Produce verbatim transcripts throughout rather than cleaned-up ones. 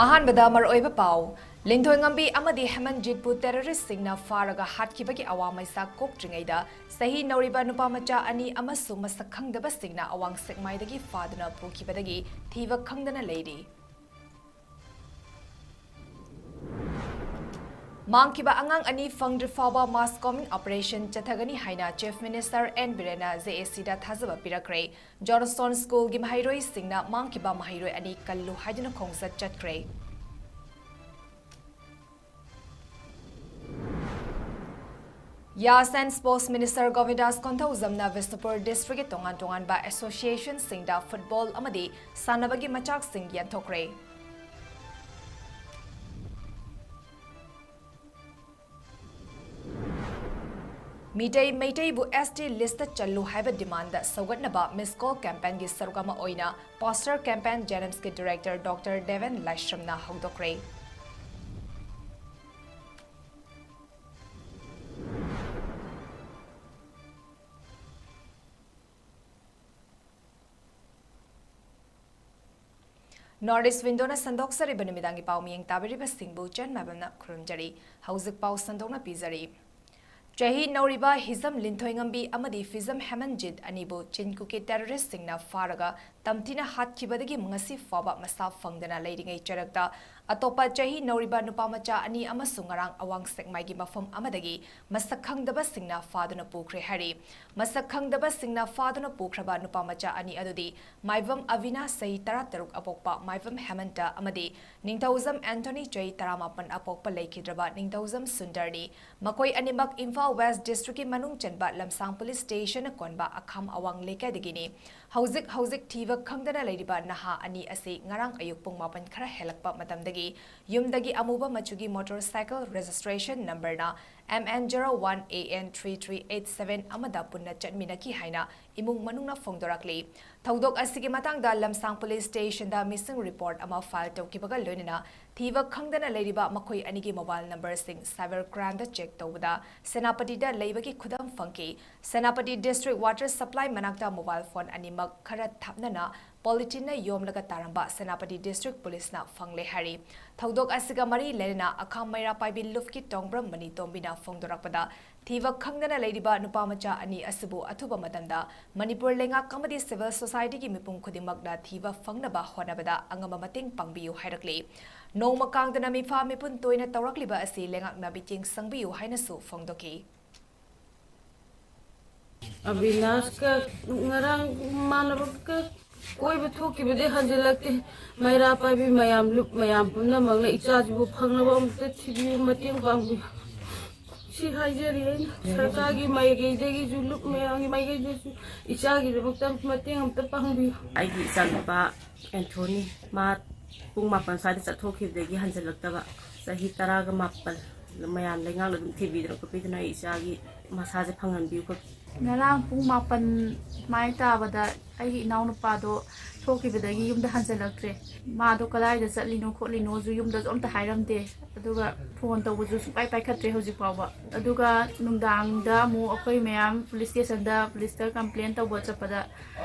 ꯑꯍꯥꯟꯕꯗ ꯃꯔꯨꯑꯣꯏꯕ ꯄꯥꯎ꯫ ꯂꯤꯟꯊꯣꯏꯉꯝꯕꯤ ꯑꯃꯗꯤ ꯍꯦꯃꯟꯖꯤꯠꯄꯨ terroristꯁꯤꯡꯅ ꯐꯥꯔꯒ ꯍꯥꯠꯈꯤꯕꯒꯤ ꯑꯋꯥ ꯃꯩꯁꯥ ꯀꯣꯛꯇ꯭ꯔꯤꯉꯩꯗ, ꯆꯍꯤ ꯅꯧꯔꯤꯕ ꯅꯨꯄꯥ ꯃꯆꯥ ꯑꯅꯤ ꯑꯃꯁꯨ ꯃꯁꯛ ꯈꯪꯗꯕꯁꯤꯡꯅ ꯑꯋꯥꯡ ꯁꯦꯛꯃꯥꯏꯗꯒꯤ ꯐꯥꯗꯨꯅ ꯄꯨꯈꯤꯕꯗꯒꯤ ꯊꯤꯕ ꯈꯪꯗꯅ ꯂꯩꯔꯤ꯫ ꯃꯥꯡꯈꯤꯕ ꯑꯉꯥꯡ ꯑꯅꯤ ꯐꯪꯗ꯭ꯔꯤ ꯐꯥꯎꯕ mass combing operation ꯆꯠꯊꯒꯅꯤ ꯍꯥꯏꯅ Chief Minister ꯑꯦꯟ ꯕꯤꯔꯦꯟꯅ JACꯗ ꯊꯥꯖꯕ ꯄꯤꯔꯛꯈ꯭ꯔꯦ꯫ Johnstone Schoolꯒꯤ ꯃꯍꯩꯔꯣꯏꯁꯤꯡꯅ ꯃꯥꯡꯈꯤꯕ ꯃꯍꯩꯔꯣꯏ ꯑꯅꯤ ꯀꯜꯂꯨ ꯍꯥꯏꯗꯨꯅ ꯈꯣꯡꯆꯠ ꯆꯠꯈ꯭ꯔꯦ꯫ Youth and Sports Minister ꯒꯣꯕꯤꯟꯗꯥꯁ ꯀꯣꯟꯊꯧꯖꯝꯅ Bishnupur districtꯀꯤ ꯇꯣꯉꯥꯟ ꯇꯣꯉꯥꯟꯕ associationꯁꯤꯡꯗ football ꯑꯃꯗꯤ ꯁꯥꯟꯅꯕꯒꯤ ꯃꯆꯥꯛꯁꯤꯡ ꯌꯦꯟꯊꯣꯛꯈ꯭ꯔꯦ꯫ ꯃꯤꯇꯩ ꯃꯩꯇꯩꯕꯨ ST listꯇ ꯆꯜꯂꯨ ꯍꯥꯏꯕ demandꯗ ꯁꯧꯒꯠꯅꯕ Miss Call campaignꯒꯤ ꯁꯔꯨꯛ ꯑꯃ ꯑꯣꯏꯅ Poster campaign JNIMSꯀꯤ director Doctor Deben ꯂꯥꯏꯁ꯭ꯔꯝꯅ ꯍꯧꯗꯣꯛꯈ꯭ꯔꯦ꯫ North East Windowꯅ ꯁꯟꯗꯣꯛꯆꯔꯤꯕ ꯅꯨꯃꯤꯗꯥꯡꯒꯤ ꯄꯥꯎ ꯃꯤꯠꯌꯦꯡ ꯇꯥꯕꯤꯔꯤꯕꯁꯤꯡꯕꯨ ꯆꯟ ꯃꯥꯏꯕꯝꯅ ꯈꯨꯔꯨꯝꯖꯔꯤ꯫ ꯍꯧꯖꯤꯛ ꯄꯥꯎ ꯁꯟꯗꯣꯛꯅ ꯄꯤꯖꯔꯤ꯫ ꯆꯍꯤ ꯅꯧꯔꯤꯕ ꯍꯤꯖꯝ ꯂꯤꯟꯊꯣꯏꯉꯝꯕꯤ ꯑꯃꯗꯤ ꯐꯤꯖꯝ ꯍꯦꯃꯟꯖꯤꯠ ꯑꯅꯤꯕꯨ ꯆꯤꯟ ꯀꯨꯀꯤ terroristꯁꯤꯡꯅ ꯐꯥꯔꯒ ꯇꯝꯊꯤꯅ ꯍꯥꯠꯈꯤꯕꯗꯒꯤ ꯉꯁꯤ ꯐꯥꯎꯕ ꯃꯁꯥ ꯐꯪꯗꯅ ꯂꯩꯔꯤꯉꯩ ꯆꯔꯛꯇ, ꯑꯇꯣꯞꯄ ꯆꯍꯤ ꯅꯧꯔꯤꯕ ꯅꯨꯄꯥ ꯃꯆꯥ ꯑꯅꯤ ꯑꯃꯁꯨ ꯉꯔꯥꯡ ꯑꯋꯥꯡ ꯁꯦꯛꯃꯥꯏꯒꯤ ꯃꯐꯝ ꯑꯃꯗꯒꯤ ꯃꯁꯛ ꯈꯪꯗꯕꯁꯤꯡꯅ ꯐꯥꯗꯨꯅ ꯄꯨꯈ꯭ꯔꯦ ꯍꯥꯏꯔꯤ꯫ ꯃꯁꯛ ꯈꯪꯗꯕꯁꯤꯡꯅ ꯐꯥꯗꯨꯅ ꯄꯨꯈ꯭ꯔꯕ ꯅꯨꯄꯥ ꯃꯆꯥ ꯑꯅꯤ ꯑꯗꯨꯗꯤ ꯃꯥꯏꯕꯝ ꯑꯕꯤꯅꯥꯁ ꯆꯍꯤ ꯇꯔꯥꯇꯔꯨꯛ ꯑꯄꯣꯛꯄ ꯃꯥꯏꯕꯝ ꯍꯦꯃꯟꯇ ꯑꯃꯗꯤ ꯅꯤꯡꯊꯧꯖꯝ ꯑꯦꯟꯊꯣꯅꯤ ꯆꯍꯤ ꯇꯔꯥꯃꯥꯄꯟ ꯑꯄꯣꯛꯄ ꯂꯩꯈꯤꯗ꯭ꯔꯕ ꯅꯤꯡꯊꯧꯖꯝ ꯁꯨꯟꯗꯔꯅꯤ꯫ ꯃꯈꯣꯏ ꯑꯅꯤꯃꯛ ꯏꯝꯐꯥꯜ West districtꯀꯤ ꯃꯅꯨꯡ ꯆꯟꯕ ꯂꯝꯁꯥꯡ police stationꯅ ꯀꯣꯟꯕ ꯑꯈꯥꯝ ꯑꯋꯥꯡ ꯂꯩꯀꯥꯏꯗꯒꯤꯅꯤ꯫ ꯍꯧꯖꯤꯛ ꯍꯧꯖꯤꯛ ꯊꯤꯕ ꯈꯪꯗꯅ ꯂꯩꯔꯤꯕ ꯅꯍꯥ ꯑꯅꯤ ꯑꯁꯤ ꯉꯔꯥꯡ ꯑꯌꯨꯛ ꯄꯨꯡ ꯃꯥꯄꯟ ꯈꯔ ꯍꯦꯜꯂꯛꯄ ꯃꯇꯝꯗꯒꯤ ꯌꯨꯝꯗꯒꯤ ꯑꯃꯨꯕ ꯃꯆꯨꯒꯤ motorcycle registration numberꯅ MN zero one AN three three eight seven ꯑꯃꯗ ꯄꯨꯟꯅ ꯆꯠꯃꯤꯟꯅꯈꯤ ꯍꯥꯏꯅ ꯏꯃꯨꯡ ꯃꯅꯨꯡꯅ ꯐꯣꯡꯗꯣꯔꯛꯂꯤ꯫ ꯊꯧꯗꯣꯛ ꯑꯁꯤꯒꯤ ꯃꯇꯥꯡꯗ ꯂꯝꯁꯥꯡ police stationꯗ missing report ꯑꯃ file ꯇꯧꯈꯤꯕꯒ ꯂꯣꯏꯅꯅ ꯊꯤꯕ ꯈꯪꯗꯅ ꯂꯩꯔꯤꯕ ꯃꯈꯣꯏ ꯑꯅꯤꯒꯤ mobile numberꯁꯤꯡ cyber crimeꯗ check ꯇꯧꯕꯗ ꯁꯦꯅꯥꯄꯇꯤꯗ ꯂꯩꯕꯒꯤ ꯈꯨꯗꯝ ꯐꯪꯈꯤ꯫ ꯁꯦꯅꯥꯄꯇꯤ district water supply ꯃꯅꯥꯛꯇ mobile phone ꯑꯅꯤꯃꯛ ꯈꯔ ꯊꯥꯞꯅꯅ ꯄꯣꯂꯤꯊꯤꯟꯅ ꯌꯣꯝꯂꯒ ꯇꯥꯔꯝꯕ ꯁꯦꯅꯥꯄꯇꯤ ꯗꯤꯁꯇ꯭ꯔꯤꯛ ꯄꯨꯂꯤꯁꯅ ꯐꯪꯂꯦ ꯍꯥꯏꯔꯤ꯫ ꯊꯧꯗꯣꯛ ꯑꯁꯤꯒ ꯃꯔꯤ ꯂꯩꯅꯅ ꯑꯈꯥꯝ ꯃꯩꯔꯥ ꯄꯥꯏꯕꯤ ꯂꯨꯞꯀꯤ ꯇꯣꯡꯕ꯭ꯔꯝ ꯃꯅꯤ ꯇꯣꯝꯕꯤꯅ ꯐꯣꯡꯗꯣꯔꯛꯄꯗ, ꯊꯤꯕ ꯈꯪꯗꯅ ꯂꯩꯔꯤꯕ ꯅꯨꯄꯥ ꯃꯆꯥ ꯑꯅꯤ ꯑꯁꯤꯕꯨ ꯑꯊꯨꯕ ꯃꯇꯝꯗ ꯃꯅꯤꯄꯨꯔ ꯂꯩꯉꯥꯛ ꯑꯃꯗꯤ ꯁꯤꯚꯤꯜ ꯁꯣꯁꯥꯏꯇꯤꯒꯤ ꯃꯤꯄꯨꯝ ꯈꯨꯗꯤꯡꯃꯛꯅ ꯊꯤꯕ ꯐꯪꯅꯕ ꯍꯣꯠꯅꯕꯗ ꯑꯉꯝꯕ ꯃꯇꯦꯡ ꯄꯥꯡꯕꯤꯌꯨ ꯍꯥꯏꯔꯛꯂꯤ꯫ ꯅꯣꯡꯃ ꯀꯥꯡꯗꯅ ꯃꯤꯐꯥ ꯃꯤꯄꯨꯟ ꯇꯣꯏꯅ ꯇꯧꯔꯛꯂꯤꯕ ꯑꯁꯤ ꯂꯩꯉꯥꯛꯅ ꯃꯤꯠꯌꯦꯡ ꯆꯪꯕꯤꯌꯨ ꯍꯥꯏꯅꯁꯨ ꯐꯣꯡꯗꯣꯛꯈꯤ꯫ ꯑꯕꯤꯅꯥꯁꯀ ꯉꯔꯥꯡ ꯃꯃꯥꯟꯅꯕꯒ ꯀꯣꯏꯕ ꯊꯣꯛꯈꯤꯕꯗꯩ ꯍꯟꯖꯤꯜꯂꯛꯇꯦ꯫ ꯃꯩꯔꯥ ꯄꯥꯏꯕꯤ ꯃꯌꯥꯝ, ꯂꯨꯞ ꯃꯌꯥꯝ ꯄꯨꯝꯅꯃꯛꯅ ꯏꯆꯥꯁꯤꯕꯨ ꯐꯪꯅꯕ ꯑꯃꯨꯛꯇ ꯊꯤꯕꯤꯌꯨ, ꯃꯇꯦꯡ ꯄꯥꯡꯕꯤꯌꯨ꯫ ꯁꯤ ꯍꯥꯏꯖꯔꯤ ꯑꯩꯅ꯫ ꯁꯔꯀꯥꯔꯒꯤ ꯃꯥꯏꯀꯩꯗꯒꯤꯁꯨ, ꯂꯨꯞ ꯃꯌꯥꯝꯒꯤ ꯃꯥꯏꯀꯩꯗꯒꯤꯁꯨ ꯏꯆꯥꯒꯤꯗꯃꯛꯇ ꯃꯇꯦꯡ ꯑꯝꯇ ꯄꯥꯡꯕꯤꯌꯨ꯫ ꯑꯩꯒꯤ ꯏꯆꯥꯅꯨꯄꯥ ꯑꯦꯟꯊꯣꯅꯤ, ꯃꯥ ꯄꯨꯡ ꯃꯥꯄꯟ ꯁ꯭ꯋꯥꯏꯗ ꯆꯠꯊꯣꯛꯈꯤꯕꯗꯒꯤ ꯍꯟꯖꯤꯜꯂꯛꯇꯕ꯫ ꯆꯍꯤ ꯇꯔꯥꯒ ꯃꯥꯄꯟ꯫ ꯃꯌꯥꯝ ꯂꯩꯉꯥꯛꯅ ꯑꯗꯨꯝ ꯊꯤꯕꯤꯗꯅ ꯈꯣꯠꯄꯤꯗꯅ ꯑꯩ ꯏꯆꯥꯒꯤ ꯃꯁꯥꯁꯦ ꯐꯪꯍꯟꯕꯤꯌꯨ ꯈꯣꯠꯄꯤꯌꯨ꯫ ꯉꯔꯥꯡ ꯄꯨꯡ ꯃꯥꯄꯟ ꯁꯨꯃꯥꯏꯅ ꯇꯥꯕꯗ ꯑꯩꯒꯤ ꯏꯅꯥꯎꯅꯨꯄꯥꯗꯣ ꯊꯣꯛꯈꯤꯕꯗꯒꯤ ꯌꯨꯝꯗ ꯍꯟꯖꯤꯜꯂꯛꯇ꯭ꯔꯦ꯫ ꯃꯥꯗꯣ ꯀꯗꯥꯏꯗ ꯆꯠꯂꯤꯅꯣ ꯈꯣꯠꯂꯤꯅꯣꯁꯨ ꯌꯨꯝꯗꯁꯨ ꯑꯝꯇ ꯍꯥꯏꯔꯝꯗꯦ꯫ ꯑꯗꯨꯒ ꯐꯣꯟ ꯇꯧꯕꯁꯨ ꯁꯨꯡꯄꯥꯏ ꯄꯥꯏꯈꯠꯇ꯭ꯔꯦ ꯍꯧꯖꯤꯛ ꯐꯥꯎꯕ꯫ ꯑꯗꯨꯒ ꯅꯨꯡꯗꯥꯡꯗ ꯑꯃꯨꯛ ꯑꯩꯈꯣꯏ ꯃꯌꯥꯝ ꯄꯨꯂꯤꯁ ꯁ꯭ꯇꯦꯁꯟꯗ ꯄꯨꯂꯤꯁꯇ ꯀꯝꯄ꯭ꯂꯦꯟ ꯇꯧꯕ ꯆꯠꯄꯗ,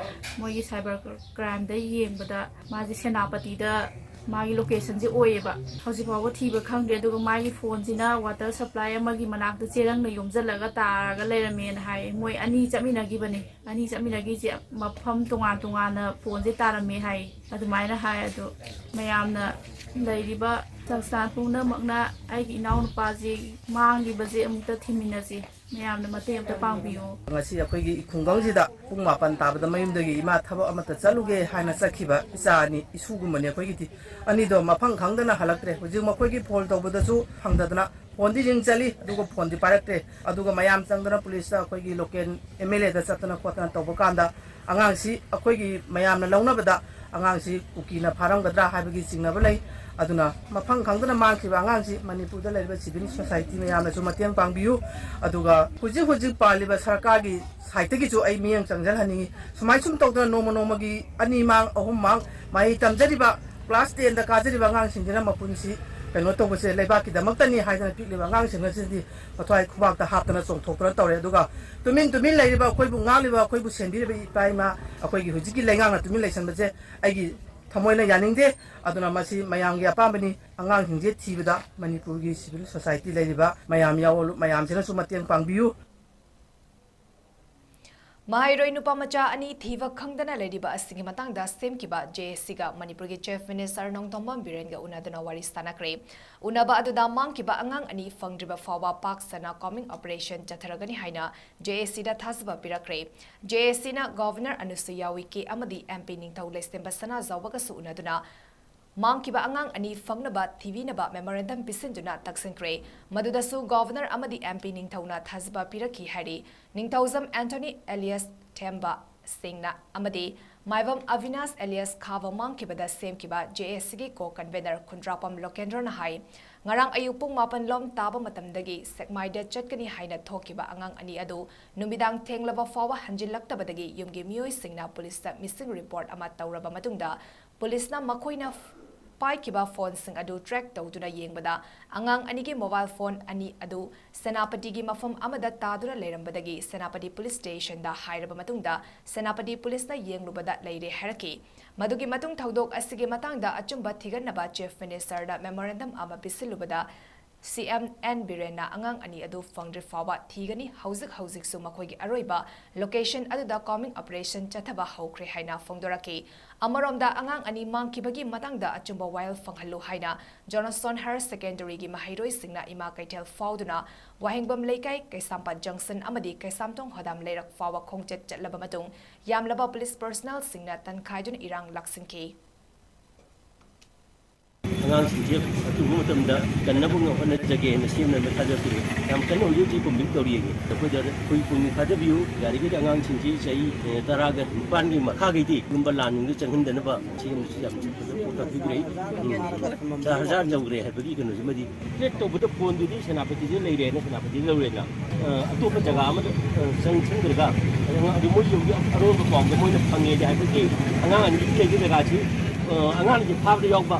ꯃꯣꯏꯒꯤ ꯁꯥꯏꯕꯔ ꯀ꯭ꯔꯥꯏꯝꯗ ꯌꯦꯡꯕꯗ ꯃꯥꯁꯦ ꯁꯦꯅꯥꯄꯇꯤꯗ ꯃꯥꯒꯤ ꯂꯣꯀꯦꯁꯟꯁꯦ ꯑꯣꯏꯌꯦꯕ꯫ ꯍꯧꯖꯤꯛ ꯐꯥꯎꯕ ꯊꯤꯕ ꯈꯪꯗ꯭ꯔꯦ꯫ ꯑꯗꯨꯒ ꯃꯥꯒꯤ ꯐꯣꯟꯁꯤꯅ ꯋꯥꯇꯔ ꯁꯄ꯭ꯂꯥꯏ ꯑꯃꯒꯤ ꯃꯅꯥꯛꯇ ꯆꯦꯔꯪꯅ ꯌꯣꯝꯁꯤꯜꯂꯒ ꯇꯥꯔꯒ ꯂꯩꯔꯝꯃꯦꯅ ꯍꯥꯏ꯫ ꯃꯣꯏ ꯑꯅꯤ ꯆꯠꯃꯤꯟꯅꯈꯤꯕꯅꯦ꯫ ꯑꯅꯤ ꯆꯠꯃꯤꯟꯅꯈꯤꯁꯦ ꯃꯐꯝ ꯇꯣꯉꯥꯟ ꯇꯣꯉꯥꯟꯅ ꯐꯣꯟꯁꯦ ꯇꯥꯔꯝꯃꯦ ꯍꯥꯏ꯫ ꯑꯗꯨꯃꯥꯏꯅ ꯍꯥꯏ꯫ ꯑꯗꯣ ꯃꯌꯥꯝꯅ, ꯂꯩꯔꯤꯕ ꯁꯪꯁꯊꯥꯟ ꯄꯨꯝꯅꯃꯛꯅ ꯑꯩꯒꯤ ꯏꯅꯥꯎꯅꯨꯄꯥꯁꯤ ꯃꯥꯡꯈꯤꯕꯁꯦ ꯑꯃꯨꯛꯇ ꯊꯤꯃꯤꯟꯅꯁꯤ꯫ ꯃꯌꯥꯝꯅ ꯃꯇꯦꯡ ꯑꯝꯇ ꯄꯥꯡꯕꯤꯌꯨ꯫ ꯉꯁꯤ ꯑꯩꯈꯣꯏꯒꯤ ꯈꯨꯡꯒꯪꯁꯤꯗ ꯄꯨꯡ ꯃꯥꯄꯟ ꯇꯥꯕꯗ ꯃꯌꯨꯝꯗꯒꯤ ꯏꯃꯥ ꯊꯕꯛ ꯑꯃꯠꯇ ꯆꯠꯂꯨꯒꯦ ꯍꯥꯏꯅ ꯆꯠꯈꯤꯕ ꯏꯆꯥ ꯑꯅꯤ, ꯏꯁꯨꯒꯨꯝꯕꯅꯤ ꯑꯩꯈꯣꯏꯒꯤꯗꯤ꯫ ꯑꯅꯤꯗꯣ ꯃꯐꯝ ꯈꯪꯗꯅ ꯍꯜꯂꯛꯇ꯭ꯔꯦ꯫ ꯍꯧꯖꯤꯛ ꯃꯈꯣꯏꯒꯤ ꯐꯣꯟ ꯇꯧꯕꯗꯁꯨ ꯐꯪꯗꯗꯅ ꯐꯣꯟꯗꯤ ꯔꯤꯡ ꯆꯠꯂꯤ, ꯑꯗꯨꯒ ꯐꯣꯟꯗꯤ ꯄꯥꯏꯔꯛꯇ꯭ꯔꯦ꯫ ꯑꯗꯨꯒ ꯃꯌꯥꯝ ꯆꯪꯗꯅ ꯄꯨꯂꯤꯁꯇ, ꯑꯩꯈꯣꯏꯒꯤ ꯂꯣꯀꯦꯜ ꯑꯦꯝ ꯑꯦꯜ ꯑꯦꯗ ꯆꯠꯇꯅ ꯈꯣꯠꯇꯅ ꯇꯧꯕ ꯀꯥꯟꯗ, ꯑꯉꯥꯡꯁꯤ ꯑꯩꯈꯣꯏꯒꯤ ꯃꯌꯥꯝꯅ ꯂꯧꯅꯕꯗ ꯑꯉꯥꯡꯁꯤ ꯀꯨꯀꯤꯅ ꯐꯥꯔꯝꯒꯗ꯭ꯔꯥ ꯍꯥꯏꯕꯒꯤ ꯆꯤꯡꯅꯕ ꯂꯩ꯫ ꯑꯗꯨꯅ ꯃꯐꯝ ꯈꯪꯗꯅ ꯃꯥꯡꯈꯤꯕ ꯑꯉꯥꯡꯁꯤ ꯃꯅꯤꯄꯨꯔꯗ ꯂꯩꯔꯤꯕ ꯁꯤꯚꯤꯜ ꯁꯣꯁꯥꯏꯇꯤ ꯃꯌꯥꯝꯅꯁꯨ ꯃꯇꯦꯡ ꯄꯥꯡꯕꯤꯌꯨ꯫ ꯑꯗꯨꯒ ꯍꯧꯖꯤꯛ ꯍꯧꯖꯤꯛ ꯄꯥꯜꯂꯤꯕ ꯁꯔꯀꯥꯔꯒꯤ ꯁꯥꯏꯠꯇꯒꯤꯁꯨ ꯑꯩ ꯃꯤꯠꯌꯦꯡ ꯆꯪꯖꯍꯟꯅꯤꯡꯉꯤ꯫ ꯁꯨꯃꯥꯏ ꯁꯨꯝ ꯇꯧꯗꯅ ꯅꯣꯡꯃ ꯅꯣꯡꯃꯒꯤ ꯑꯅꯤ ꯃꯥꯡ, ꯑꯍꯨꯝ ꯃꯥꯡ, ꯃꯍꯩ ꯇꯝꯖꯔꯤꯕ ꯀ꯭ꯂꯥꯁ ꯇꯦꯟꯗ ꯀꯥꯖꯔꯤꯕ ꯑꯉꯥꯡꯁꯤꯡꯁꯤꯅ ꯃꯄꯨꯟꯁꯤ ꯀꯩꯅꯣ ꯇꯧꯕꯁꯦ ꯂꯩꯕꯥꯛꯀꯤꯗꯃꯛꯇꯅꯤ ꯍꯥꯏꯗꯅ ꯄꯤꯛꯂꯤꯕ ꯑꯉꯥꯡꯁꯤꯡ ꯑꯁꯤꯗꯤ ꯃꯊ꯭ꯋꯥꯏ ꯈꯨꯕꯥꯛꯇ ꯍꯥꯞꯇꯅ ꯆꯣꯡꯊꯣꯛꯇꯅ ꯇꯧꯔꯦ꯫ ꯑꯗꯨꯒ ꯇꯨꯃꯤꯟ ꯇꯨꯃꯤꯟ ꯂꯩꯔꯤꯕ ꯑꯩꯈꯣꯏꯕꯨ ꯉꯥꯛꯂꯤꯕ, ꯑꯩꯈꯣꯏꯕꯨ ꯁꯦꯟꯕꯤꯔꯤꯕ ꯏꯄꯥ ꯏꯃꯥ, ꯑꯩꯈꯣꯏꯒꯤ ꯍꯧꯖꯤꯛꯀꯤ ꯂꯩꯉꯥꯛꯅ ꯇꯨꯃꯤꯟ ꯂꯩꯁꯟꯕꯁꯦ ꯑꯩꯒꯤ ꯊꯃꯣꯏꯅ ꯌꯥꯅꯤꯡꯗꯦ꯫ ꯑꯗꯨꯅ ꯃꯁꯤ ꯃꯌꯥꯝꯒꯤ ꯑꯄꯥꯝꯕꯅꯤ꯫ ꯑꯉꯥꯡꯁꯤꯡꯁꯦ ꯊꯤꯕꯗ ꯃꯅꯤꯄꯨꯔꯒꯤ civil society ꯂꯩꯔꯤꯕ ꯃꯌꯥꯝ ꯌꯥꯎ-, ꯃꯌꯥꯝꯁꯤꯅꯁꯨ ꯃꯇꯦꯡ ꯄꯥꯡꯕꯤꯌꯨ꯫ ꯃꯍꯩꯔꯣꯏ ꯅꯨꯄꯥ ꯃꯆꯥ ꯑꯅꯤ ꯊꯤꯕ ꯈꯪꯗꯅ ꯂꯩꯔꯤꯕ ꯑꯁꯤꯒꯤ ꯃꯇꯥꯡꯗ ꯁꯦꯝꯈꯤꯕ J A Cꯒ ꯃꯅꯤꯄꯨꯔꯒꯤ Chief Minister ꯅꯣꯡꯊꯣꯝꯕꯝ ꯕꯤꯔꯦꯟꯒ ꯎꯅꯗꯨꯅ ꯋꯥꯔꯤ ꯁꯥꯟꯅꯈ꯭ꯔꯦ꯫ ꯎꯅꯕ ꯑꯗꯨꯗ ꯃꯥꯡꯈꯤꯕ ꯑꯉꯥꯡ ꯑꯅꯤ ꯐꯪꯗ꯭ꯔꯤꯕ ꯐꯥꯎꯕ ꯄꯥꯛ ꯁꯟꯅ combing operation ꯆꯠꯊꯔꯒꯅꯤ ꯍꯥꯏꯅ J A Cꯗ ꯊꯥꯖꯕ ꯄꯤꯔꯛꯈ꯭ꯔꯦ꯫ J A Cꯅ Governor ꯑꯅꯨꯁꯨꯏꯌꯥ ꯎꯏꯀꯦ ꯑꯃꯗꯤ M P ꯅꯤꯡꯊꯧ ꯂꯩꯁꯦꯝꯕ ꯁꯅꯥꯖꯥꯎꯕꯒꯁꯨ ꯎꯅꯗꯨꯅ ꯃꯥꯡꯈꯤꯕ ꯑꯉꯥꯡ ꯑꯅꯤ ꯐꯪꯅꯕ ꯊꯤꯕꯤꯅꯕ memorandum ꯄꯤꯁꯤꯟꯗꯨꯅ ꯇꯛꯁꯤꯟꯈ꯭ꯔꯦ꯫ ꯃꯗꯨꯗꯁꯨ Governor ꯑꯃꯗꯤ M P ꯅꯤꯡꯊꯧꯅ ꯊꯥꯖꯕ ꯄꯤꯔꯛꯈꯤ ꯍꯥꯏꯔꯤ꯫ ꯅꯤꯡꯊꯧꯖꯝ Anthony alias ꯊꯦꯝꯕ ꯁꯤꯡꯅ ꯑꯃꯗꯤ ꯃꯥꯏꯕꯝ ꯑꯕꯤꯅꯥꯁ alias ꯈꯥꯕ ꯃꯥꯡꯈꯤꯕꯗ ꯁꯦꯝꯈꯤꯕ J A Cꯒꯤ co-convener ꯈꯨꯟꯗ꯭ꯔꯥꯄꯝ ꯂꯣꯀꯦꯟꯗ꯭ꯔꯣꯅ ꯍꯥꯏ, ꯉꯔꯥꯡ ꯑꯌꯨꯛ ꯄꯨꯡ ꯃꯥꯄꯟ ꯂꯣꯝ ꯇꯥꯕ ꯃꯇꯝꯗꯒꯤ ꯁꯦꯛꯃꯥꯏꯗ ꯆꯠꯀꯅꯤ ꯍꯥꯏꯅ ꯊꯣꯛꯈꯤꯕ ꯑꯉꯥꯡ ꯑꯅꯤ ꯑꯗꯨ ꯅꯨꯃꯤꯗꯥꯡ ꯊꯦꯡꯂꯕ ꯐꯥꯎꯕ ꯍꯟꯖꯤꯜꯂꯛꯇꯕꯗꯒꯤ ꯌꯨꯝꯒꯤ ꯃꯤꯑꯣꯏꯁꯤꯡꯅ ꯄꯨꯂꯤꯁꯇ missing report ꯑꯃ ꯇꯧꯔꯕ ꯃꯇꯨꯡꯗ ꯄꯨꯂꯤꯁꯅ ꯃꯈꯣꯏꯅ ꯄꯥꯏꯈꯤꯕ phoneꯁꯤꯡ ꯑꯗꯨ track ꯇꯧꯗꯨꯅ ꯌꯦꯡꯕꯗ ꯑꯉꯥꯡ ꯑꯅꯤꯒꯤ mobile phone ꯑꯅꯤ ꯑꯗꯨ ꯁꯦꯅꯥꯄꯇꯤꯒꯤ ꯃꯐꯝ ꯑꯃꯗ ꯇꯥꯗꯨꯅ ꯂꯩꯔꯝꯕꯗꯒꯤ ꯁꯦꯅꯥꯄꯇꯤ police stationꯗ ꯍꯥꯏꯔꯕ ꯃꯇꯨꯡꯗ ꯁꯦꯅꯥꯄꯇꯤ ꯄꯨꯂꯤꯁꯅ ꯌꯦꯡꯂꯨꯕꯗ ꯂꯩꯔꯦ ꯍꯥꯏꯔꯛꯈꯤ꯫ ꯃꯗꯨꯒꯤ ꯃꯇꯨꯡ ꯊꯧꯗꯣꯛ ꯑꯁꯤꯒꯤ ꯃꯇꯥꯡꯗ ꯑꯆꯨꯝꯕ ꯊꯤꯒꯠꯅꯕ Chief Ministerꯗ memorandum ꯑꯃ ꯄꯤꯁꯤꯜꯂꯨꯕꯗ C M N ꯕꯤꯔꯦꯟꯅ ꯑꯉꯥꯡ ꯑꯅꯤ ꯑꯗꯨ ꯐꯪꯗ꯭ꯔꯤ ꯐꯥꯎꯕ ꯊꯤꯒꯅꯤ, ꯍꯧꯖꯤꯛ ꯍꯧꯖꯤꯛꯁꯨ ꯃꯈꯣꯏꯒꯤ ꯑꯔꯣꯏꯕ location ꯑꯗꯨꯗ combing operation ꯆꯠꯊꯕ ꯍꯧꯈ꯭ꯔꯦ ꯍꯥꯏꯅ ꯐꯣꯡꯗꯣꯔꯛꯈꯤ꯫ ꯑꯃꯔꯣꯝꯗ ꯑꯉꯥꯡ ꯑꯅꯤ ꯃꯥꯡꯈꯤꯕꯒꯤ ꯃꯇꯥꯡꯗ ꯑꯆꯨꯝꯕ ꯋꯥꯌꯦꯜ ꯐꯪꯍꯜꯂꯨ ꯍꯥꯏꯅ Johnson Higher Secondaryꯒꯤ ꯃꯍꯩꯔꯣꯏꯁꯤꯡꯅ ꯏꯃꯥ ꯀꯩꯊꯦꯜ ꯐꯥꯎꯗꯨꯅ ꯋꯥꯍꯦꯡꯕꯝ ꯂꯩꯀꯥꯏ, ꯀꯩꯁꯥꯝꯄꯥꯠ Junction ꯑꯃꯗꯤ ꯀꯩꯁꯥꯝꯊꯣꯡ ꯍꯣꯗꯥꯝ ꯂꯩꯔꯛ ꯐꯥꯎꯕ ꯈꯣꯡꯆꯠ ꯆꯠꯂꯕ ꯃꯇꯨꯡ ꯌꯥꯝꯂꯕ ꯄꯨꯂꯤꯁ personnelꯁꯤꯡꯅ ꯇꯟꯈꯥꯏꯗꯨꯅ ꯏꯔꯥꯡ ꯂꯥꯛꯁꯤꯟꯈꯤ꯫ ꯑꯉꯥꯡꯁꯤꯡꯁꯦ ꯑꯊꯨꯕ ꯃꯇꯝꯗ ꯀꯟꯅꯕ ꯍꯣꯠꯅꯖꯒꯦꯅ ꯁꯦꯝꯅꯕ ꯊꯥꯖꯕꯤꯔꯦ꯫ ꯌꯥꯝ ꯀꯟꯅ ꯍꯧꯖꯤꯛ ꯍꯧꯖꯤꯛ ꯀꯣꯝꯕꯤꯡ ꯇꯧꯔꯤ꯫ ꯑꯩꯈꯣꯏꯗ ꯑꯩꯈꯣꯏ ꯄꯨꯛꯅꯤꯡ ꯊꯥꯖꯕꯤꯌꯨ꯫ ꯌꯥꯔꯤꯈꯩꯗꯤ ꯑꯉꯥꯡꯁꯤꯡꯁꯤ ꯆꯍꯤ ꯇꯔꯥꯒ ꯅꯤꯄꯥꯟꯒꯤ ꯃꯈꯥꯈꯩꯗꯤ ꯑꯗꯨꯒꯨꯝꯕ ꯂꯥꯟꯅꯨꯡꯗ ꯆꯪꯍꯟꯗꯅꯕ ꯁꯦꯝꯕꯁꯤ ꯌꯥꯝ ꯐꯖꯅ ꯄꯥꯎꯇꯥꯛꯄꯤꯈ꯭ꯔꯦ꯫ ꯎꯝ꯫ ꯆꯥꯔ ꯍꯖꯥꯔ ꯌꯧꯈ꯭ꯔꯦ ꯍꯥꯏꯕꯒꯤ ꯀꯩꯅꯣꯁꯤꯃꯗꯤ track ꯇꯧꯕꯗ phoneꯗꯨꯗꯤ ꯁꯦꯅꯥꯄꯇꯤꯗ ꯂꯩꯔꯦꯅ ꯁꯦꯅꯥꯄꯇꯤꯗ ꯂꯧꯔꯦꯅ꯫ ꯑ, ꯑꯇꯣꯞꯄ ꯖꯒꯥ ꯑꯃꯗ, ꯑ, ꯆꯪꯁꯤꯟꯈ꯭ꯔꯒ ꯑꯗꯨ ꯃꯣꯏ ꯌꯨꯝꯒꯤ ꯑꯔꯣꯟꯕ ꯄꯥꯎꯗ ꯃꯣꯏꯅ ꯐꯪꯉꯦꯗꯤ ꯍꯥꯏꯕꯒꯤ ꯑꯉꯥꯡ ꯑꯅꯤꯒꯤ ꯂꯩꯕ ꯖꯒꯥꯁꯤ, ꯑ, ꯑꯉꯥꯡꯁꯤ ꯐꯥꯕꯗ ꯌꯥꯎꯕ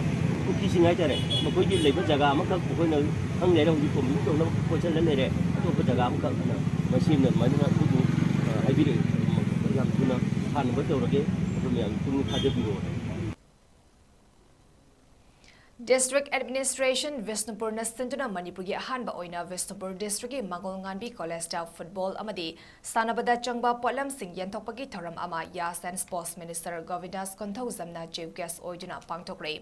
ꯅꯨꯄꯤꯁꯤꯡ ꯍꯥꯏꯇꯥꯔꯦ, ꯃꯈꯣꯏꯒꯤ ꯂꯩꯕ ꯖꯒꯥ ꯑꯃꯈꯛ ꯑꯩꯈꯣꯏꯅ ꯈꯪ ꯂꯩꯔꯦ, ꯍꯧꯖꯤꯛ ꯀꯣꯝꯕꯤꯟ ꯇꯧꯅꯕ ꯀꯣꯏꯆꯠꯂ ꯂꯩꯔꯦ꯫ ꯑꯇꯣꯞꯄ ꯖꯒꯥ ꯑꯃꯈꯛ ꯑꯩꯈꯣꯏꯅ ꯃꯁꯤ ꯑꯃꯅ ꯑꯗꯨꯃꯥꯏꯅ ꯑꯩꯈꯣꯏꯕꯨ, ꯑ, ꯍꯥꯏꯕꯤꯔꯛꯏ꯫ ꯌꯥꯝ ꯊꯨꯅ ꯐꯥꯅꯕ ꯇꯧꯔꯒꯦ, ꯑꯩꯈꯣꯏ ꯃꯌꯥꯝ ꯄꯨꯛꯅꯤꯡ ꯊꯥꯖꯕꯤꯔꯣ꯫ District Administration ꯕꯤꯁꯅꯨꯄꯨꯔꯅ ꯁꯤꯟꯗꯨꯅ ꯃꯅꯤꯄꯨꯔꯒꯤ ꯑꯍꯥꯟꯕ ꯑꯣꯏꯅ ꯕꯤꯁꯅꯨꯄꯨꯔ districtꯀꯤ ꯃꯥꯡꯒꯣꯜ ꯉꯥꯟꯕꯤ collegeꯇ football ꯑꯃꯗꯤ ꯁꯥꯟꯅꯕꯗ ꯆꯪꯕ ꯄꯣꯠꯂꯝꯁꯤꯡ ꯌꯦꯟꯊꯣꯛꯄꯒꯤ ꯊꯧꯔꯝ ꯑꯃ Youth and Sports Minister ꯒꯣꯕꯤꯟꯗꯥꯁ ꯀꯣꯟꯊꯧꯖꯝꯅ chief guest ꯑꯣꯏꯗꯨꯅ ꯄꯥꯡꯊꯣꯛꯂꯦ꯫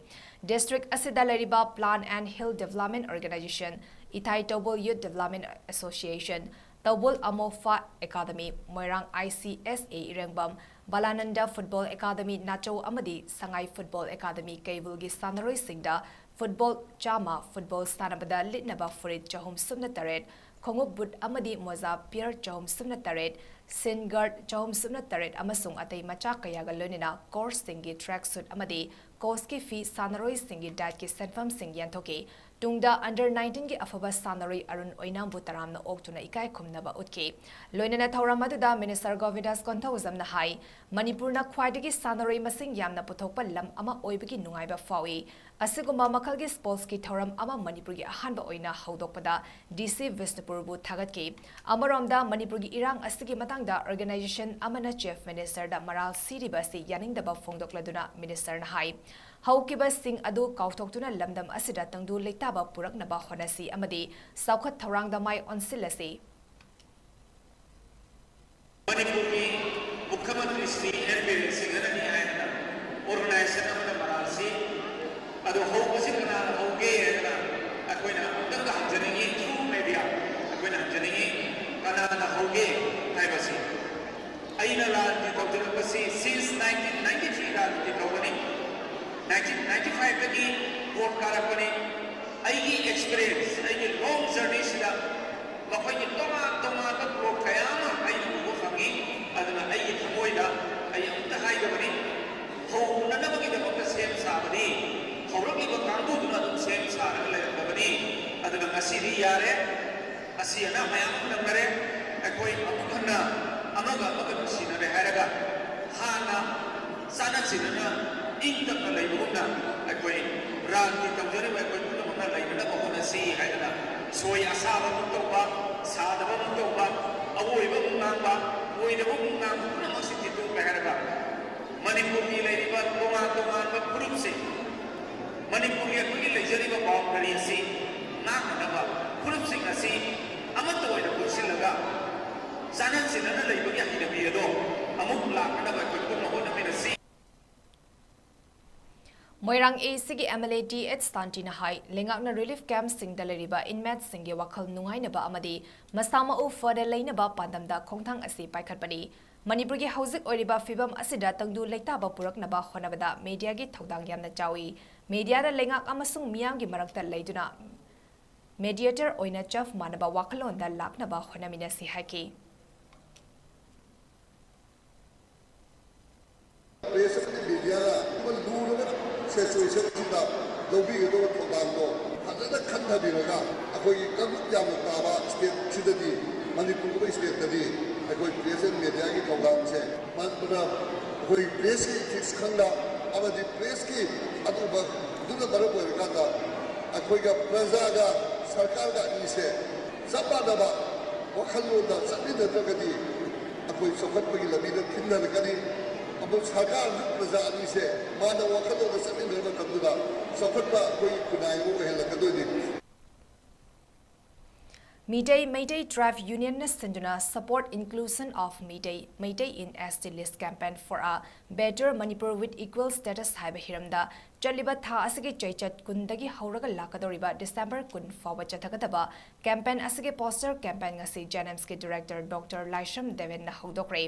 District ꯑꯁꯤꯗ ꯂꯩꯔꯤꯕ Plan and Hill Development Organisation, ꯏꯊꯥꯏ ꯇꯧꯕꯨꯜ Youth Development Association, ꯇꯧꯕꯨꯜ ꯑꯃꯣꯐꯥ Academy, Moirang I C S A ꯏꯔꯦꯡꯕꯝ, ꯕꯥꯂꯥꯅꯟꯗ Football Academy ꯅꯥꯆꯧ ꯑꯃꯗꯤ ꯁꯉꯥꯏ Football Academy ꯀꯩꯕꯨꯜꯒꯤ ꯁꯥꯟꯅꯔꯣꯏꯁꯤꯡꯗ football ꯆꯥꯝꯃ, football ꯁꯥꯟꯅꯕꯗ ꯂꯤꯠꯅꯕ ꯐꯨꯔꯤꯠ ꯆꯍꯨꯝ ꯁꯨꯞꯅ ꯇꯔꯦꯠ, ꯈꯣꯡꯎꯞ boot ꯑꯃꯗꯤ ꯃꯣꯖꯥ pair ꯆꯍꯨꯝ ꯁꯨꯞꯅ ꯇꯔꯦꯠ, shin guard ꯆꯍꯨꯝ ꯁꯨꯞꯅ ꯇꯔꯦꯠ ꯑꯃꯁꯨꯡ ꯑꯇꯩ ꯃꯆꯥꯛ ꯀꯌꯥꯒ ꯂꯣꯏꯅꯅ coachꯁꯤꯡꯒꯤ track suit ꯑꯃꯗꯤ coachꯀꯤ ꯐꯤ, ꯁꯥꯟꯅꯔꯣꯏꯁꯤꯡꯒꯤ dietꯀꯤ ꯁꯦꯟꯐꯝꯁꯤꯡ ꯌꯦꯟꯊꯣꯛꯈꯤ꯫ ꯇꯨꯡꯗ under nineteenꯒꯤ ꯑꯐꯕ ꯁꯥꯟꯅꯔꯣꯏ ꯑꯔꯨꯟ ꯑꯣꯏꯅꯥꯝꯕꯨ ꯇꯔꯥꯝꯅ ꯑꯣꯛꯇꯨꯅ ꯏꯀꯥꯏ ꯈꯨꯝꯅꯕ ꯎꯠꯈꯤ꯫ ꯂꯣꯏꯅꯅ ꯊꯧꯔꯝ ꯑꯗꯨꯗ Minister ꯒꯣꯕꯤꯟꯗꯥꯁ ꯀꯣꯟꯊꯧꯖꯝꯅ ꯍꯥꯏ, ꯃꯅꯤꯄꯨꯔꯅ ꯈ꯭ꯋꯥꯏꯗꯒꯤ ꯁꯥꯟꯅꯔꯣꯏ ꯃꯁꯤꯡ ꯌꯥꯝꯅ ꯄꯨꯊꯣꯛꯄ ꯂꯝ ꯑꯃ ꯑꯣꯏꯕꯒꯤ ꯅꯨꯡꯉꯥꯏꯕ ꯐꯥꯎꯏ꯫ ꯑꯁꯤꯒꯨꯝꯕ ꯃꯈꯜꯒꯤ sportsꯀꯤ ꯊꯧꯔꯝ ꯑꯃ ꯃꯅꯤꯄꯨꯔꯒꯤ ꯑꯍꯥꯟꯕ ꯑꯣꯏꯅ ꯍꯧꯗꯣꯛꯄꯗ D C ꯕꯤꯁꯅꯨꯄꯨꯔꯕꯨ ꯊꯥꯒꯠꯈꯤ꯫ ꯑꯃꯔꯣꯝꯗ, ꯃꯅꯤꯄꯨꯔꯒꯤ ꯏꯔꯥꯡ ꯑꯁꯤꯒꯤ ꯃꯇꯥꯡꯗ organisation ꯑꯃꯅ Chief Ministerꯗ ꯃꯔꯥꯜ ꯁꯤꯔꯤꯕ ꯑꯁꯤ ꯌꯥꯅꯤꯡꯗꯕ ꯐꯣꯡꯗꯣꯛꯂꯗꯨꯅ Ministerꯅ ꯍꯥꯏ, ꯍꯧꯈꯤꯕꯁꯤꯡ ꯑꯗꯨ ꯀꯥꯎꯊꯣꯛꯇꯨꯅ ꯂꯝꯗꯝ ꯑꯁꯤꯗ ꯇꯪꯗꯨ ꯂꯩꯇꯥꯕ ꯄꯨꯔꯛꯅꯕ ꯍꯣꯠꯅꯁꯤ ꯑꯃꯗꯤ ꯆꯥꯎꯈꯠ ꯊꯧꯔꯥꯡꯗ ꯃꯥꯏ ꯑꯣꯟꯁꯤꯜꯂꯁꯤ꯫ ꯃꯅꯤꯄꯨꯔꯒꯤ ꯃꯨꯈ꯭ꯌ ꯃꯟꯇ꯭ꯔꯤ ꯁ꯭ꯔꯤ ꯑꯦꯟ ꯕꯤꯔꯦꯟ ꯁꯤꯡꯍꯅꯅꯤ ꯍꯥꯏꯗꯅ organisation ꯑꯃꯗ ꯃꯔꯥꯜꯁꯤ ꯑꯗꯨ ꯍꯧꯕꯁꯤ ꯀꯅꯥꯅ ꯍꯧꯒꯦ ꯍꯥꯏꯗꯅ ꯑꯩꯈꯣꯏꯅ ꯑꯃꯨꯛꯇꯪꯒ ꯍꯪꯖꯅꯤꯡꯉꯤ, through media ꯑꯩꯈꯣꯏꯅ ꯍꯪꯖꯅꯤꯡꯉꯤ, ꯀꯅꯥꯅ ꯍꯧꯒꯦ ꯍꯥꯏꯕꯁꯤ꯫ ꯑꯩꯅ ꯂꯥꯟꯗꯤ ꯇꯧꯖꯔꯛꯄꯁꯤ since nineteen ninety three ꯂꯥꯟꯗꯤ ꯇꯧꯕꯅꯤ꯫ Nineteen ninety fiveꯇꯒꯤ vote ꯀꯥꯔꯛꯄꯅꯤ꯫ ꯑꯩꯒꯤ experience, ꯑꯩꯒꯤ long journeyꯁꯤꯗ ꯃꯈꯣꯏꯒꯤ ꯇꯣꯉꯥꯟ ꯇꯣꯉꯥꯟꯕ ꯄꯣꯠ ꯀꯌꯥ ꯑꯃ ꯑꯩꯅ ꯎꯕ ꯐꯪꯉꯤ꯫ ꯑꯗꯨꯅ ꯑꯩꯒꯤ ꯊꯃꯣꯏꯗ ꯑꯩ ꯑꯃꯨꯛꯇ ꯍꯥꯏꯖꯕꯅꯤ, ꯍꯧꯅꯅꯕꯒꯤꯗꯃꯛꯇ ꯁꯦꯝ ꯁꯥꯕꯅꯤ, ꯍꯧꯔꯛꯂꯤꯕ ꯀꯥꯡꯕꯨꯗꯨꯅ ꯑꯗꯨꯝ ꯁꯦꯝ ꯁꯥꯔꯒ ꯂꯩꯔꯝꯂꯕꯅꯤ꯫ ꯑꯗꯨꯅ ꯉꯁꯤꯗꯤ ꯌꯥꯔꯦ, ꯑꯁꯤ ꯑꯅꯥ ꯃꯌꯥꯝ ꯑꯃ ꯅꯪꯅꯔꯦ, ꯑꯩꯈꯣꯏ ꯑꯃꯨꯛ ꯍꯟꯅ ꯑꯃꯒ ꯑꯃꯒ ꯅꯨꯡꯁꯤꯅꯔꯦ ꯍꯥꯏꯔꯒ ꯍꯥꯟꯅ ꯆꯥꯟꯅ ꯆꯤꯟꯅꯅ ꯏꯪ ꯇꯞꯅ ꯂꯩꯕꯒꯨꯝꯅ ꯑꯩꯈꯣꯏ ꯔꯥꯟꯇꯤ ꯇꯧꯖꯔꯤꯕ ꯑꯩꯈꯣꯏ ꯄꯨꯝꯅꯃꯛꯅ ꯂꯩꯅꯅꯕ ꯍꯣꯠꯅꯁꯤ ꯍꯥꯏꯗꯅ, ꯁꯣꯏ ꯑꯁꯥꯕ ꯑꯃꯨꯛ ꯇꯧꯕ, ꯁꯥꯗꯕ ꯑꯃꯨꯛ ꯇꯧꯕ, ꯑꯋꯣꯏꯕ ꯑꯃꯨꯛ ꯉꯥꯡꯕ, ꯑꯣꯏꯗꯕ ꯑꯃꯨꯛ ꯉꯥꯡꯕ ꯄꯨꯝꯅꯃꯛꯁꯤ ꯊꯤꯠꯇꯣꯛꯄ ꯍꯥꯏꯔꯒ, ꯃꯅꯤꯄꯨꯔꯒꯤ ꯂꯩꯔꯤꯕ ꯇꯣꯉꯥꯟ ꯇꯣꯉꯥꯟꯕ ꯐꯨꯔꯨꯞꯁꯤꯡ, ꯃꯅꯤꯄꯨꯔꯒꯤ ꯑꯩꯈꯣꯏꯒꯤ ꯂꯩꯖꯔꯤꯕ ꯕꯥꯎꯟꯗꯔꯤ ꯑꯁꯤ ꯉꯥꯛꯅꯅꯕ, ꯐꯨꯔꯨꯞꯁꯤꯡ ꯑꯁꯤ ꯑꯃꯠꯇ ꯑꯣꯏꯅ ꯄꯨꯟꯁꯤꯜꯂꯒ ꯆꯥꯟꯅ ꯆꯤꯟꯅꯅ ꯂꯩꯕꯒꯤ ꯍꯩꯅꯕꯤ ꯑꯗꯣ ꯑꯃꯨꯛ ꯂꯥꯛꯅꯅꯕ ꯑꯩꯈꯣꯏ ꯄꯨꯟꯅ ꯍꯣꯠꯅꯃꯤꯟꯅꯁꯤ꯫ ꯃꯣꯏꯔꯥꯡ A C ꯒꯤ M L A T H ꯁꯥꯟꯇꯤꯅ ꯍꯥꯏ, ꯂꯩꯉꯥꯛꯅ relief camp ꯁꯤꯡꯗ ꯂꯩꯔꯤꯕ inmate ꯁꯤꯡꯒꯤ ꯋꯥꯈꯜ ꯅꯨꯡꯉꯥꯏꯅꯕ ꯑꯃꯗꯤ ꯃꯁꯥ ꯃꯎ ꯐꯅ ꯂꯩꯅꯕ ꯄꯥꯟꯗꯝꯗ ꯈꯣꯡꯊꯥꯡ ꯑꯁꯤ ꯄꯥꯏꯈꯠꯄꯅꯤ꯫ ꯃꯅꯤꯄꯨꯔꯒꯤ ꯍꯧꯖꯤꯛ ꯑꯣꯏꯔꯤꯕ ꯐꯤꯕꯝ ꯑꯁꯤꯗ ꯇꯪꯗꯨ ꯂꯩꯇꯥꯕ ꯄꯨꯔꯛꯅꯕ ꯍꯣꯠꯅꯕꯗ media ꯒꯤ ꯊꯧꯗꯥꯡ ꯌꯥꯝꯅ ꯆꯥꯎꯏ꯫ Media ꯅ ꯂꯩꯉꯥꯛ ꯑꯃꯁꯨꯡ ꯃꯤꯌꯥꯝꯒꯤ ꯃꯔꯛꯇ ꯂꯩꯗꯨꯅ mediator ꯑꯣꯏꯅ ꯆꯞ ꯃꯥꯟꯅꯕ ꯋꯥꯈꯜꯂꯣꯟꯗ ꯂꯥꯛꯅꯕ ꯍꯣꯠꯅꯃꯤꯟꯅꯁꯤ ꯍꯥꯏꯈꯤ꯫ Press ꯑꯃꯗꯤ media ꯅ ꯑꯗꯨꯒꯨꯝꯕ ꯂꯨꯔꯕ situation ꯁꯤꯗ ꯂꯧꯕꯤꯒꯗꯧꯕ ꯊꯧꯗꯥꯡꯗꯣ ꯐꯖꯅ ꯈꯟꯊꯕꯤꯔꯒ, ꯑꯩꯈꯣꯏꯒꯤ ꯀꯥꯡꯂꯨꯞ ꯌꯥꯝꯅ ꯇꯥꯕ state ꯁꯤꯗꯗꯤ, ꯃꯅꯤꯄꯨꯔꯒꯨꯝꯕ state ꯇꯗꯤ ꯑꯩꯈꯣꯏ press and media ꯒꯤ ꯊꯧꯗꯥꯡꯁꯦ ꯃ-, ꯃ-, ꯑꯩꯈꯣꯏ press ꯀꯤ ethics ꯈꯪꯗ ꯑꯃꯗꯤ press ꯀꯤ ꯑꯗꯨꯒꯨꯝꯕꯗꯨꯅ ꯃꯔꯝ ꯑꯣꯏꯔꯀꯥꯟꯗ ꯑꯩꯈꯣꯏꯒ ꯄ꯭ꯔꯖꯥꯒ ꯁꯔꯀꯥꯔꯒ ꯑꯅꯤꯁꯦ ꯆꯞ ꯃꯥꯟꯅꯕ ꯋꯥꯈꯜꯂꯣꯟꯗ ꯆꯠꯃꯤꯟꯅꯗ꯭ꯔꯒꯗꯤ ꯑꯩꯈꯣꯏ ꯆꯥꯎꯈꯠꯄꯒꯤ ꯂꯝꯕꯤꯗ ꯊꯤꯟꯊꯔꯛꯀꯅꯤ꯫ ꯑꯗꯨ ꯁꯔꯀꯥꯔꯁꯨ ꯄ꯭ꯔꯖꯥ ꯑꯅꯤꯁꯦ ꯃꯥꯟꯅꯕ ꯋꯥꯈꯜꯂꯣꯟꯗ ꯆꯠꯃꯤꯟꯅꯕ ꯃꯇꯝꯗꯨꯗ ꯆꯥꯎꯈꯠꯄ ꯑꯩꯈꯣꯏꯒꯤ ꯈꯨꯟꯅꯥꯏ ꯑꯃ ꯑꯣꯏꯍꯜꯂꯛꯀꯗꯣꯏꯅꯤ꯫ ꯃꯤꯇꯩ Meitei Tribe Union ꯅ ꯁꯤꯟꯗꯨꯅ Support Inclusion of Meitei, Meitei in S T List Campaign for a Better Manipur with Equal Status ꯍꯥꯏꯕ ꯍꯤꯔꯝꯗ ꯆꯠꯂꯤꯕ ꯊꯥ ꯑꯁꯤꯒꯤ ꯆꯩꯆꯠ ꯀꯨꯟꯗꯒꯤ ꯍꯧꯔꯒ ꯂꯥꯛꯀꯗꯧꯔꯤꯕ December ꯀꯨꯟ ꯐꯥꯎꯕ ꯆꯠꯊꯒꯗꯕ campaign ꯑꯁꯤꯒꯤ poster campaign ꯉꯁꯤ JNIMS ꯀꯤ director Doctor ꯂꯥꯏꯁ꯭ꯔꯝ ꯗꯦꯕꯦꯟꯅ ꯍꯧꯗꯣꯛꯈ꯭ꯔꯦ꯫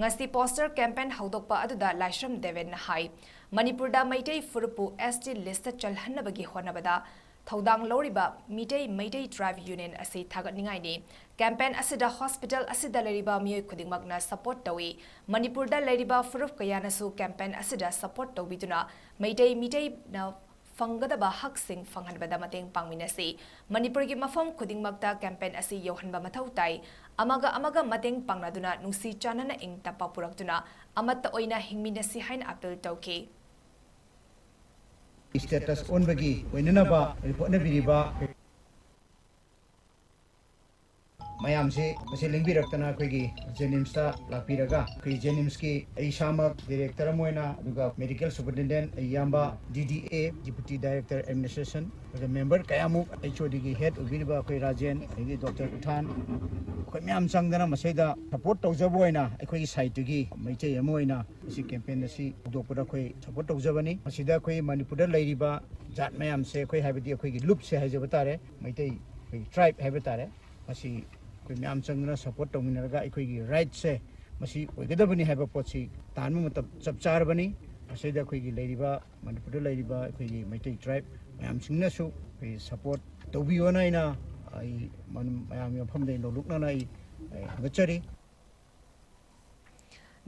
ꯉꯁꯤ poster campaign ꯍꯧꯗꯣꯛꯄ ꯑꯗꯨꯗ ꯂꯥꯏꯁ꯭ꯔꯝ ꯗꯦꯕꯦꯟꯅ ꯍꯥꯏ, ꯃꯅꯤꯄꯨꯔꯗ ꯃꯩꯇꯩ ꯐꯨꯔꯨꯞꯄꯨ S T list ꯇ ꯆꯜꯍꯟꯅꯕꯒꯤ ꯍꯣꯠꯅꯕꯗ ꯊꯧꯗꯥꯡ ꯂꯧꯔꯤꯕ ꯃꯤꯇꯩ Meitei Tribe Union ꯑꯁꯤ ꯊꯥꯒꯠꯅꯤꯡꯉꯥꯏꯅꯤ꯫ Campaign ꯑꯁꯤꯗ hospital ꯑꯁꯤꯗ ꯂꯩꯔꯤꯕ ꯃꯤꯑꯣꯏ ꯈꯨꯗꯤꯡꯃꯛꯅ support ꯇꯧꯏ꯫ ꯃꯅꯤꯄꯨꯔꯗ ꯂꯩꯔꯤꯕ ꯐꯨꯔꯨꯞ ꯀꯌꯥꯅꯁꯨ campaign ꯑꯁꯤꯗ support ꯇꯧꯕꯤꯗꯨꯅ ꯃꯩꯇꯩ ꯃꯤꯇꯩꯅ ꯐꯪꯒꯗꯕ ꯍꯛꯁꯤꯡ ꯐꯪꯍꯟꯕꯗ ꯃꯇꯦꯡ ꯄꯥꯡꯃꯤꯟꯅꯁꯤ꯫ ꯃꯅꯤꯄꯨꯔꯒꯤ ꯃꯐꯝ ꯈꯨꯗꯤꯡꯃꯛꯇ campaign ꯑꯁꯤ ꯌꯧꯍꯟꯕ ꯃꯊꯧ ꯇꯥꯏ꯫ ꯑꯃꯒ ꯑꯃꯒ ꯃꯇꯦꯡ ꯄꯥꯡꯅꯗꯨꯅ ꯅꯨꯡꯁꯤ ꯆꯥꯟꯅꯅ ꯏꯪ ꯇꯞꯄ ꯄꯨꯔꯛꯇꯨꯅ ꯑꯃꯠꯇ ꯑꯣꯏꯅ ꯍꯤꯡꯃꯤꯟꯅꯁꯤ ꯍꯥꯏꯅ appeal ꯇꯧꯈꯤ꯫ ꯁ꯭ꯇꯦꯇꯁ ꯑꯣꯟꯕꯒꯤ ꯑꯣꯏꯅꯅꯕ ꯍꯣꯠꯅꯕꯤꯔꯤꯕ ꯃꯌꯥꯝꯁꯦ ꯃꯁꯤ ꯂꯦꯡꯕꯤꯔꯛꯇꯅ ꯑꯩꯈꯣꯏꯒꯤ ꯖꯦꯅꯤꯝꯁꯇ ꯂꯥꯛꯄꯤꯔꯒ ꯑꯩꯈꯣꯏ ꯖꯦꯅꯤꯝꯁꯀꯤ ꯑꯩ ꯏꯁꯥꯃꯛ ꯗꯤꯔꯦꯛꯇꯔ ꯑꯃ ꯑꯣꯏꯅ, ꯑꯗꯨꯒ ꯃꯦꯗꯤꯀꯦꯜ ꯁꯨꯄꯔꯤꯟꯇꯦꯟꯗꯦꯟ ꯑꯩ ꯏꯌꯥꯝꯕ, ꯗꯤ ꯗꯤ ꯑꯦ, ꯗꯤꯄꯨꯇꯤ ꯗꯥꯏꯔꯦꯛꯇꯔ ꯑꯦꯗꯃꯤꯅꯤꯁꯇ꯭ꯔꯦꯁꯟ, ꯑꯗꯨꯒ ꯃꯦꯝꯕꯔ ꯀꯌꯥꯃꯨꯛ, ꯑꯩꯆ ꯑꯣ ꯗꯤꯒꯤ ꯍꯦꯗ ꯑꯣꯏꯕꯤꯔꯤꯕ ꯑꯩꯈꯣꯏ ꯔꯥꯖꯦꯟ, ꯑꯗꯒꯤ ꯗꯣꯛꯇꯔ ꯄ꯭ꯔꯊꯥꯟ, ꯑꯩꯈꯣꯏ ꯃꯌꯥꯝ ꯆꯪꯗꯅ ꯃꯁꯤꯗ ꯁꯄꯣꯔꯠ ꯇꯧꯖꯕ ꯑꯣꯏꯅ ꯑꯩꯈꯣꯏꯒꯤ ꯁꯥꯏꯠꯇꯒꯤ ꯃꯩꯇꯩ ꯑꯃ ꯑꯣꯏꯅ ꯃꯁꯤ ꯀꯦꯝꯄꯦꯟ ꯑꯁꯤ ꯍꯧꯗꯣꯛꯄꯗ ꯑꯩꯈꯣꯏ ꯁꯄꯣꯔꯠ ꯇꯧꯖꯕꯅꯤ꯫ ꯃꯁꯤꯗ ꯑꯩꯈꯣꯏ ꯃꯅꯤꯄꯨꯔꯗ ꯂꯩꯔꯤꯕ ꯖꯥꯠ ꯃꯌꯥꯝꯁꯦ, ꯑꯩꯈꯣꯏ ꯍꯥꯏꯕꯗꯤ ꯑꯩꯈꯣꯏꯒꯤ ꯂꯨꯞꯁꯦ ꯍꯥꯏꯖꯕ ꯇꯥꯔꯦ, ꯃꯩꯇꯩ ꯑꯩꯈꯣꯏꯒꯤ ꯇ꯭ꯔꯥꯏꯕ ꯍꯥꯏꯕ ꯇꯥꯔꯦ, ꯃꯁꯤ ꯑꯩꯈꯣꯏ ꯃꯌꯥꯝ ꯆꯪꯗꯅ ꯁꯄꯣꯔꯠ ꯇꯧꯃꯤꯟꯅꯔꯒ ꯑꯩꯈꯣꯏꯒꯤ ꯔꯥꯏꯠꯁꯦ ꯃꯁꯤ ꯑꯣꯏꯒꯗꯕꯅꯤ ꯍꯥꯏꯕ ꯄꯣꯠꯁꯤ ꯇꯥꯟꯕ ꯃꯇꯝ ꯆꯞ ꯆꯥꯔꯕꯅꯤ꯫ ꯃꯁꯤꯗ ꯑꯩꯈꯣꯏꯒꯤ ꯂꯩꯔꯤꯕ, ꯃꯅꯤꯄꯨꯔꯗ ꯂꯩꯔꯤꯕ ꯑꯩꯈꯣꯏꯒꯤ ꯃꯩꯇꯩ ꯇ꯭ꯔꯥꯏꯕ ꯃꯌꯥꯝꯁꯤꯡꯅꯁꯨ ꯑꯩꯈꯣꯏ ꯁꯄꯣꯔꯠ ꯇꯧꯕꯤꯌꯣꯅ ꯑꯩꯅ ꯑꯩ ꯃꯌꯥꯝꯒꯤ ꯃꯐꯝꯗ ꯅꯣꯂꯨꯛꯅꯅ ꯑꯩ ꯑꯩ ꯍꯪꯒꯠꯆꯔꯤ꯫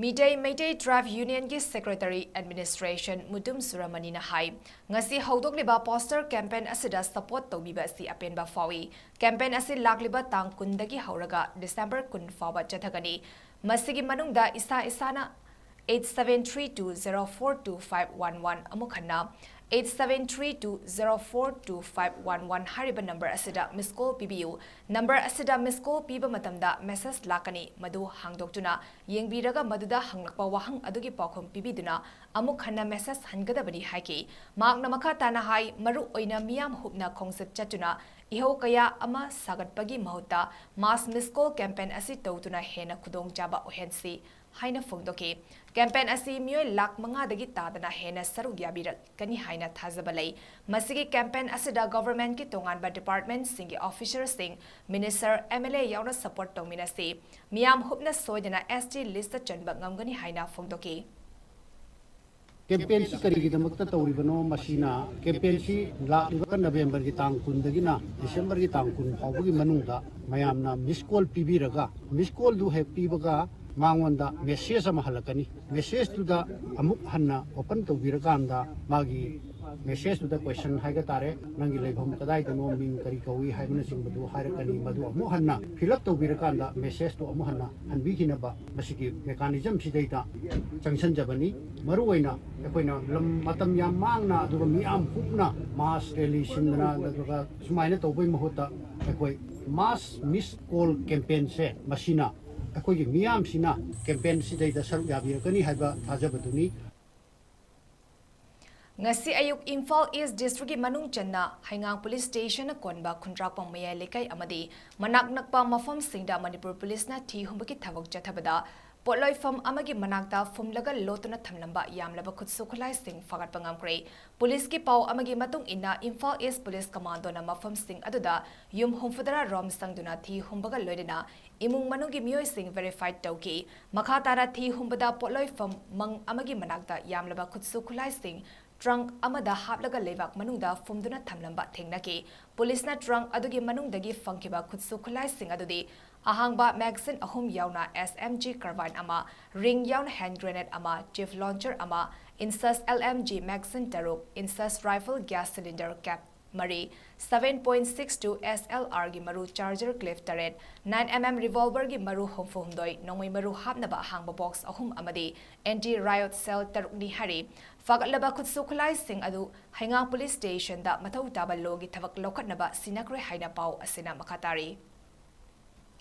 ꯃꯤꯇꯩ ꯃꯩꯇꯩ ꯇ꯭ꯔꯥꯏꯕ ꯌꯨꯅꯤꯌꯟꯒꯤ ꯁꯦꯀ꯭ꯔꯦꯇꯔꯤ ꯑꯦꯗꯃꯤꯅꯤꯁꯇ꯭ꯔꯦꯁꯟ ꯃꯨꯇꯨꯝ ꯁꯨꯔꯃꯅꯤꯅ ꯍꯥꯏ, ꯉꯁꯤ ꯍꯧꯗꯣꯛꯂꯤꯕ ꯄꯣꯁꯇꯔ ꯀꯦꯝꯄꯦꯟ ꯑꯁꯤꯗ ꯁꯄꯣꯔꯠ ꯇꯧꯕꯤꯕ ꯑꯁꯤ ꯑꯄꯦꯟꯕ ꯐꯥꯎꯏ꯫ ꯀꯦꯝꯄꯦꯟ ꯑꯁꯤ ꯂꯥꯛꯂꯤꯕ ꯇꯥꯡ ꯀꯨꯟꯗꯒꯤ ꯍꯧꯔꯒ ꯗꯤꯁꯦꯝꯕꯔ ꯀꯨꯟ ꯐꯥꯎꯕ ꯆꯠꯊꯒꯅꯤ꯫ ꯃꯁꯤꯒꯤ ꯃꯅꯨꯡꯗ ꯏꯁꯥ ꯏꯁꯥꯅ eight seven three two zero four two five one one ꯑꯃꯨꯛ ꯍꯟꯅ eight seven three two zero four two five one one ꯍꯥꯏꯔꯤꯕ ꯅꯝꯕꯔ ꯑꯁꯤꯗ ꯃꯤꯁ ꯀꯣꯜ ꯄꯤꯕꯤꯌꯨ꯫ ꯅꯝꯕꯔ ꯑꯁꯤꯗ ꯃꯤꯁ ꯀꯣꯜ ꯄꯤꯕ ꯃꯇꯝꯗ ꯃꯦꯁꯦꯖ ꯂꯥꯛꯀꯅꯤ, ꯃꯗꯨ ꯍꯥꯡꯗꯣꯛꯇꯨꯅ ꯌꯦꯡꯕꯤꯔꯒ ꯃꯗꯨꯗ ꯍꯪꯂꯛꯄ ꯋꯥꯍꯪ ꯑꯗꯨꯒꯤ ꯄꯥꯎꯈꯨꯝ ꯄꯤꯕꯤꯗꯨꯅ ꯑꯃꯨꯛ ꯍꯟꯅ ꯃꯦꯁꯦꯖ ꯍꯟꯒꯗꯕꯅꯤ ꯍꯥꯏꯈꯤ꯫ ꯃꯍꯥꯛꯅ ꯃꯈꯥ ꯇꯥꯅ ꯍꯥꯏ, ꯃꯔꯨ ꯑꯣꯏꯅ ꯃꯤꯌꯥꯝ ꯍꯨꯞꯅ ꯈꯣꯡꯆꯠ ꯆꯠꯇꯨꯅ ꯏꯍꯧ ꯀꯌꯥ ꯑꯃ ꯁꯥꯒꯠꯄꯒꯤ ꯃꯍꯨꯠꯇ ꯃꯥꯁ ꯃꯤꯁ ꯀꯣꯜ ꯀꯦꯝꯄꯦꯟ ꯑꯁꯤ ꯇꯧꯗꯨꯅ ꯍꯦꯟꯅ ꯈꯨꯗꯣꯡꯆꯥꯕ ꯑꯣꯏꯍꯟꯁꯤ ꯍꯥꯏꯅ ꯐꯣꯡꯗꯣꯛꯈꯤ꯫ ꯀꯦꯝꯄꯦꯟ ꯑꯁꯤ ꯃꯤꯑꯣꯏ ꯂꯥꯈ ꯃꯉꯥꯗꯒꯤ ꯇꯥꯗꯅ ꯍꯦꯟꯅ ꯁꯔꯨꯛ ꯌꯥꯕꯤꯔꯛꯀꯅꯤ ꯍꯥꯏꯅ ꯊꯥꯖꯕ ꯂꯩ꯫ ꯃꯁꯤꯒꯤ ꯀꯦꯝꯄꯦꯟ ꯑꯁꯤꯗ ꯒꯚꯔꯟꯃꯦꯟꯠꯀꯤ ꯇꯣꯉꯥꯟꯕ ꯗꯤꯄꯥꯔꯠꯃꯦꯟꯠꯁꯤꯡꯒꯤ ꯑꯣꯐꯤꯁꯔꯁꯤꯡ, ꯃꯤꯅꯤꯁꯇꯔ, ꯑꯦꯝ ꯑꯦꯜ ꯑꯦ ꯌꯥꯎꯅ ꯁꯄꯣꯔꯠ ꯇꯧꯃꯤꯟꯅꯁꯤ꯫ ꯃꯤꯌꯥꯝ ꯍꯨꯞꯅ ꯁꯣꯏꯗꯅ ꯑꯦꯁ ꯇꯤ ꯂꯤꯁ꯭ꯠꯇ ꯆꯟꯕ ꯉꯝꯒꯅꯤ ꯍꯥꯏꯅ ꯐꯣꯡꯗꯣꯛꯈꯤ꯫ ꯀꯦꯝꯄꯦꯟꯁꯤ ꯀꯔꯤꯒꯤꯗꯃꯛꯇ ꯇꯧꯔꯤꯕꯅꯣ? ꯃꯁꯤꯅ ꯀꯦꯝꯄꯦꯟꯁꯤ ꯂꯥꯛꯂꯤꯕ ꯅꯕꯦꯝꯕꯔꯒꯤ ꯇꯥꯡ ꯀꯨꯟꯗꯒꯤꯅ ꯗꯤꯁꯦꯝꯕꯔꯒꯤ ꯇꯥꯡ ꯀꯨꯟ ꯐꯥꯎꯕꯒꯤ ꯃꯅꯨꯡꯗ ꯃꯌꯥꯝꯅ ꯃꯤꯁ ꯀꯣꯜ ꯄꯤꯕꯤꯔꯒ, ꯃꯤꯁ ꯀꯣꯜꯗꯨ ꯍꯦꯛ ꯄꯤꯕꯒ ꯃꯉꯣꯟꯗ ꯃꯦꯁꯦꯖ ꯑꯃ ꯍꯜꯂꯛꯀꯅꯤ꯫ ꯃꯦꯁꯦꯖꯇꯨꯗ ꯑꯃꯨꯛ ꯍꯟꯅ ꯑꯣꯄꯟ ꯇꯧꯕꯤꯔꯀꯥꯟꯗ ꯃꯥꯒꯤ ꯃꯦꯁꯦꯖꯇꯨꯗ ꯀꯣꯏꯁꯟ ꯍꯥꯏꯕ ꯇꯥꯔꯦ, "ꯅꯪꯒꯤ ꯂꯩꯐꯝ ꯀꯗꯥꯏꯗꯅꯣ, ꯃꯤꯡ ꯀꯔꯤ ꯀꯧꯏ?" ꯍꯥꯏꯕꯅꯆꯤꯡꯕꯗꯨ ꯍꯥꯏꯔꯛꯀꯅꯤ꯫ ꯃꯗꯨ ꯑꯃꯨꯛ ꯍꯟꯅ ꯐꯤꯜ ꯑꯞ ꯇꯧꯕꯤꯔꯀꯥꯟꯗ ꯃꯦꯁꯦꯖꯇꯨ ꯑꯃꯨꯛ ꯍꯟꯅ ꯍꯟꯕꯤꯈꯤꯅꯕ ꯃꯁꯤꯒꯤ ꯃꯦꯀꯥꯅꯤꯖꯝꯁꯤꯗꯩꯗ ꯆꯪꯁꯤꯟꯖꯕꯅꯤ꯫ ꯃꯔꯨꯑꯣꯏꯅ ꯑꯩꯈꯣꯏꯅ ꯂꯝ, ꯃꯇꯝ ꯌꯥꯝ ꯃꯥꯡꯅ ꯑꯗꯨꯒ ꯃꯤꯌꯥꯝ ꯍꯨꯞꯅ ꯃꯥꯁ ꯔꯦꯂꯤ ꯁꯤꯟꯗꯅ ꯅꯠꯇ꯭ꯔꯒ ꯁꯨꯃꯥꯏꯅ ꯇꯧꯕꯒꯤ ꯃꯍꯨꯠꯇ ꯑꯩꯈꯣꯏ ꯃꯥꯁ ꯃꯤꯁ ꯀꯣꯜ ꯀꯦꯝꯄꯦꯟꯁꯦ, ꯃꯁꯤꯅ ꯑꯩꯈꯣꯏꯒꯤ ꯃꯤꯌꯥꯝꯁꯤꯅ ꯀꯦꯝꯄꯦꯟꯁꯤꯗꯩꯗ ꯁꯔꯨꯛ ꯌꯥꯕꯤꯔꯛꯀꯅꯤ ꯍꯥꯏꯕ ꯊꯥꯖꯕꯗꯨꯅꯤ꯫ ꯉꯁꯤ ꯑꯌꯨꯛ ꯏꯝꯐꯥꯜ ꯏꯁ ꯗꯤꯁꯇ꯭ꯔꯤꯛꯀꯤ ꯃꯅꯨꯡ ꯆꯟꯅ ꯍꯩꯉꯥꯡ ꯄꯨꯂꯤꯁ ꯁ꯭ꯇꯦꯁꯟꯅ ꯀꯣꯟꯕ ꯈꯨꯟꯗ꯭ꯔꯥꯛꯄꯝ ꯃꯌꯥꯏ ꯂꯩꯀꯥꯏ ꯑꯃꯗꯤ ꯃꯅꯥꯛ ꯅꯛꯄ ꯃꯐꯝꯁꯤꯡꯗ ꯃꯅꯤꯄꯨꯔ ꯄꯨꯂꯤꯁꯅ ꯊꯤ ꯍꯨꯝꯕꯒꯤ ꯊꯕꯛ ꯆꯠꯊꯕꯗ ꯄꯣꯠꯂꯣꯏꯐꯝ ꯑꯃꯒꯤ ꯃꯅꯥꯛꯇ ꯐꯨꯝꯂꯒ ꯂꯣꯠꯇꯨꯅ ꯊꯝꯂꯝꯕ ꯌꯥꯝꯂꯕ ꯈꯨꯠꯁꯨ ꯈꯨꯠꯂꯥꯏꯁꯤꯡ ꯐꯥꯒꯠꯄ ꯉꯝꯈ꯭ꯔꯦ꯫ ꯄꯨꯂꯤꯁꯀꯤ ꯄꯥꯎ ꯑꯃꯒꯤ ꯃꯇꯨꯡ ꯏꯟꯅ ꯏꯝꯐꯥꯜ ꯏꯁ ꯄꯨꯂꯤꯁ ꯀꯃꯥꯟꯗꯣꯅ ꯃꯐꯝꯁꯤꯡ ꯑꯗꯨꯗ ꯌꯨꯝ ꯍꯨꯝꯐꯨꯇꯔꯥ ꯔꯣꯝ ꯆꯪꯗꯨꯅ ꯊꯤ ꯍꯨꯝꯕꯒ ꯂꯣꯏꯅꯅ ꯏꯃꯨꯡ ꯃꯅꯨꯡꯒꯤ ꯃꯤꯑꯣꯏꯁꯤꯡ ꯚꯦꯔꯤꯐꯥꯏ ꯇꯧꯈꯤ꯫ ꯃꯈꯥ ꯇꯥꯅ ꯊꯤ ꯍꯨꯝꯕꯗ ꯄꯣꯠꯂꯣꯏꯐꯝ ꯃꯪ ꯑꯃꯒꯤ ꯃꯅꯥꯛꯇ ꯌꯥꯝꯂꯕ ꯈꯨꯠꯁꯨ ꯈꯨꯠꯂꯥꯏꯁꯤꯡ ꯇ꯭ꯔꯪꯛ ꯑꯃꯗ ꯍꯥꯞꯂꯒ ꯂꯩꯕꯥꯛ ꯃꯅꯨꯡꯗ ꯐꯨꯝꯗꯨꯅ ꯊꯝꯂꯝꯕ ꯊꯦꯡꯅꯈꯤ꯫ ꯄꯨꯂꯤꯁꯅ ꯇ꯭ꯔꯪꯛ ꯑꯗꯨꯒꯤ ꯃꯅꯨꯡꯗꯒꯤ ꯐꯪꯈꯤꯕ ꯈꯨꯠꯁꯨ ꯈꯨꯠꯂꯥꯏꯁꯤꯡ ꯑꯗꯨꯗꯤ ꯑꯍꯥꯡꯕ ꯃꯦꯒꯥꯖꯤꯟ ꯑꯍꯨꯝ ꯌꯥꯎꯅ ꯑꯦꯁ ꯑꯦꯝ ꯖꯤ ꯀꯥꯔꯕꯥꯏꯟ ꯑꯃ, ꯔꯤꯡ ꯌꯥꯎꯅ ꯍꯦꯟ ꯒ꯭ꯔꯦꯅꯦꯗ ꯑꯃ, ꯆꯤꯞ ꯂꯣꯟꯆꯔ ꯑꯃ, ꯏꯟꯁꯁ ꯑꯦꯜ ꯑꯦꯝ ꯖꯤ ꯃꯦꯒꯥꯖꯤꯟ ꯇꯔꯨꯛ, ꯏꯟꯁꯁ ꯔꯥꯏꯐꯜ ꯒ꯭ꯌꯥꯁ ꯁꯤꯂꯤꯟꯗꯔ ꯀꯦꯞ ꯃꯔꯤ, seven point six two S L R ꯒꯤ ꯃꯔꯨ ꯆꯥꯔꯖꯔ ꯀ꯭ꯂꯤꯞ ꯇꯔꯦꯠ, nine M M revolver ꯒꯤ ꯃꯔꯨ ꯍꯨꯝꯐꯨ ꯍꯨꯝꯗꯣꯏ, ꯅꯣꯡꯃꯩ ꯃꯔꯨ ꯍꯥꯞꯅꯕ ꯑꯍꯥꯡꯕ ꯕꯣꯛꯁ ꯑꯍꯨꯝ ꯑꯃꯗꯤ ꯑꯦꯟꯇꯤ ꯔꯥꯏꯌꯣꯠ ꯁꯦꯜ ꯇꯔꯨꯛꯅꯤ ꯍꯥꯏꯔꯤ꯫ ꯐꯒꯠꯂꯕ ꯈꯨꯠꯁꯨ ꯈꯨꯠꯂꯥꯏꯁꯤꯡ ꯑꯗꯨ ꯍꯩꯉꯥꯡ ꯄꯨꯂꯤꯁ ꯁ꯭ꯇꯦꯁꯟꯗ ꯃꯊꯧ ꯇꯥꯕ ꯂꯣꯒꯤ ꯊꯕꯛ ꯂꯧꯈꯠꯅꯕ ꯁꯤꯟꯅꯈ꯭ꯔꯦ ꯍꯥꯏꯅ ꯄꯥꯎ ꯑꯁꯤꯅ ꯃꯈꯥ ꯇꯥꯔꯤ꯫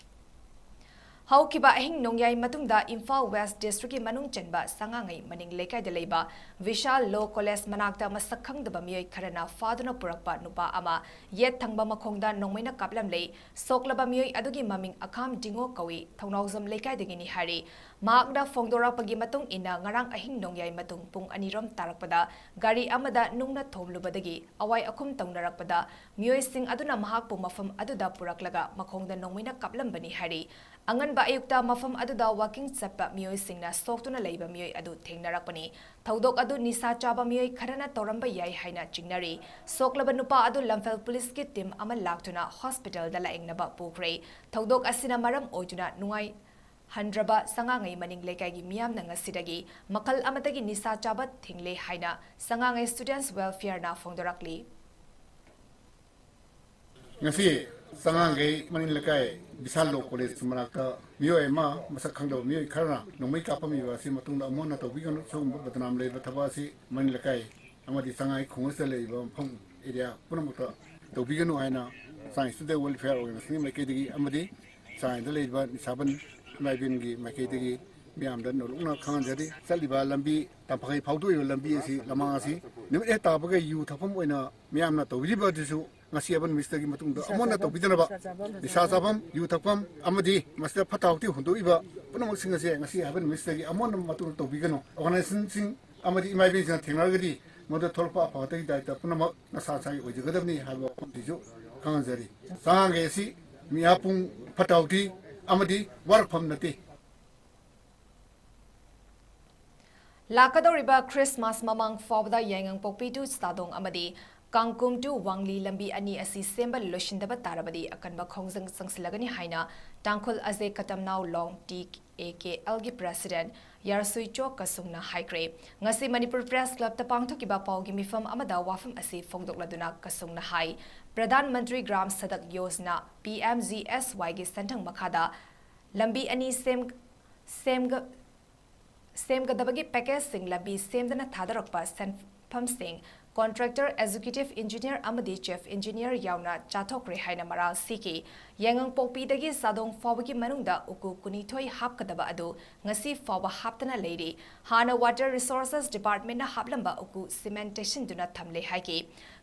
ꯍꯧꯈꯤꯕ ꯑꯍꯤꯡ ꯅꯣꯡꯌꯥꯏ ꯃꯇꯨꯡꯗ ꯏꯝꯐꯥꯜ ꯋꯦꯁ ꯗꯤꯁꯇ꯭ꯔꯤꯛꯀꯤ ꯃꯅꯨꯡ ꯆꯟꯕ ꯁꯉꯥꯡꯉꯩ ꯃꯅꯤꯡ ꯂꯩꯀꯥꯏꯗ ꯂꯩꯕ ꯚꯤꯁꯥꯜ ꯂꯣ ꯀꯣꯂꯦꯖ ꯃꯅꯥꯛꯇ ꯃꯁꯛ ꯈꯪꯗꯕ ꯃꯤꯑꯣꯏ ꯈꯔꯅ ꯐꯥꯗꯨꯅ ꯄꯨꯔꯛꯄ ꯅꯨꯄꯥ ꯑꯃ ꯌꯦꯠ ꯊꯪꯕ ꯃꯈꯣꯡꯗ ꯅꯣꯡꯃꯩꯅ ꯀꯥꯞꯂꯝꯂꯦ꯫ ꯁꯣꯛꯂꯕ ꯃꯤꯑꯣꯏ ꯑꯗꯨꯒꯤ ꯃꯃꯤꯡ ꯑꯈꯥꯝ ꯗꯤꯡꯉꯣ ꯀꯧꯏ, ꯊꯧꯅꯥꯎꯖꯝ ꯂꯩꯀꯥꯏꯗꯒꯤꯅꯤ ꯍꯥꯏꯔꯤ꯫ ꯃꯍꯥꯛꯅ ꯐꯣꯡꯗꯣꯔꯛꯄꯒꯤ ꯃꯇꯨꯡ ꯏꯟꯅ, ꯉꯔꯥꯡ ꯑꯍꯤꯡ ꯅꯣꯡꯌꯥꯏ ꯃꯇꯨꯡ ꯄꯨꯡ ꯑꯅꯤꯔꯣꯝ ꯇꯥꯔꯛꯄꯗ ꯒꯥꯔꯤ ꯑꯃꯗ ꯅꯨꯡꯅ ꯊꯣꯝꯂꯨꯕꯗꯒꯤ ꯑꯋꯥꯏ ꯑꯈꯨꯝ ꯇꯧꯅꯔꯛꯄꯗ ꯃꯤꯑꯣꯏꯁꯤꯡ ꯑꯗꯨꯅ ꯃꯍꯥꯛꯄꯨ ꯃꯐꯝ ꯑꯗꯨꯗ ꯄꯨꯔꯛꯂꯒ ꯃꯈꯣꯡꯗ ꯅꯣꯡꯃꯩꯅ ꯀꯥꯞꯂꯝꯕꯅꯤ ꯍꯥꯏꯔꯤ꯫ ꯑꯉꯟꯕ ꯑꯌꯨꯛꯇ ꯃꯐꯝ ꯑꯗꯨꯗ ꯋꯥꯀꯤꯡ ꯆꯠꯄ ꯃꯤꯑꯣꯏꯁꯤꯡꯅ ꯁꯣꯛꯇꯨꯅ ꯂꯩꯕ ꯃꯤꯑꯣꯏ ꯑꯗꯨ ꯊꯦꯡꯅꯔꯛꯄꯅꯤ꯫ ꯊꯧꯗꯣꯛ ꯑꯗꯨ ꯅꯤꯁꯥ ꯆꯥꯕ ꯃꯤꯑꯣꯏ ꯈꯔꯅ ꯇꯧꯔꯝꯕ ꯌꯥꯏ ꯍꯥꯏꯅ ꯆꯤꯡꯅꯔꯤ꯫ ꯁꯣꯛꯂꯕ ꯅꯨꯄꯥ ꯑꯗꯨ ꯂꯝꯐꯦꯜ ꯄꯨꯂꯤꯁꯀꯤ ꯇꯤꯝ ꯑꯃ ꯂꯥꯛꯇꯨꯅ ꯍꯣꯁꯄꯤꯇꯥꯜꯗ ꯂꯥꯌꯦꯡꯅꯕ ꯄꯨꯈ꯭ꯔꯦ꯫ ꯊꯧꯗꯣꯛ ꯑꯁꯤꯅ ꯃꯔꯝ ꯑꯣꯏꯗꯨꯅ ꯅꯨꯡꯉꯥꯏ-, ꯍꯟꯗ꯭ꯔꯕ ꯆꯉꯥꯉꯩ ꯃꯅꯤꯡ ꯂꯩꯀꯥꯏꯒꯤ ꯃꯤꯌꯥꯝꯅ ꯉꯁꯤꯗꯒꯤ ꯃꯈꯜ ꯑꯃꯠꯇꯒꯤ ꯅꯤꯁꯥ ꯆꯥꯕ ꯊꯤꯡꯂꯦ ꯍꯥꯏꯅ ꯆꯉꯥꯉꯩ Students Welfareꯅ ꯐꯣꯡꯗꯣꯔꯛꯂꯤ꯫ ꯉꯁꯤ ꯆꯉꯥꯡꯒꯩ ꯃꯅꯤꯡ ꯂꯩꯀꯥꯏ ꯕꯤꯁꯥꯜ ꯂꯣ ꯀꯣꯂꯦꯖ ꯃꯅꯥꯛꯇ ꯃꯤꯑꯣꯏ ꯑꯃ ꯃꯁꯛ ꯈꯪꯗꯕ ꯃꯤꯑꯣꯏ ꯈꯔꯅ ꯅꯣꯡꯃꯩ ꯀꯥꯞꯄꯝꯃꯤꯕ ꯑꯁꯤ ꯃꯇꯨꯡꯗ ꯑꯃꯨꯛ ꯍꯟꯅ ꯇꯧꯕꯤꯒꯅꯨ꯫ ꯁꯤꯒꯨꯝꯕ ꯕꯗꯅꯥꯝ ꯂꯩꯕ ꯊꯕꯛ ꯑꯁꯤ ꯃꯅꯤꯡ ꯂꯩꯀꯥꯏ ꯑꯃꯗꯤ ꯆꯉꯥꯡꯒꯩ ꯈꯨꯡꯒꯪꯁꯤꯗ ꯂꯩꯔꯤꯕ ꯃꯐꯝ ꯑꯦꯔꯤꯌꯥ ꯄꯨꯝꯅꯃꯛꯇ ꯇꯧꯕꯤꯒꯅꯨ ꯍꯥꯏꯅ ꯆꯉꯥꯡ Student Welfare Organizationꯒꯤ ꯃꯥꯏꯀꯩꯗꯒꯤ ꯑꯃꯗꯤ ꯆꯉꯥꯡꯗ ꯂꯩꯔꯤꯕ ꯅꯤꯁꯥꯕꯟ ꯏꯃꯥ ꯏꯕꯦꯟꯒꯤ ꯃꯥꯏꯀꯩꯗꯒꯤ ꯃꯤꯌꯥꯝꯗ ꯅꯧꯂꯨꯛꯅ ꯈꯪꯍꯟꯖꯔꯤ꯫ ꯆꯠꯂꯤꯕ ꯂꯝꯕꯤ, ꯇꯝꯐꯥꯈꯩ ꯐꯥꯎꯗꯣꯛꯏꯕ ꯂꯝꯕꯤ ꯑꯁꯤ, ꯂꯃꯥꯡ ꯑꯁꯤ ꯅꯨꯃꯤꯠ ꯍꯦꯛ ꯇꯥꯕꯒ ꯌꯨ ꯊꯛꯐꯝ ꯑꯣꯏꯅ ꯃꯤꯌꯥꯝꯅ ꯇꯧꯕꯤꯔꯤꯕ ꯑꯗꯨꯁꯨ ꯉꯁꯤ ꯍꯥꯏꯕ ꯅꯨꯃꯤꯠꯁꯤꯗꯒꯤ ꯃꯇꯨꯡꯗ ꯑꯃꯨꯛ ꯍꯟꯅ ꯇꯧꯕꯤꯗꯅꯕ, ꯅꯤꯁꯥ ꯆꯥꯐꯝ, ꯌꯨ ꯊꯛꯐꯝ ꯑꯃꯗꯤ ꯃꯁꯤꯗ ꯐꯠꯇ ꯍꯥꯎꯊꯤ ꯍꯨꯟꯗꯣꯛꯏꯕ ꯄꯨꯝꯅꯃꯛꯁꯤꯡ ꯑꯁꯦ ꯉꯁꯤ ꯍꯥꯏꯕ ꯅꯨꯃꯤꯠꯁꯤꯗꯒꯤ ꯑꯃꯨꯛ ꯍꯟꯅ ꯃꯇꯨꯡꯗ ꯇꯧꯕꯤꯒꯅꯨ꯫ Organizationꯁꯤꯡ ꯑꯃꯗꯤ ꯏꯃꯥ ꯏꯕꯦꯟꯁꯤꯡꯅ ꯊꯦꯡꯅꯔꯒꯗꯤ ꯃꯗꯨ ꯊꯣꯛꯂꯛꯄ ꯑꯐ ꯐꯠꯇꯒꯤ ꯗꯥꯏꯇ ꯄꯨꯝꯅꯃꯛ ꯅꯁꯥ ꯅꯁꯥꯒꯤ ꯑꯣꯏꯖꯒꯗꯕꯅꯤ ꯍꯥꯏꯕ ꯋꯥꯐꯝꯁꯤꯁꯨ ꯈꯪꯍꯟꯖꯔꯤ꯫ ꯆꯉꯥꯡꯒꯩ ꯑꯁꯤ ꯃꯤꯌꯥꯄꯨꯡ, ꯐꯠꯇ ꯍꯥꯎꯊꯤ ꯑꯃꯗꯤ ꯋꯥꯔꯛꯐꯝ ꯅꯠꯇꯦ꯫ ꯂꯥꯛꯀꯗꯧꯔꯤꯕ Christmas ꯃꯃꯥꯡ ꯐꯥꯎꯕꯗ ꯌꯥꯏꯉꯪꯄꯣꯛꯄꯤ to ꯆꯥꯗꯣꯡ ꯑꯃꯗꯤ ꯀꯥꯡꯀꯨꯝ to ꯋꯥꯡꯂꯤ ꯂꯝꯕꯤ ꯑꯅꯤ ꯑꯁꯤ ꯁꯦꯝꯕ ꯂꯣꯏꯁꯤꯟꯗꯕ ꯇꯥꯔꯕꯗꯤ ꯑꯀꯟꯕ ꯈꯣꯡꯖꯪ ꯆꯪꯁꯤꯜꯂꯒꯅꯤ ꯍꯥꯏꯅ ꯇꯥꯡꯈꯨꯜ ꯑꯖꯦ ꯀꯇꯝꯅꯥꯎ ꯂꯣꯡ T A K Lꯒꯤ President ꯌꯥꯔꯁꯨꯏꯆꯣ ꯀꯁꯨꯡꯅ ꯍꯥꯏꯈ꯭ꯔꯦ꯫ ꯉꯁꯤ ꯃꯅꯤꯄꯨꯔ Press Clubꯇ ꯄꯥꯡꯊꯣꯛꯈꯤꯕ ꯄꯥꯎꯒꯤ ꯃꯤꯐꯝ ꯑꯃꯗ ꯋꯥꯐꯝ ꯑꯁꯤ ꯐꯣꯡꯗꯣꯛꯂꯗꯨꯅ ꯀꯁꯨꯡꯅ ꯍꯥꯏ, Pradhan Mantri Gram Sadak Yojana, P M G S Yꯒꯤ ꯁꯦꯟꯊꯪ ꯃꯈꯥꯗ ꯂꯝꯕꯤ ꯑꯅꯤ ꯁꯦꯝ-, ꯁꯦꯝꯒ-, ꯁꯦꯝꯒꯗꯕꯒꯤ package ꯁꯤꯡ ꯂꯝꯕꯤ ꯁꯦꯝꯗꯅ ꯊꯥꯗꯔꯛꯄ ꯁꯦꯟꯐꯝꯁꯤꯡ contractor, executive engineer ꯑꯃꯗꯤ chief engineer ꯌꯥꯎꯅ ꯆꯥꯊꯣꯛꯈ꯭ꯔꯦ ꯍꯥꯏꯅ ꯃꯔꯥꯜ ꯁꯤꯈꯤ꯫ ꯌꯥꯏꯉꯪꯄꯣꯛꯄꯤꯗꯒꯤ ꯆꯥꯗꯣꯡ ꯐꯥꯎꯕꯒꯤ ꯃꯅꯨꯡꯗ ꯎꯀꯨ ꯀꯨꯟꯅꯤꯊꯣꯏ ꯍꯥꯞꯀꯗꯕ ꯑꯗꯨ ꯉꯁꯤ ꯐꯥꯎꯕ ꯍꯥꯞꯇꯅ ꯂꯩꯔꯤ꯫ ꯍꯥꯟꯅ Water Resources Departmentꯅ ꯍꯥꯞꯂꯝꯕ ꯎꯀꯨ cement ꯇꯩꯁꯤꯟꯗꯨꯅ ꯊꯝꯂꯦ ꯍꯥꯏꯈꯤ꯫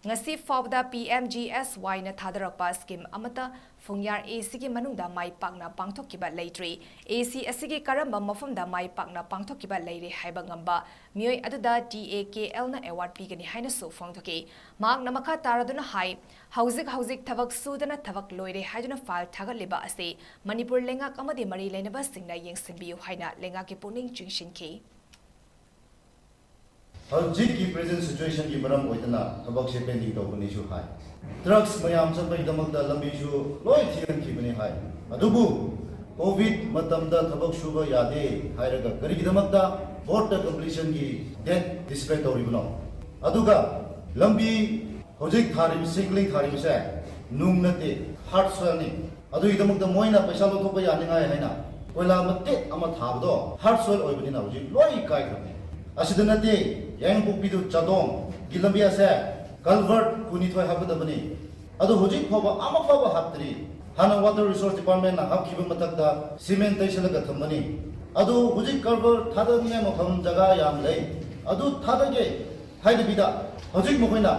ꯉꯁꯤ ꯐꯥꯎꯕꯗ P M G S Yꯅ ꯊꯥꯗꯔꯛꯄ scheme ꯑꯃꯠꯇ ꯐꯨꯡꯌꯥꯔ A Cꯒꯤ ꯃꯅꯨꯡꯗ ꯃꯥꯏ ꯄꯥꯛꯅ ꯄꯥꯡꯊꯣꯛꯈꯤꯕ ꯂꯩꯇ꯭ꯔꯤ꯫ A C ꯑꯁꯤꯒꯤ ꯀꯔꯝꯕ ꯃꯐꯝꯗ ꯃꯥꯏ ꯄꯥꯛꯅ ꯄꯥꯡꯊꯣꯛꯈꯤꯕ ꯂꯩꯔꯦ ꯍꯥꯏꯕ ꯉꯝꯕ ꯃꯤꯑꯣꯏ ꯑꯗꯨꯗ T A K Lꯅ award ꯄꯤꯒꯅꯤ ꯍꯥꯏꯅꯁꯨ ꯐꯣꯡꯗꯣꯛꯈꯤ꯫ ꯃꯍꯥꯛꯅ ꯃꯈꯥ ꯇꯥꯔꯗꯨꯅ ꯍꯥꯏ, ꯍꯧꯖꯤꯛ ꯍꯧꯖꯤꯛ ꯊꯕꯛ ꯁꯨꯗꯅ ꯊꯕꯛ ꯂꯣꯏꯔꯦ ꯍꯥꯏꯗꯨꯅ file ꯊꯥꯒꯠꯂꯤꯕ ꯑꯁꯤ ꯃꯅꯤꯄꯨꯔ ꯂꯩꯉꯥꯛ ꯑꯃꯗꯤ ꯃꯔꯤ ꯂꯩꯅꯕꯁꯤꯡꯅ ꯌꯦꯡꯁꯤꯟꯕꯤꯌꯨ ꯍꯥꯏꯅ ꯂꯩꯉꯥꯛꯀꯤ ꯄꯨꯛꯅꯤꯡ ꯆꯤꯡꯁꯤꯟꯈꯤ꯫ ꯍꯧꯖꯤꯛꯀꯤ present situationꯒꯤ ꯃꯔꯝ ꯑꯣꯏꯗꯅ ꯊꯕꯛꯁꯦ pending ꯇꯧꯕꯅꯤꯁꯨ ꯍꯥꯏ꯫ Trucks ꯃꯌꯥꯝ ꯆꯠꯄꯒꯤꯗꯃꯛꯇ ꯂꯝꯕꯤꯁꯨ ꯂꯣꯏ ꯊꯤꯡꯍꯟꯈꯤꯕꯅꯤ ꯍꯥꯏ꯫ ꯑꯗꯨꯕꯨ ꯀꯣꯚꯤꯗ ꯃꯇꯝꯗ ꯊꯕꯛ ꯁꯨꯕ ꯌꯥꯗꯦ ꯍꯥꯏꯔꯒ ꯀꯔꯤꯒꯤꯗꯃꯛꯇ ꯕꯣꯔꯗꯇ ꯀꯝꯄ꯭ꯂꯤꯁꯟꯒꯤ ꯗꯦꯠ ꯗꯤꯁꯄ꯭ꯂꯦ ꯇꯧꯔꯤꯕꯅꯣ? ꯑꯗꯨꯒ ꯂꯝꯕꯤ ꯍꯧꯖꯤꯛ ꯊꯥꯔꯤꯕ, ꯁꯤꯡꯂꯩ ꯊꯥꯔꯤꯕꯁꯦ ꯅꯨꯡ ꯅꯠꯇꯦ, ꯍꯥꯔꯗ ꯁꯣꯏꯜꯅꯤ꯫ ꯑꯗꯨꯒꯤꯗꯃꯛꯇ ꯃꯣꯏꯅ ꯄꯩꯁꯥ ꯂꯧꯊꯣꯛꯄ ꯌꯥꯅꯤꯡꯉꯥꯏ ꯍꯥꯏꯅ ꯀꯣꯏꯂꯥ ꯃꯇꯦꯛ ꯑꯃ ꯊꯥꯕꯗꯣ ꯍꯥꯔꯗ ꯁꯣꯏꯜ ꯑꯣꯏꯕꯅꯤꯅ ꯍꯧꯖꯤꯛ ꯂꯣꯏ ꯀꯥꯏꯈ꯭ꯔꯕꯅꯤ꯫ ꯑꯁꯤꯗ ꯅꯠꯇꯦ, ꯌꯥꯏꯉꯪꯄꯣꯛꯄꯤꯗꯨ ꯆꯥꯗꯣꯡꯒꯤ ꯂꯝꯕꯤ ꯑꯁꯦ ꯀꯜꯚꯔꯠ ꯀꯨꯟꯅꯤꯊꯣꯏ ꯍꯥꯞꯀꯗꯕꯅꯤ꯫ ꯑꯗꯨ ꯍꯧꯖꯤꯛ ꯐꯥꯎꯕ ꯑꯃ ꯐꯥꯎꯕ ꯍꯥꯞꯇ꯭ꯔꯤ꯫ ꯍꯥꯟꯅ ꯋꯥꯇꯔ ꯔꯤꯁꯣꯔꯁ ꯗꯤꯄꯥꯔꯠꯃꯦꯟꯅ ꯍꯥꯞꯈꯤꯕ ꯃꯊꯛꯇ ꯁꯤꯃꯦꯟ ꯇꯩꯁꯜꯂꯒ ꯊꯝꯕꯅꯤ꯫ ꯑꯗꯨ ꯍꯧꯖꯤꯛ ꯀꯔꯕꯥꯔ ꯊꯥꯗꯅꯤꯡꯉꯥꯏ ꯃꯐꯝ ꯖꯒꯥ ꯌꯥꯝ ꯂꯩ꯫ ꯑꯗꯨ ꯊꯥꯗꯒꯦ ꯍꯥꯏꯗꯕꯤꯗ ꯍꯧꯖꯤꯛ ꯃꯈꯣꯏꯅ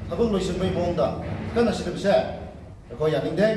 ꯊꯕꯛ ꯂꯣꯏꯁꯤꯟꯕꯒꯤ ꯃꯑꯣꯡꯗ ꯀꯟꯅ ꯁꯤꯟꯅꯕꯁꯦ ꯑꯩꯈꯣꯏ ꯌꯥꯅꯤꯡꯗꯦ꯫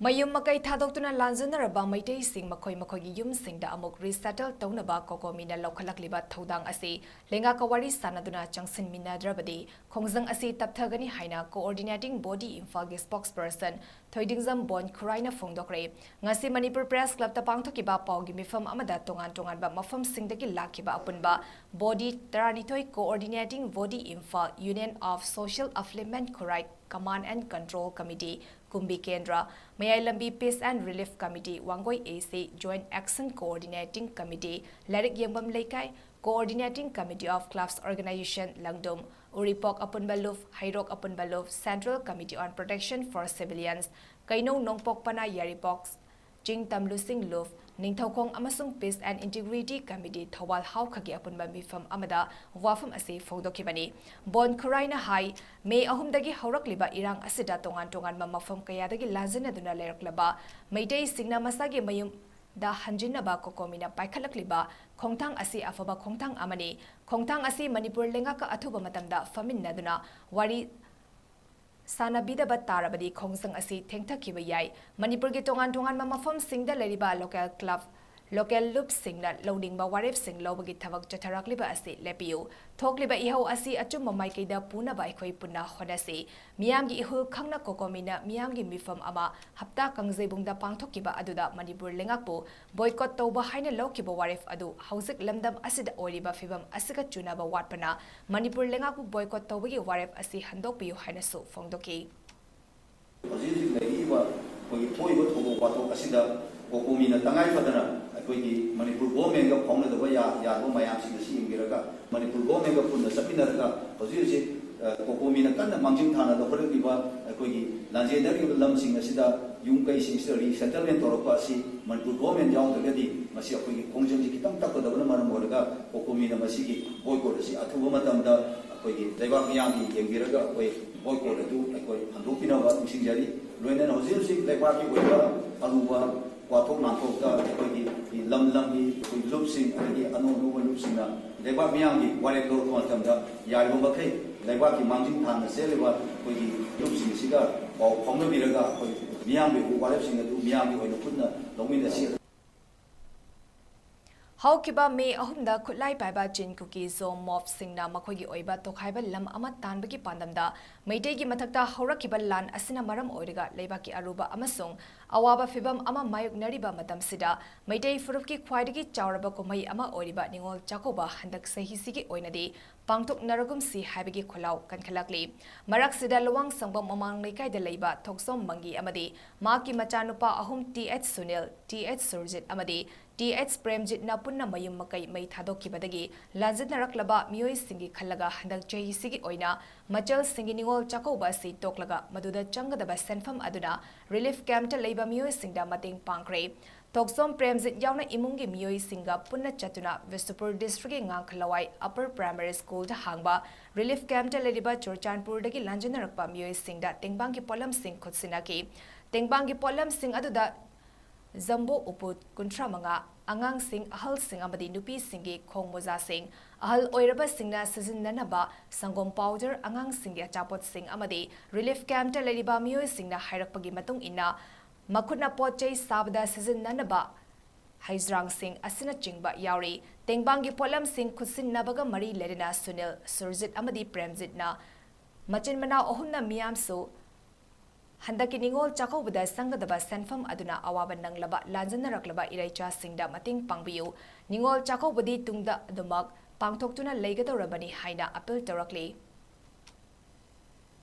ꯃꯌꯨꯝ ꯃꯀꯩ ꯊꯥꯗꯣꯛꯇꯨꯅ ꯂꯥꯟꯖꯟꯅꯔꯕ ꯃꯩꯇꯩꯁꯤꯡ ꯃꯈꯣꯏ ꯃꯈꯣꯏꯒꯤ ꯌꯨꯝꯁꯤꯡꯗ ꯑꯃꯨꯛ ꯔꯤꯁꯦꯇꯜ ꯇꯧꯅꯕ ꯀꯣꯀꯣꯃꯤꯅ ꯂꯧꯈꯠꯂꯛꯂꯤꯕ ꯊꯧꯗꯥꯡ ꯑꯁꯤ ꯂꯩꯉꯥꯛꯀ ꯋꯥꯔꯤ ꯁꯥꯅꯗꯨꯅ ꯆꯪꯁꯤꯟꯃꯤꯟꯅꯗ꯭ꯔꯕꯗꯤ ꯈꯣꯡꯖꯪ ꯑꯁꯤ ꯇꯞꯊꯒꯅꯤ ꯍꯥꯏꯅ ꯀꯣꯑꯣꯔꯗꯤꯅꯦꯇꯤꯡ ꯕꯣꯗꯤ ꯏꯝꯐꯥꯜꯒꯤ ꯁ꯭ꯄꯣꯛꯁꯄꯔꯁꯟ ꯊꯣꯏꯗꯤꯡꯖꯝ ꯕꯣꯟ ꯈꯨꯔꯥꯏꯅ ꯐꯣꯡꯗꯣꯛꯈ꯭ꯔꯦ꯫ ꯉꯁꯤ ꯃꯅꯤꯄꯨꯔ ꯄ꯭ꯔꯦꯁ ꯀ꯭ꯂꯕꯇ ꯄꯥꯡꯊꯣꯛꯈꯤꯕ ꯄꯥꯎꯒꯤ ꯃꯤꯐꯝ ꯑꯃꯗ ꯇꯣꯉꯥꯟ ꯇꯣꯉꯥꯟꯕ ꯃꯐꯝꯁꯤꯡꯗꯒꯤ ꯂꯥꯛꯈꯤꯕ ꯑꯄꯨꯟꯕ ꯕꯣꯗꯤ ꯇꯔꯥꯅꯤꯊꯣꯏ coordinating body Imphal, union of social upliftment Khurai, command and control committee, Kumbi Kendra, Mayai Lambi peace and relief committee, Wangoi A C, joint action coordinating committee, ꯂꯥꯏꯔꯤꯛ ꯌꯦꯡꯐꯝ ꯂꯩꯀꯥꯏ, Coordinating Committee of Clubs Organization, ꯂꯪꯗꯨꯝ, ꯎꯔꯤꯄꯣꯛ ꯑꯄꯨꯟꯕ ꯂꯨꯞ, ꯍꯩꯔꯣꯛ ꯑꯄꯨꯟꯕ ꯂꯨꯞ, Central Committee on Protection for Civilians, ꯀꯩꯅꯧ ꯅꯣꯡꯄꯣꯛ ꯄꯅꯥ ꯌꯥꯏꯔꯤꯄꯣꯛ, ꯆꯤꯡ ꯇꯝ ꯂꯨꯆꯤꯡ ꯂꯨꯞ, ꯅꯤꯡꯊꯧꯈꯣꯡ ꯑꯃꯁꯨꯡ Peace and Integrity Committee Thoubal ꯍꯥꯎꯈꯒꯤ ꯑꯄꯨꯟꯕ ꯃꯤꯐꯝ ꯑꯃꯗ ꯋꯥꯐꯝ ꯑꯁꯤ ꯐꯣꯡꯗꯣꯛꯈꯤꯕꯅꯤ꯫ ꯕꯣꯟ ꯈꯨꯔꯥꯏꯅ ꯍꯥꯏ, ꯃꯦ ꯑꯍꯨꯝꯗꯒꯤ ꯍꯧꯔꯛꯂꯤꯕ ꯏꯔꯥꯡ ꯑꯁꯤꯗ ꯇꯣꯉꯥꯟ ꯇꯣꯉꯥꯟꯕ ꯃꯐꯝ ꯀꯌꯥꯗꯒꯤ ꯂꯥꯟꯖꯟꯅꯗꯨꯅ ꯂꯩꯔꯛꯂꯕ ꯃꯩꯇꯩꯁꯤꯡꯅ ꯃꯁꯥꯒꯤ ꯃꯌꯨꯝꯗ ꯍꯟꯖꯤꯟꯅꯕ ꯀꯣꯀꯣꯃꯤꯅ ꯄꯥꯏꯈꯠꯂꯛꯂꯤꯕ ꯈꯣꯡꯊꯥꯡ ꯑꯁꯤ ꯑꯐꯕ ꯈꯣꯡꯊꯥꯡ ꯑꯃꯅꯤ꯫ ꯈꯣꯡꯊꯥꯡ ꯑꯁꯤ ꯃꯅꯤꯄꯨꯔ ꯂꯩꯉꯥꯛꯀ ꯑꯊꯨꯕ ꯃꯇꯝꯗ ꯐꯝꯃꯤꯟꯅꯗꯨꯅ ꯋꯥꯔꯤ ꯁꯥꯅꯕꯤꯗꯕ ꯇꯥꯔꯕꯗꯤ ꯈꯣꯡꯖꯪ ꯑꯁꯤ ꯊꯦꯡꯊꯈꯤꯕ ꯌꯥꯏ꯫ ꯃꯅꯤꯄꯨꯔꯒꯤ ꯇꯣꯉꯥꯟ ꯇꯣꯉꯥꯟꯕ ꯃꯐꯝꯁꯤꯡꯗ ꯂꯩꯔꯤꯕ ꯂꯣꯀꯦꯜ ꯀ꯭ꯂꯕ, ꯂꯣꯀꯦꯜ ꯂꯨꯞꯁꯤꯡꯅ ꯂꯧꯅꯤꯡꯕ ꯋꯥꯔꯦꯞꯁꯤꯡ ꯂꯧꯕꯒꯤ ꯊꯕꯛ ꯆꯠꯊꯔꯛꯂꯤꯕ ꯑꯁꯤ ꯂꯦꯞꯄꯤꯌꯨ꯫ ꯊꯣꯛꯂꯤꯕ ꯏꯍꯧ ꯑꯁꯤ ꯑꯆꯨꯝꯕ ꯃꯥꯏꯀꯩꯗ ꯄꯨꯅꯕ ꯑꯩꯈꯣꯏ ꯄꯨꯟꯅ ꯍꯣꯠꯅꯁꯤ꯫ ꯃꯤꯌꯥꯝꯒꯤ ꯏꯍꯨꯜ ꯈꯪꯅ ꯀꯣꯀꯣꯃꯤꯅ ꯃꯤꯌꯥꯝꯒꯤ ꯃꯤꯐꯝ ꯑꯃ ꯍꯞꯇꯥ ꯀꯥꯡꯖꯩꯕꯨꯡꯗ ꯄꯥꯡꯊꯣꯛꯈꯤꯕ ꯑꯗꯨꯗ ꯃꯅꯤꯄꯨꯔ ꯂꯩꯉꯥꯛꯄꯨ ꯕꯣꯏꯀꯣꯠ ꯇꯧꯕ ꯍꯥꯏꯅ ꯂꯧꯈꯤꯕ ꯋꯥꯔꯦꯞ ꯑꯗꯨ ꯍꯧꯖꯤꯛ ꯂꯝꯗꯝ ꯑꯁꯤꯗ ꯑꯣꯏꯔꯤꯕ ꯐꯤꯚꯝ ꯑꯁꯤꯒ ꯆꯨꯅꯕ ꯋꯥꯠꯄꯅ ꯃꯅꯤꯄꯨꯔ ꯂꯩꯉꯥꯛꯄꯨ ꯕꯣꯏꯀꯣꯠ ꯇꯧꯕꯒꯤ ꯋꯥꯔꯦꯞ ꯑꯁꯤ ꯍꯟꯗꯣꯛꯄꯤꯌꯨ ꯍꯥꯏꯅꯁꯨ ꯐꯣꯡꯗꯣꯛꯈꯤ꯫ ꯍꯧꯖꯤꯛ ꯍꯧꯖꯤꯛ ꯂꯩꯔꯤꯕ ꯑꯩꯈꯣꯏꯒꯤ ꯊꯣꯛꯏꯕ ꯊꯧꯗꯣꯛ ꯋꯥꯊꯣꯛ ꯑꯁꯤꯗ ꯀꯣꯀꯣꯃꯤꯅ ꯇꯉꯥꯏ ꯐꯗꯅ ꯑꯩꯈꯣꯏꯒꯤ ꯃꯅꯤꯄꯨꯔ ꯒꯣꯔꯃꯦꯟꯒ ꯐꯥꯎꯅꯗꯕ ꯌꯥ-, ꯌꯥꯗꯕ ꯃꯌꯥꯝꯁꯤꯡ ꯑꯁꯤ ꯌꯦꯡꯕꯤꯔꯒ, ꯃꯅꯤꯄꯨꯔ ꯒꯣꯔꯃꯦꯟꯒ ꯄꯨꯟꯅ ꯆꯠꯃꯤꯟꯅꯔꯒ ꯍꯧꯖꯤꯛ ꯍꯧꯖꯤꯛ, ꯑ, ꯀꯣꯀꯣꯃꯤꯅ ꯀꯟꯅ ꯃꯥꯡꯖꯤꯜ ꯊꯥꯅ ꯂꯧꯈꯠꯂꯛꯂꯤꯕ ꯑꯩꯈꯣꯏꯒꯤ ꯂꯥꯟꯖꯦꯟꯅꯔꯤꯕ ꯂꯝꯁꯤꯡ ꯑꯁꯤꯗ ꯌꯨꯝ ꯀꯩꯁꯤꯡꯁꯤꯗ resettlement ꯇꯧꯔꯛꯄ ꯑꯁꯤ ꯃꯅꯤꯄꯨꯔ ꯒꯣꯔꯃꯦꯟ ꯌꯥꯎꯗ꯭ꯔꯒꯗꯤ ꯃꯁꯤ ꯑꯩꯈꯣꯏꯒꯤ ꯈꯣꯡꯖꯦꯜꯁꯤ ꯈꯤꯇꯪ ꯇꯞꯀꯗꯕꯅ ꯃꯔꯝ ꯑꯣꯏꯔꯒ ꯀꯣꯀꯣꯃꯤꯅ ꯃꯁꯤꯒꯤ boycott ꯑꯁꯤ ꯑꯊꯨꯕ ꯃꯇꯝꯗ ꯑꯩꯈꯣꯏꯒꯤ ꯂꯩꯕꯥꯛ ꯃꯤꯌꯥꯝꯒꯤ ꯌꯦꯡꯕꯤꯔꯒ ꯑꯩꯈꯣꯏ boycott ꯑꯗꯨ ꯑꯩꯈꯣꯏ ꯍꯟꯗꯣꯛꯄꯤꯅꯕ ꯅꯤꯡꯁꯤꯡꯖꯔꯤ꯫ ꯂꯣꯏꯅꯅ ꯍꯧꯖꯤꯛ ꯍꯧꯖꯤꯛ ꯂꯩꯕꯥꯛꯀꯤ ꯑꯣꯏꯕ ꯑꯔꯨꯕ ꯋꯥꯊꯣꯛ ꯂꯥꯟꯊꯣꯛꯇ ꯑꯩꯈꯣꯏꯒꯤ ꯂꯝ ꯂꯝꯒꯤ ꯑꯩꯈꯣꯏ ꯂꯨꯞꯁꯤꯡ ꯑꯗꯒꯤ ꯑꯅꯧ ꯑꯅꯧꯕ ꯂꯨꯞꯁꯤꯡꯅ ꯂꯩꯕꯥꯛ ꯃꯤꯌꯥꯝꯒꯤ ꯋꯥꯔꯦꯞ ꯂꯧꯔꯛꯄ ꯃꯇꯝꯗ ꯌꯥꯔꯤꯕ ꯃꯈꯩ ꯂꯩꯕꯥꯛꯀꯤ ꯃꯥꯡꯖꯤꯜ ꯊꯥꯅ ꯆꯦꯜꯂꯤꯕ ꯑꯩꯈꯣꯏꯒꯤ ꯂꯨꯞꯁꯤꯡꯁꯤꯒ ꯄꯥꯎ ꯐꯥꯎꯅꯕꯤꯔꯒ ꯑꯩꯈꯣꯏ ꯃꯤꯌꯥꯝꯒꯤ ꯑꯣꯏꯕ ꯋꯥꯔꯦꯞꯁꯤꯡ ꯑꯗꯨ ꯃꯤꯌꯥꯝꯒꯤ ꯑꯣꯏꯅ ꯄꯨꯟꯅ ꯂꯧꯃꯤꯟꯅꯁꯤ꯫ ꯍꯧꯈꯤꯕ ꯃꯦ ꯑꯍꯨꯝꯗ ꯈꯨꯠꯂꯥꯏ ꯄꯥꯏꯕ ꯆꯤꯟ ꯀꯨꯀꯤ ꯖꯣ ꯃꯣꯞꯁꯤꯡꯅ ꯃꯈꯣꯏꯒꯤ ꯑꯣꯏꯕ ꯇꯣꯈꯥꯏꯕ ꯂꯝ ꯑꯃ ꯇꯥꯟꯕꯒꯤ ꯄꯥꯟꯗꯝꯗ ꯃꯩꯇꯩꯒꯤ ꯃꯊꯛꯇ ꯍꯧꯔꯛꯈꯤꯕ ꯂꯥꯟ ꯑꯁꯤꯅ ꯃꯔꯝ ꯑꯣꯏꯔꯒ ꯂꯩꯕꯥꯛꯀꯤ ꯑꯔꯨꯕ ꯑꯃꯁꯨꯡ ꯑꯋꯥꯕ ꯐꯤꯚꯝ ꯑꯃ ꯃꯥꯌꯣꯛꯅꯔꯤꯕ ꯃꯇꯝꯁꯤꯗ ꯃꯩꯇꯩ ꯐꯨꯔꯨꯞꯀꯤ ꯈ꯭ꯋꯥꯏꯗꯒꯤ ꯆꯥꯎꯔꯕ ꯀꯨꯝꯍꯩ ꯑꯃ ꯑꯣꯏꯔꯤꯕ ꯅꯤꯉꯣꯜ ꯆꯥꯛꯀꯧꯕ ꯍꯟꯗꯛ ꯆꯍꯤꯁꯤꯒꯤ ꯑꯣꯏꯅꯗꯤ ꯄꯥꯡꯊꯣꯛꯅꯔꯒꯨꯝꯁꯤ ꯍꯥꯏꯕꯒꯤ ꯈꯣꯜꯂꯥꯎ ꯀꯟꯈꯠꯂꯛꯂꯤ꯫ ꯃꯔꯛꯁꯤꯗ ꯂꯨꯋꯥꯡ ꯁꯪꯕꯝ ꯃꯃꯥꯡ ꯂꯩꯀꯥꯏꯗ ꯂꯩꯕ ꯊꯣꯛꯆꯣꯝ ꯃꯪꯒꯤ ꯑꯃꯗꯤ ꯃꯍꯥꯛꯀꯤ ꯃꯆꯥꯅꯨꯄꯥ ꯑꯍꯨꯝ T H Sunil, T H Surjit ꯑꯃꯗꯤ ꯇꯤ ꯑꯩꯆ ꯄ꯭ꯔꯦꯝꯖꯤꯠꯅ ꯄꯨꯟꯅ ꯃꯌꯨꯝ ꯃꯀꯩ ꯃꯩ ꯊꯥꯗꯣꯛꯈꯤꯕꯗꯒꯤ ꯂꯥꯟꯖꯤꯟꯅꯔꯛꯂꯕ ꯃꯤꯑꯣꯏꯁꯤꯡꯒꯤ ꯈꯜꯂꯒ ꯍꯟꯗꯛ ꯆꯍꯤꯁꯤꯒꯤ ꯑꯣꯏꯅ ꯃꯆꯜꯁꯤꯡꯒꯤ ꯅꯤꯉꯣꯜ ꯆꯥꯛꯀꯧꯕ ꯑꯁꯤ ꯇꯣꯛꯂꯒ ꯃꯗꯨꯗ ꯆꯪꯒꯗꯕ ꯁꯦꯟꯐꯝ ꯑꯗꯨꯅ ꯔꯤꯂꯤꯐ ꯀꯦꯝꯞꯇ ꯂꯩꯕ ꯃꯤꯑꯣꯏꯁꯤꯡꯗ ꯃꯇꯦꯡ ꯄꯥꯡꯈ꯭ꯔꯦ꯫ ꯊꯣꯛꯆꯣꯝ ꯄ꯭ꯔꯦꯝꯖꯤꯠ ꯌꯥꯎꯅ ꯏꯃꯨꯡꯒꯤ ꯃꯤꯑꯣꯏꯁꯤꯡꯒ ꯄꯨꯟꯅ ꯆꯠꯇꯨꯅ ꯕꯤꯁꯅꯨꯄꯨꯔ ꯗꯤꯁꯇ꯭ꯔꯤꯛꯀꯤ ꯉꯥꯡꯈꯂꯋꯥꯏ ꯑꯄꯔ ꯄ꯭ꯔꯥꯏꯃꯥꯔꯤ ꯁ꯭ꯀꯨꯜꯗ ꯍꯥꯡꯕ ꯔꯤꯂꯤꯐ ꯀꯦꯝꯞꯇ ꯂꯩꯔꯤꯕ ꯆꯨꯔꯆꯥꯟꯄꯨꯔꯗꯒꯤ ꯂꯥꯟꯖꯤꯟꯅꯔꯛꯄ ꯃꯤꯑꯣꯏꯁꯤꯡꯗ ꯇꯦꯡꯕꯥꯡꯒꯤ ꯄꯣꯠꯂꯝꯁꯤꯡ ꯈꯨꯠꯁꯤꯟꯅꯈꯤ꯫ ꯇꯦꯡꯕꯥꯡꯒꯤ ꯄꯣꯠꯂꯝꯁꯤꯡ ꯑꯗꯨꯗ ꯖꯝꯕꯣ ꯎꯄꯨ ꯀꯨꯟꯊ꯭ꯔꯥ ꯃꯉꯥ, ꯑꯉꯥꯡꯁꯤꯡ, ꯑꯍꯜꯁꯤꯡ ꯑꯃꯗꯤ ꯅꯨꯄꯤꯁꯤꯡꯒꯤ ꯈꯣꯡ ꯃꯣꯖꯥꯁꯤꯡ, ꯑꯍꯜ ꯑꯣꯏꯔꯕꯁꯤꯡꯅ ꯁꯤꯖꯤꯟꯅꯅꯕ ꯁꯪꯒꯣꯝ ꯄꯥꯎꯗꯔ, ꯑꯉꯥꯡꯁꯤꯡꯒꯤ ꯑꯆꯥꯄꯣꯠꯁꯤꯡ ꯑꯃꯗꯤ ꯔꯤꯂꯤꯐ ꯀꯦꯝꯞꯇ ꯂꯩꯔꯤꯕ ꯃꯤꯑꯣꯏꯁꯤꯡꯅ ꯍꯥꯏꯔꯛꯄꯒꯤ ꯃꯇꯨꯡ ꯏꯟꯅ ꯃꯈꯨꯠꯅ ꯄꯣꯠ ꯆꯩ ꯁꯥꯕꯗ ꯁꯤꯖꯤꯟꯅꯅꯕ ꯍꯩꯖ꯭ꯔꯥꯡꯁꯤꯡ ꯑꯁꯤꯅꯆꯤꯡꯕ ꯌꯥꯎꯔꯤ꯫ ꯇꯦꯡꯕꯥꯡꯒꯤ ꯄꯣꯠꯂꯝꯁꯤꯡ ꯈꯨꯠꯁꯤꯟꯅꯕꯒ ꯃꯔꯤ ꯂꯩꯅꯅ ꯁꯨꯅꯤꯜ, ꯁꯨꯔꯖꯤꯠ ꯑꯃꯗꯤ ꯄ꯭ꯔꯦꯝꯖꯤꯠꯅ ꯃꯆꯤꯟ ꯃꯅꯥꯎ ꯑꯍꯨꯝꯅ ꯃꯤꯌꯥꯝꯁꯨ ꯍꯟꯗꯛꯀꯤ ꯅꯤꯉꯣꯜ ꯆꯥꯛꯀꯧꯕꯗ ꯆꯪꯒꯗꯕ ꯁꯦꯟꯐꯝ ꯑꯗꯨꯅ ꯑꯋꯥꯕ ꯅꯪꯂꯕ ꯂꯥꯟꯖꯟꯅꯔꯛꯂꯕ ꯏꯔꯩꯆꯥꯁꯤꯡꯗ ꯃꯇꯦꯡ ꯄꯥꯡꯕꯤꯌꯨ꯫ ꯅꯤꯉꯣꯜ ꯆꯥꯛꯀꯧꯕꯗꯤ ꯇꯨꯡꯗ ꯑꯗꯨꯃꯛ ꯄꯥꯡꯊꯣꯛꯇꯨꯅ ꯂꯩꯒꯗꯧꯔꯕꯅꯤ ꯍꯥꯏꯅ ꯑꯄꯤꯜ ꯇꯧꯔꯛꯂꯤ꯫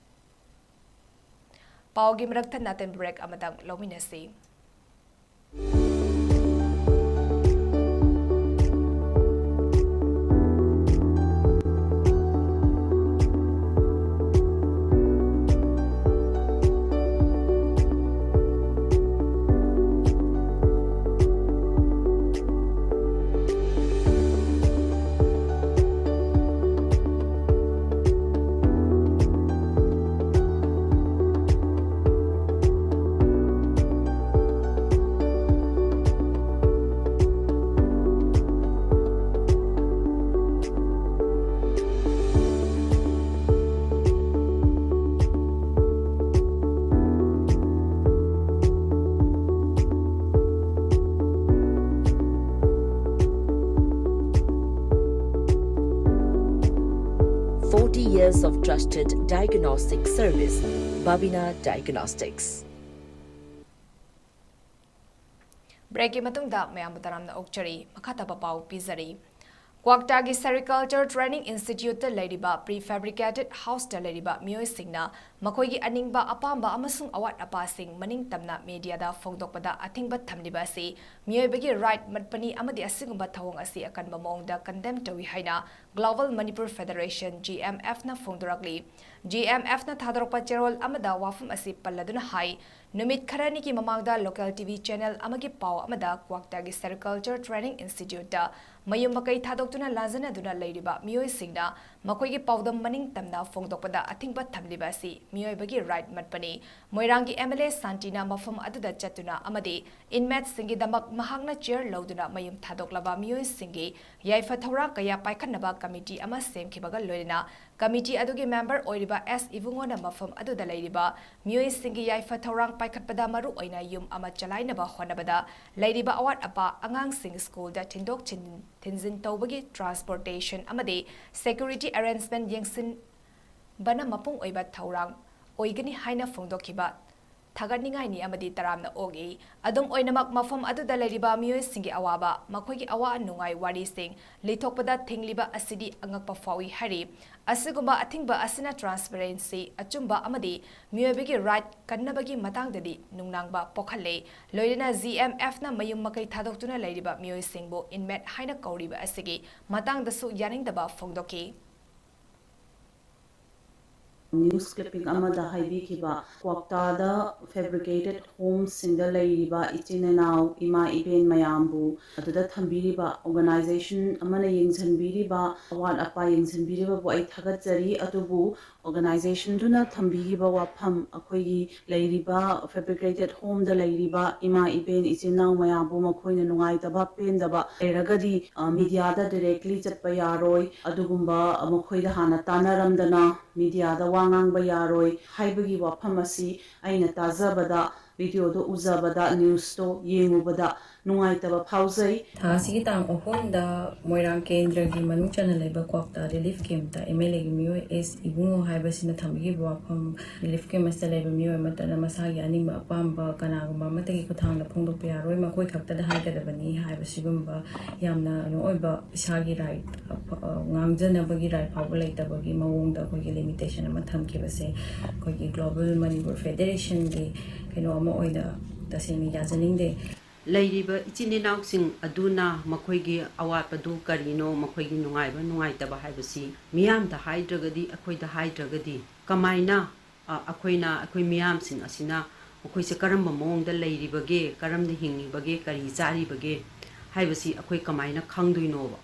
ꯄꯥꯎꯒꯤ ꯃꯔꯛ ꯊꯠꯅ ꯑꯇꯦꯟꯕ break ꯑꯃꯇꯪ ꯂꯧꯃꯤꯟꯅꯁꯤ꯫ Forty years of trusted diagnostic service, Babina Diagnostics. Breakꯀꯤ ꯃꯇꯨꯡꯗ ꯃꯌꯥꯝꯕꯨ ꯇꯔꯥꯝꯅ ꯑꯣꯛꯆꯔꯤ꯫ ꯃꯈꯥ ꯇꯥꯕ ꯄꯥꯎ ꯄꯤꯖꯔꯤ꯫ ꯀ꯭ꯋꯥꯛꯇꯥꯒꯤ Sericulture Training Instituteꯇ ꯂꯩꯔꯤꯕ prefabricated houseꯇ ꯂꯩꯔꯤꯕ ꯃꯤꯑꯣꯏꯁꯤꯡꯅ ꯃꯈꯣꯏꯒꯤ ꯑꯅꯤꯡꯕ, ꯑꯄꯥꯝꯕ ꯑꯃꯁꯨꯡ ꯑꯋꯥꯠ ꯑꯄꯥꯁꯤꯡ ꯃꯅꯤꯡ ꯇꯝꯅ mediaꯗ ꯐꯣꯡꯗꯣꯛꯄꯗ ꯑꯊꯤꯡꯕ ꯊꯝꯂꯤꯕ ꯑꯁꯤ ꯃꯤꯑꯣꯏꯕꯒꯤ right ꯃꯠꯄꯅꯤ ꯑꯃꯗꯤ ꯑꯁꯤꯒꯨꯝꯕ ꯊꯧꯑꯣꯡ ꯑꯁꯤ ꯑꯀꯟꯕ ꯃꯑꯣꯡꯗ condemn ꯇꯧꯏ ꯍꯥꯏꯅ Global Manipur Federation, GMFꯅ ꯐꯣꯡꯗꯣꯔꯛꯂꯤ꯫ GMFꯅ ꯊꯥꯗꯣꯔꯛꯄ ꯆꯦꯔꯣꯜ ꯑꯃꯗ ꯋꯥꯐꯝ ꯑꯁꯤ ꯄꯜꯂꯗꯨꯅ ꯍꯥꯏ, ꯅꯨꯃꯤꯠ ꯈꯔꯅꯤꯒꯤ ꯃꯃꯥꯡꯗ local TV channel ꯑꯃꯒꯤ ꯄꯥꯎ ꯑꯃꯗ ꯀ꯭ꯋꯥꯛꯇꯥꯒꯤ Sericulture Training Instituteꯇ ꯃꯌꯨꯝ ꯃꯀꯩ ꯊꯥꯗꯣꯛꯇꯨꯅ ꯂꯥꯟꯖꯅꯗꯨꯅ ꯂꯩꯔꯤꯕ ꯃꯤꯑꯣꯏꯁꯤꯡꯅ ꯃꯈꯣꯏꯒꯤ ꯄꯥꯎꯗꯝ ꯃꯅꯤꯡ ꯇꯝꯅ ꯐꯣꯡꯗꯣꯛꯄꯗ ꯑꯊꯤꯡꯕ ꯊꯝꯂꯤꯕ ꯑꯁꯤ ꯃꯤꯑꯣꯏꯕꯒꯤ right ꯃꯠꯄꯅꯤ꯫ ꯃꯣꯏꯔꯥꯡꯒꯤ MLA ꯁꯥꯟꯇꯤꯅ ꯃꯐꯝ ꯑꯗꯨꯗ ꯆꯠꯇꯨꯅ ꯑꯃꯗꯤ inmateꯁꯤꯡꯒꯤꯗꯃꯛ ꯃꯍꯥꯛꯅ chair ꯂꯧꯗꯨꯅ ꯃꯌꯨꯝ ꯊꯥꯗꯣꯛꯂꯕ ꯃꯤꯑꯣꯏꯁꯤꯡꯒꯤ ꯌꯥꯏꯐ ꯊꯧꯔꯥꯡ ꯀꯌꯥ ꯄꯥꯏꯈꯠꯅꯕ committee ꯑꯃ ꯁꯦꯝꯈꯤꯕꯒ ꯂꯣꯏꯅꯅ committee ꯑꯗꯨꯒꯤ member ꯑꯣꯏꯔꯤꯕ S ꯏꯕꯨꯡꯉꯣꯅ ꯃꯐꯝ ꯑꯗꯨꯗ ꯂꯩꯔꯤꯕ ꯃꯤꯑꯣꯏꯁꯤꯡꯒꯤ ꯌꯥꯏꯐ ꯊꯧꯔꯥꯡ ꯄꯥꯏꯈꯠꯄꯗ ꯃꯔꯨ ꯑꯣꯏꯅ ꯌꯨꯝ ꯑꯃ ꯆꯂꯥꯏꯅꯕ ꯍꯣꯠꯅꯕꯗ ꯂꯩꯔꯤꯕ ꯑꯋꯥꯠ ꯑꯄꯥ, ꯑꯉꯥꯡꯁꯤꯡ schoolꯗ ꯊꯤꯟꯗꯣꯛ ꯊꯤꯟ-, ꯊꯤꯟꯖꯤꯟ ꯇꯧꯕꯒꯤ transportation ꯑꯃꯗꯤ security arrangement ꯌꯦꯡꯁꯤꯟꯕꯅ ꯃꯄꯨꯡ ꯑꯣꯏꯕ ꯊꯧꯔꯥꯡ ꯑꯣꯏꯒꯅꯤ ꯍꯥꯏꯅ ꯐꯣꯡꯗꯣꯛꯈꯤꯕ ꯊꯥꯒꯠꯅꯤꯡꯉꯥꯏꯅꯤ ꯑꯃꯗꯤ ꯇꯔꯥꯝꯅ ꯑꯣꯛꯏ꯫ ꯑꯗꯨꯝ ꯑꯣꯏꯅꯃꯛ, ꯃꯐꯝ ꯑꯗꯨꯗ ꯂꯩꯔꯤꯕ ꯃꯤꯑꯣꯏꯁꯤꯡꯒꯤ ꯑꯋꯥꯕ, ꯃꯈꯣꯏꯒꯤ ꯑꯋꯥ ꯅꯨꯡꯉꯥꯏ ꯋꯥꯔꯤꯁꯤꯡ ꯂꯤꯊꯣꯛꯄꯗ ꯊꯤꯡꯂꯤꯕ ꯑꯁꯤꯗꯤ ꯑꯉꯛꯄ ꯐꯥꯎꯏ ꯍꯥꯏꯔꯤ꯫ ꯑꯁꯤꯒꯨꯝꯕ ꯑꯊꯤꯡꯕ ꯑꯁꯤꯅ transparency, ꯑꯆꯨꯝꯕ ꯑꯃꯗꯤ ꯃꯤꯑꯣꯏꯕꯒꯤ right ꯀꯟꯅꯕꯒꯤ ꯃꯇꯥꯡꯗꯗꯤ ꯅꯨꯡꯅꯥꯡꯕ ꯄꯣꯛꯍꯜꯂꯦ꯫ ꯂꯣꯏꯅꯅ ꯖꯤ ꯑꯦꯝ ꯑꯦꯐꯅ ꯃꯌꯨꯝ ꯃꯀꯩ ꯊꯥꯗꯣꯛꯇꯨꯅ ꯂꯩꯔꯤꯕ ꯃꯤꯑꯣꯏꯁꯤꯡꯕꯨ inmate ꯍꯥꯏꯅ ꯀꯧꯔꯤꯕ ꯑꯁꯤꯒꯤ ꯃꯇꯥꯡꯗꯁꯨ ꯌꯥꯅꯤꯡꯗꯕ ꯐꯣꯡꯗꯣꯛꯈꯤ꯫ News clipping ꯑꯃꯗ ꯍꯥꯏꯕꯤꯈꯤꯕ, ꯀ꯭ꯋꯥꯛꯇꯥꯗ fabricated homeꯁꯤꯡꯗ ꯂꯩꯔꯤꯕ ꯏꯆꯤꯟ ꯏꯅꯥꯎ, ꯏꯃꯥ ꯏꯕꯦꯟ ꯃꯌꯥꯝꯕꯨ, ꯑꯗꯨꯗ ꯊꯝꯕꯤꯔꯤꯕ organization ꯑꯃꯅ ꯌꯦꯡꯁꯤꯟꯕꯤꯔꯤꯕ, ꯑꯋꯥꯠ ꯑꯄꯥ ꯌꯦꯡꯁꯤꯟꯕꯤꯔꯤꯕꯕꯨ ꯑꯩ ꯊꯥꯒꯠꯆꯔꯤ꯫ ꯑꯗꯨꯕꯨ organizationꯗꯨꯅ ꯊꯝꯕꯤꯔꯤꯕ ꯋꯥꯐꯝ, ꯑꯩꯈꯣꯏꯒꯤ ꯂꯩꯔꯤꯕ fabricated homeꯗ ꯂꯩꯔꯤꯕ ꯏꯃꯥ ꯏꯕꯦꯟ ꯏꯆꯤꯟ ꯏꯅꯥꯎ ꯃꯌꯥꯝꯕꯨ ꯃꯈꯣꯏꯅ ꯅꯨꯡꯉꯥꯏꯇꯕ, ꯄꯦꯟꯗꯕ ꯂꯩꯔꯒꯗꯤ, ꯑ, mediaꯗ directly ꯆꯠꯄ ꯌꯥꯔꯣꯏ, ꯑꯗꯨꯒꯨꯝꯕ ꯃꯈꯣꯏꯗ ꯍꯥꯟꯅ ꯇꯥꯟꯅꯔꯝꯗꯅ mediaꯗ ꯋꯥ ꯉꯥꯡꯕ ꯌꯥꯔꯣꯏ ꯍꯥꯏꯕꯒꯤ ꯋꯥꯐꯝ ꯑꯁꯤ ꯑꯩꯅ ꯇꯥꯖꯕꯗ, videoꯗꯣ ꯎꯖꯕꯗ, newsꯇꯣ ꯌꯦꯡꯉꯨꯕꯗ ꯅꯨꯡꯉꯥꯏꯇꯕ ꯐꯥꯎꯖꯩ꯫ ꯊꯥ ꯑꯁꯤꯒꯤ ꯇꯥꯡ ꯑꯍꯨꯝꯗ ꯃꯣꯏꯔꯥꯡ ꯀꯦꯟꯗ꯭ꯔꯒꯤ ꯃꯅꯨꯡ ꯆꯟꯅ ꯂꯩꯕ ꯀ꯭ꯋꯥꯛꯇꯥ relief campꯇ ꯑꯦꯝ ꯑꯦꯜ ꯑꯦꯒꯤ ꯃꯤꯑꯣꯏ ꯑꯦꯁ ꯏꯕꯨꯡꯉꯣ ꯍꯥꯏꯕꯁꯤꯅ ꯊꯝꯕꯤꯈꯤꯕ ꯋꯥꯐꯝ, relief camp ꯑꯁꯤꯗ ꯂꯩꯕ ꯃꯤꯑꯣꯏ ꯑꯃꯠꯇꯅ ꯃꯁꯥꯒꯤ ꯑꯅꯤꯡꯕ ꯑꯄꯥꯝꯕ ꯀꯅꯥꯒꯨꯝꯕ ꯑꯃꯠꯇꯒꯤ ꯈꯨꯠꯊꯥꯡꯗ ꯐꯣꯡꯗꯣꯛꯄ ꯌꯥꯔꯣꯏ, ꯃꯈꯣꯏ ꯈꯛꯇꯗ ꯍꯥꯏꯒꯗꯕꯅꯤ ꯍꯥꯏꯕ ꯁꯤꯒꯨꯝꯕ ꯌꯥꯝꯅ ꯀꯩꯅꯣ ꯑꯣꯏꯕ, ꯏꯁꯥꯒꯤ right, ꯑ, ꯉꯥꯡꯖꯅꯕꯒꯤ right ꯐꯥꯎꯕ ꯂꯩꯇꯕꯒꯤ ꯃꯑꯣꯡꯗ ꯑꯩꯈꯣꯏꯒꯤ limitation ꯑꯃ ꯊꯝꯈꯤꯕꯁꯦ ꯑꯩꯈꯣꯏꯒꯤ Global Manipur Federationꯒꯤ ꯀꯩꯅꯣ ꯑꯃ ꯑꯣꯏꯅ ꯇꯁꯦꯡꯅ ꯌꯥꯖꯅꯤꯡꯗꯦ꯫ ꯂꯩꯔꯤꯕ ꯏꯆꯤꯟ ꯏꯅꯥꯎꯁꯤꯡ ꯑꯗꯨꯅ ꯃꯈꯣꯏꯒꯤ ꯑꯋꯥꯠꯄꯗꯨ ꯀꯔꯤꯅꯣ, ꯃꯈꯣꯏꯒꯤ ꯅꯨꯡꯉꯥꯏꯕ ꯅꯨꯡꯉꯥꯏꯇꯕ ꯍꯥꯏꯕꯁꯤ ꯃꯤꯌꯥꯝꯗ ꯍꯥꯏꯗ꯭ꯔꯒꯗꯤ, ꯑꯩꯈꯣꯏꯗ ꯍꯥꯏꯗ꯭ꯔꯒꯗꯤ ꯀꯃꯥꯏꯅ, ꯑ, ꯑꯩꯈꯣꯏꯅ, ꯑꯩꯈꯣꯏ ꯃꯤꯌꯥꯝꯁꯤꯡ ꯑꯁꯤꯅ ꯃꯈꯣꯏꯁꯦ ꯀꯔꯝꯕ ꯃꯑꯣꯡꯗ ꯂꯩꯔꯤꯕꯒꯦ, ꯀꯔꯝꯅ ꯍꯤꯡꯉꯤꯕꯒꯦ, ꯀꯔꯤ ꯆꯥꯔꯤꯕꯒꯦ ꯍꯥꯏꯕꯁꯤ ꯑꯩꯈꯣꯏ ꯀꯃꯥꯏꯅ ꯈꯪꯗꯣꯏꯅꯣꯕ?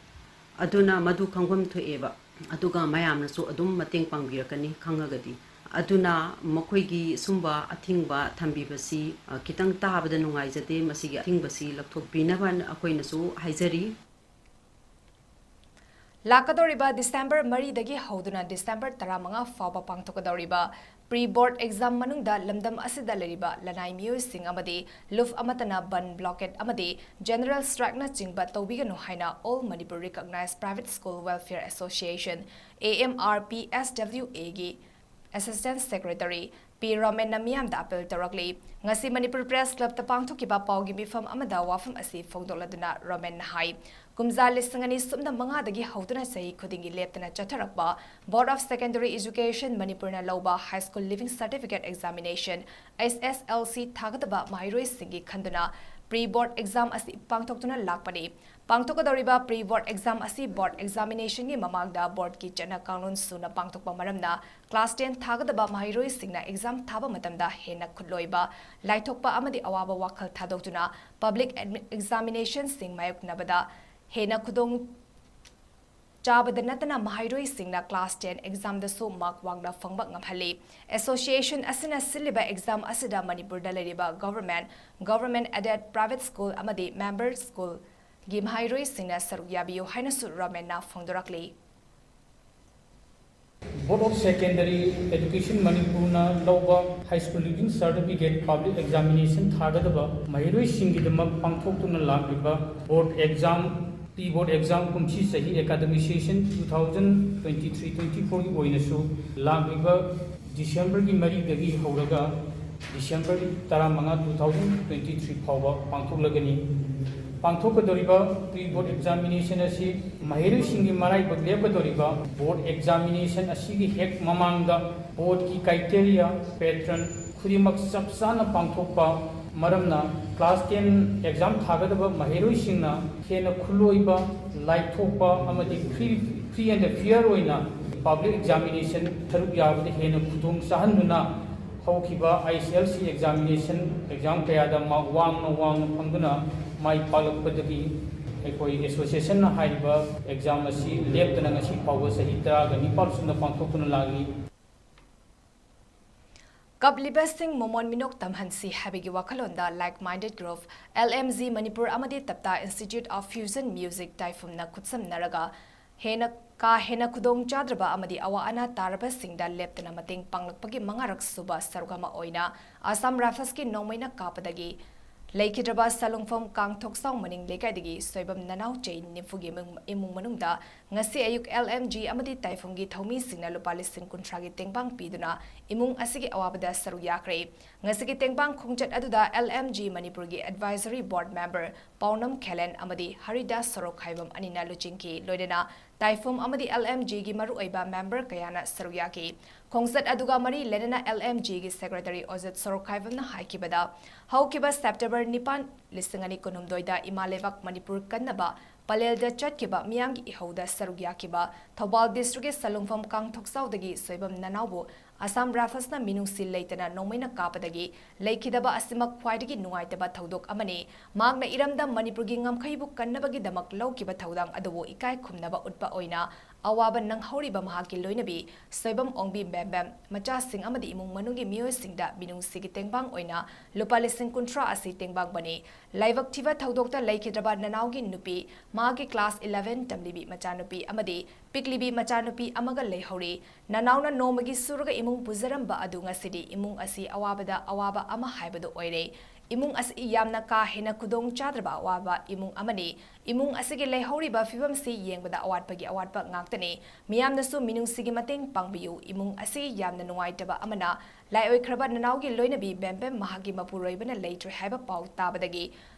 ꯑꯗꯨꯅ ꯃꯗꯨ ꯈꯪꯐꯝ ꯊꯣꯛꯑꯦꯕ꯫ ꯑꯗꯨꯒ ꯃꯌꯥꯝꯅꯁꯨ ꯑꯗꯨꯝ ꯃꯇꯦꯡ ꯄꯥꯡꯕꯤꯔꯛꯀꯅꯤ ꯈꯪꯉꯒꯗꯤ꯫ ꯑꯗꯨꯅ ꯃꯈꯣꯏꯒꯤ ꯁꯨꯝꯕ ꯑꯊꯤꯡꯕ ꯊꯝꯕꯤꯕꯁꯤ, ꯑ, ꯈꯤꯇꯪ ꯇꯥꯕꯗ ꯅꯨꯡꯉꯥꯏꯖꯗꯦ꯫ ꯃꯁꯤꯒꯤ ꯑꯊꯤꯡꯕꯁꯤ ꯂꯧꯊꯣꯛꯄꯤꯅꯕ ꯑꯩꯈꯣꯏꯅꯁꯨ ꯍꯥꯏꯖꯔꯤ꯫ ꯂꯥꯛꯀꯗꯧꯔꯤꯕ December ꯃꯔꯤꯗꯒꯤ ꯍꯧꯗꯨꯅ December ꯇꯔꯥꯃꯉꯥ ꯐꯥꯎꯕ ꯄꯥꯡꯊꯣꯛꯀꯗꯧꯔꯤꯕ pre board exam ꯃꯅꯨꯡꯗ ꯂꯝꯗꯝ ꯑꯁꯤꯗ ꯂꯩꯔꯤꯕ ꯂꯅꯥꯏ ꯃꯤꯑꯣꯏꯁꯤꯡ ꯑꯃꯗꯤ ꯂꯨꯞ ꯑꯃꯠꯇꯅ ꯕꯟ, blockade ꯑꯃꯗꯤ general strikeꯅꯆꯤꯡꯕ ꯇꯧꯕꯤꯒꯅꯨ ꯍꯥꯏꯅ All Manipur Recognized Private School Welfare Association, A M R P S W Aꯒꯤ Assistant Secretary ꯄꯤ ꯔꯣꯃꯦꯟꯅ ꯃꯤꯌꯥꯝꯗ ꯑꯄꯤꯜ ꯇꯧꯔꯛꯂꯤ꯫ ꯉꯁꯤ ꯃꯅꯤꯄꯨꯔ ꯄ꯭ꯔꯦꯁ ꯀ꯭ꯂꯕꯇ ꯄꯥꯡꯊꯣꯛꯈꯤꯕ ꯄꯥꯎꯒꯤ ꯃꯤꯐꯝ ꯑꯃꯗ ꯋꯥꯐꯝ ꯑꯁꯤ ꯐꯣꯡꯗꯣꯛꯂꯗꯨꯅ ꯔꯣꯃꯦꯟꯅ ꯍꯥꯏ, ꯀꯨꯝꯖꯥ ꯂꯤꯁꯤꯡ ꯑꯅꯤ ꯁꯨꯞꯅ ꯃꯉꯥꯗꯒꯤ ꯍꯧꯗꯨꯅ ꯆꯍꯤ ꯈꯨꯗꯤꯡꯒꯤ ꯂꯦꯞꯇꯅ ꯆꯠꯊꯔꯛꯄ Board of Secondary Education ꯃꯅꯤꯄꯨꯔꯅ ꯂꯧꯕ High School Leaving Certificate Examination, H S L C, ꯊꯥꯒꯗꯕ ꯃꯍꯩꯔꯣꯏꯁꯤꯡꯒꯤ ꯈꯟꯗꯨꯅ pre board exam ꯑꯁꯤ ꯄꯥꯡꯊꯣꯛꯇꯨꯅ ꯂꯥꯛꯄꯅꯤ꯫ ꯄꯥꯡꯊꯣꯛꯀꯗꯧꯔꯤꯕ pre board exam ꯑꯁꯤ board examinationꯒꯤ ꯃꯃꯥꯡꯗ boardꯀꯤ ꯆꯠꯅ ꯀꯥꯡꯂꯣꯟ ꯁꯨꯅ ꯄꯥꯡꯊꯣꯛꯄ ꯃꯔꯝꯅ class ten ꯊꯥꯒꯗꯕ ꯃꯍꯩꯔꯣꯏꯁꯤꯡꯅ exam ꯊꯥꯕ ꯃꯇꯝꯗ ꯍꯦꯟꯅ ꯈꯨꯠꯂꯣꯏꯕ, ꯂꯥꯏꯊꯣꯛꯄ ꯑꯃꯗꯤ ꯑꯋꯥꯕ ꯋꯥꯈꯜ ꯊꯥꯗꯣꯛꯇꯨꯅ public admi-, examinationꯁꯤꯡ ꯃꯥꯌꯣꯛꯅꯕꯗ ꯍꯦꯟꯅ ꯈꯨꯗꯣꯡ ꯆꯥꯕꯗ ꯅꯠꯇꯅ ꯃꯍꯩꯔꯣꯏꯁꯤꯡꯅ class ten examꯗꯁꯨ mark ꯋꯥꯡꯅ ꯐꯪꯕ ꯉꯝꯍꯜꯂꯤ꯫ Association ꯑꯁꯤꯅ ꯁꯤꯜꯂꯤꯕ exam ꯑꯁꯤꯗ ꯃꯅꯤꯄꯨꯔꯗ ꯂꯩꯔꯤꯕ government, government aided, private school ꯑꯃꯗꯤ member schoolꯒꯤ ꯃꯍꯩꯔꯣꯏꯁꯤꯡꯅ ꯁꯔꯨꯛ ꯌꯥꯕꯤꯌꯨ ꯍꯥꯏꯅꯁꯨ ꯔꯣꯃꯦꯟꯅ ꯐꯣꯡꯗꯣꯔꯛꯂꯤ꯫ Board of Secondary Education ꯃꯅꯤꯄꯨꯔꯅ ꯂꯧꯕ High School Leaving Certificate public examination ꯊꯥꯒꯗꯕ ꯃꯍꯩꯔꯣꯏꯁꯤꯡꯒꯤꯗꯃꯛ ꯄꯥꯡꯊꯣꯛꯇꯨꯅ ꯂꯥꯛꯂꯤꯕ board exam, pre board exam ꯀꯨꯝꯁꯤ ꯆꯍꯤ academic session two thousand twenty-three twenty-fourꯒꯤ ꯑꯣꯏꯅꯁꯨ ꯂꯥꯛꯂꯤꯕ Decemberꯒꯤ ꯃꯔꯤꯗꯒꯤ ꯍꯧꯔꯒ December ꯇꯔꯥꯃꯉꯥ, two thousand twenty-three ꯐꯥꯎꯕ ꯄꯥꯡꯊꯣꯛꯂꯒꯅꯤ꯫ ꯄꯥꯡꯊꯣꯛꯀꯗꯧꯔꯤꯕ pre board examination ꯑꯁꯤ ꯃꯍꯩꯔꯣꯏꯁꯤꯡꯒꯤ ꯃꯔꯥꯏꯕꯛ ꯂꯦꯞꯀꯗꯧꯔꯤꯕ board examination ꯑꯁꯤꯒꯤ ꯍꯦꯛ ꯃꯃꯥꯡꯗ boardꯀꯤ criteria, pattern ꯈꯨꯗꯤꯡꯃꯛ ꯆꯞ ꯆꯥꯅ ꯄꯥꯡꯊꯣꯛꯄ ꯃꯔꯝꯅ class ten exam ꯊꯥꯒꯗꯕ ꯃꯍꯩꯔꯣꯏꯁꯤꯡꯅ ꯍꯦꯟꯅ ꯈꯨꯠꯂꯣꯏꯕ, ꯂꯥꯏꯊꯣꯛꯄ ꯑꯃꯗꯤ free, free and fair ꯑꯣꯏꯅ public examination ꯁꯔꯨꯛ ꯌꯥꯕꯗ ꯍꯦꯟꯅ ꯈꯨꯗꯣꯡ ꯆꯥꯍꯟꯗꯨꯅ ꯍꯧꯈꯤꯕ H S L C examination exam ꯀꯌꯥꯗ mark ꯋꯥꯡꯅ ꯋꯥꯡꯅ ꯐꯪꯗꯨꯅ ꯃꯥꯏ ꯄꯥꯛꯂꯛꯄꯗꯒꯤ ꯑꯩꯈꯣꯏ associationꯅ ꯍꯥꯏꯔꯤꯕ exam ꯑꯁꯤ ꯂꯦꯞꯇꯅ ꯉꯁꯤ ꯐꯥꯎꯕ ꯆꯍꯤ ꯇꯔꯥꯒ ꯅꯤꯄꯥꯜ ꯁꯨꯅ ꯄꯥꯡꯊꯣꯛꯇꯨꯅ ꯂꯥꯛꯂꯤ꯫ ꯀꯞꯂꯤꯕꯁꯤꯡ ꯃꯃꯣꯟ ꯃꯤꯅꯣꯛ ꯇꯝꯍꯟꯁꯤ ꯍꯥꯏꯕꯒꯤ ꯋꯥꯈꯜꯂꯣꯟꯗ like minded group, L M G Manipur ꯑꯃꯗꯤ ꯇꯞꯇꯥ Institute of Fusion Music ꯇꯥꯏꯐꯨꯝꯅ ꯈꯨꯠꯁꯝꯅꯔꯒ ꯍꯦꯟꯅ ꯀꯥ ꯍꯦꯟꯅ ꯈꯨꯗꯣꯡ ꯆꯥꯗ꯭ꯔꯕ ꯑꯃꯗꯤ ꯑꯋꯥ ꯑꯅꯥ ꯇꯥꯔꯕꯁꯤꯡꯗ ꯂꯦꯞꯇꯅ ꯃꯇꯦꯡ ꯄꯥꯡꯂꯛꯄꯒꯤ ꯃꯉꯥꯔꯛ ꯁꯨꯕ ꯁꯔꯨꯛ ꯑꯃ ꯑꯣꯏꯅ Assam Riflesꯀꯤ ꯅꯣꯡꯃꯩꯅ ꯀꯥꯞꯄꯗꯒꯤ ꯂꯩꯈꯤꯗ꯭ꯔꯕ ꯁꯂꯨꯡꯐꯝ ꯀꯥꯡꯊꯣꯛꯆꯥꯎ ꯃꯅꯤꯡ ꯂꯩꯀꯥꯏꯗꯒꯤ ꯁꯣꯏꯕꯝ ꯅꯅꯥꯎ ꯆꯩ ꯅꯤꯐꯨꯒꯤ ꯏꯃꯨꯡ, ꯏꯃꯨꯡ ꯃꯅꯨꯡꯗ ꯉꯁꯤ ꯑꯌꯨꯛ L M G ꯑꯃꯗꯤ ꯇꯥꯏꯐꯨꯝꯒꯤ ꯊꯧꯃꯤꯁꯤꯡꯅ ꯂꯨꯄꯥ ꯂꯤꯁꯤꯡ ꯀꯨꯟꯊ꯭ꯔꯥꯒꯤ ꯇꯦꯡꯕꯥꯡ ꯄꯤꯗꯨꯅ ꯏꯃꯨꯡ ꯑꯁꯤꯒꯤ ꯑꯋꯥꯕꯗ ꯁꯔꯨꯛ ꯌꯥꯈ꯭ꯔꯦ꯫ ꯉꯁꯤꯒꯤ ꯇꯦꯡꯕꯥꯡ ꯈꯣꯡꯆꯠ ꯑꯗꯨꯗ L M G ꯃꯅꯤꯄꯨꯔꯒꯤ Advisory Board Member ꯄꯥꯎꯅꯝ ꯈꯦꯂꯦꯟ ꯑꯃꯗꯤ ꯍꯔꯤꯗꯥꯁ ꯁꯣꯔꯣꯛꯈꯥꯏꯕꯝ ꯑꯅꯤꯅ ꯂꯨꯆꯤꯡꯈꯤ꯫ ꯂꯣꯏꯅꯅ ꯇꯥꯏꯐꯨꯝ ꯑꯃꯗꯤ L M G ꯒꯤ ꯃꯔꯨꯑꯣꯏꯕ member ꯀꯌꯥꯅ ꯁꯔꯨꯛ ꯌꯥꯈꯤ꯫ ꯈꯣꯡꯆꯠ ꯑꯗꯨꯒ ꯃꯔꯤ ꯂꯩꯅꯅ L M G ꯒꯤ secretary ꯑꯣꯖꯠ ꯁꯣꯔꯣꯛꯈꯥꯏꯕꯝꯅ ꯍꯥꯏꯈꯤꯕꯗ, ꯍꯧꯈꯤꯕ September ꯅꯤꯄꯥꯟ, ꯂꯤꯁꯤꯡ ꯑꯅꯤ ꯀꯨꯟꯍꯨꯝꯗꯣꯏꯗ ꯏꯃꯥ ꯂꯩꯕꯥꯛ ꯃꯅꯤꯄꯨꯔ ꯀꯟꯅꯕ ꯄꯂꯦꯜꯗ ꯆꯠꯈꯤꯕ ꯃꯤꯌꯥꯝꯒꯤ ꯏꯍꯧꯗ ꯁꯔꯨꯛ ꯌꯥꯈꯤꯕ ꯊꯧꯕꯥꯜ district ꯀꯤ ꯁꯂꯨꯡꯐꯝ ꯀꯥꯡꯊꯣꯛꯆꯥꯎꯗꯒꯤ ꯁꯣꯏꯕꯝ ꯅꯅꯥꯎꯕꯨ Assam Rifles ꯅ ꯃꯤꯅꯨꯡꯁꯤ ꯂꯩꯇꯅ ꯅꯣꯡꯃꯩꯅ ꯀꯥꯞꯄꯗꯒꯤ ꯂꯩꯈꯤꯗꯕ ꯑꯁꯤꯃꯛ ꯈ꯭ꯋꯥꯏꯗꯒꯤ ꯅꯨꯡꯉꯥꯏꯇꯕ ꯊꯧꯗꯣꯛ ꯑꯃꯅꯤ꯫ ꯃꯍꯥꯛꯅ ꯏꯔꯝꯗꯝ ꯃꯅꯤꯄꯨꯔꯒꯤ ꯉꯝꯈꯩꯕꯨ ꯀꯟꯅꯕꯒꯤꯗꯃꯛ ꯂꯧꯈꯤꯕ ꯊꯧꯗꯥꯡ ꯑꯗꯨꯕꯨ ꯏꯀꯥꯏ ꯈꯨꯝꯅꯕ ꯎꯠꯄ ꯑꯣꯏꯅ ꯑꯋꯥꯕ ꯅꯪꯍꯧꯔꯤꯕ ꯃꯍꯥꯛꯀꯤ ꯂꯣꯏꯅꯕꯤ ꯁꯣꯏꯕꯝ ꯑꯣꯡꯕꯤ ꯕꯦꯝꯕꯦꯝ, ꯃꯆꯥꯁꯤꯡ ꯑꯃꯗꯤ ꯏꯃꯨꯡ ꯃꯅꯨꯡꯒꯤ ꯃꯤꯑꯣꯏꯁꯤꯡꯗ ꯃꯤꯅꯨꯡꯁꯤꯒꯤ ꯇꯦꯡꯕꯥꯡ ꯑꯣꯏꯅ ꯂꯨꯄꯥ ꯂꯤꯁꯤꯡ ꯀꯨꯟꯊ꯭ꯔꯥ ꯑꯁꯤ ꯇꯦꯡꯕꯥꯡꯕꯅꯤ꯫ ꯂꯥꯏꯕꯛ ꯊꯤꯕ ꯊꯧꯗꯣꯛꯇ ꯂꯩꯈꯤꯗ꯭ꯔꯕ ꯅꯅꯥꯎꯒꯤ ꯅꯨꯄꯤ, ꯃꯍꯥꯛꯀꯤ class eleven ꯇꯝꯂꯤꯕꯤ ꯃꯆꯥꯅꯨꯄꯤ ꯑꯃꯗꯤ ꯄꯤꯛꯂꯤꯕꯤ ꯃꯆꯥꯅꯨꯄꯤ ꯑꯃꯒ ꯂꯩꯍꯧꯔꯤ꯫ ꯅꯅꯥꯎꯅ ꯅꯣꯡꯃꯒꯤ ꯁꯨꯔꯒ ꯏꯃꯨꯡ ꯄꯨꯖꯔꯝꯕ ꯑꯗꯨ ꯉꯁꯤꯗꯤ ꯏꯃꯨꯡ ꯑꯁꯤ ꯑꯋꯥꯕꯗ ꯑꯋꯥꯕ ꯑꯃ ꯍꯥꯏꯕꯗꯨ ꯑꯣꯏꯔꯦ꯫ ꯏꯃꯨꯡ ꯑꯁꯤ ꯌꯥꯝꯅ ꯀꯥ ꯍꯦꯟꯅ ꯈꯨꯗꯣꯡ ꯆꯥꯗ꯭ꯔꯕ ꯑꯋꯥꯕ ꯏꯃꯨꯡ ꯑꯃꯅꯤ꯫ ꯏꯃꯨꯡ ꯑꯁꯤꯒꯤ ꯂꯩꯍꯧꯔꯤꯕ ꯐꯤꯕꯝꯁꯤ ꯌꯦꯡꯕꯗ ꯑꯋꯥꯠꯄꯒꯤ ꯑꯋꯥꯠꯄ ꯉꯥꯛꯇꯅꯤ꯫ ꯃꯤꯌꯥꯝꯅꯁꯨ ꯃꯤꯅꯨꯡꯁꯤꯒꯤ ꯃꯇꯦꯡ ꯄꯥꯡꯕꯤꯌꯨ꯫ ꯏꯃꯨꯡ ꯑꯁꯤ ꯌꯥꯝꯅ ꯅꯨꯡꯉꯥꯏꯇꯕ ꯑꯃꯅ, ꯂꯥꯏ ꯑꯣꯏꯈ꯭ꯔꯕ ꯅꯅꯥꯎꯒꯤ ꯂꯣꯏꯅꯕꯤ ꯕꯦꯝꯕꯦꯝ ꯃꯍꯥꯛꯀꯤ ꯃꯄꯨꯔꯣꯏꯕꯅ ꯂꯩꯇ꯭ꯔꯦ ꯍꯥꯏꯕ ꯄꯥꯎ ꯇꯥꯕꯗꯒꯤ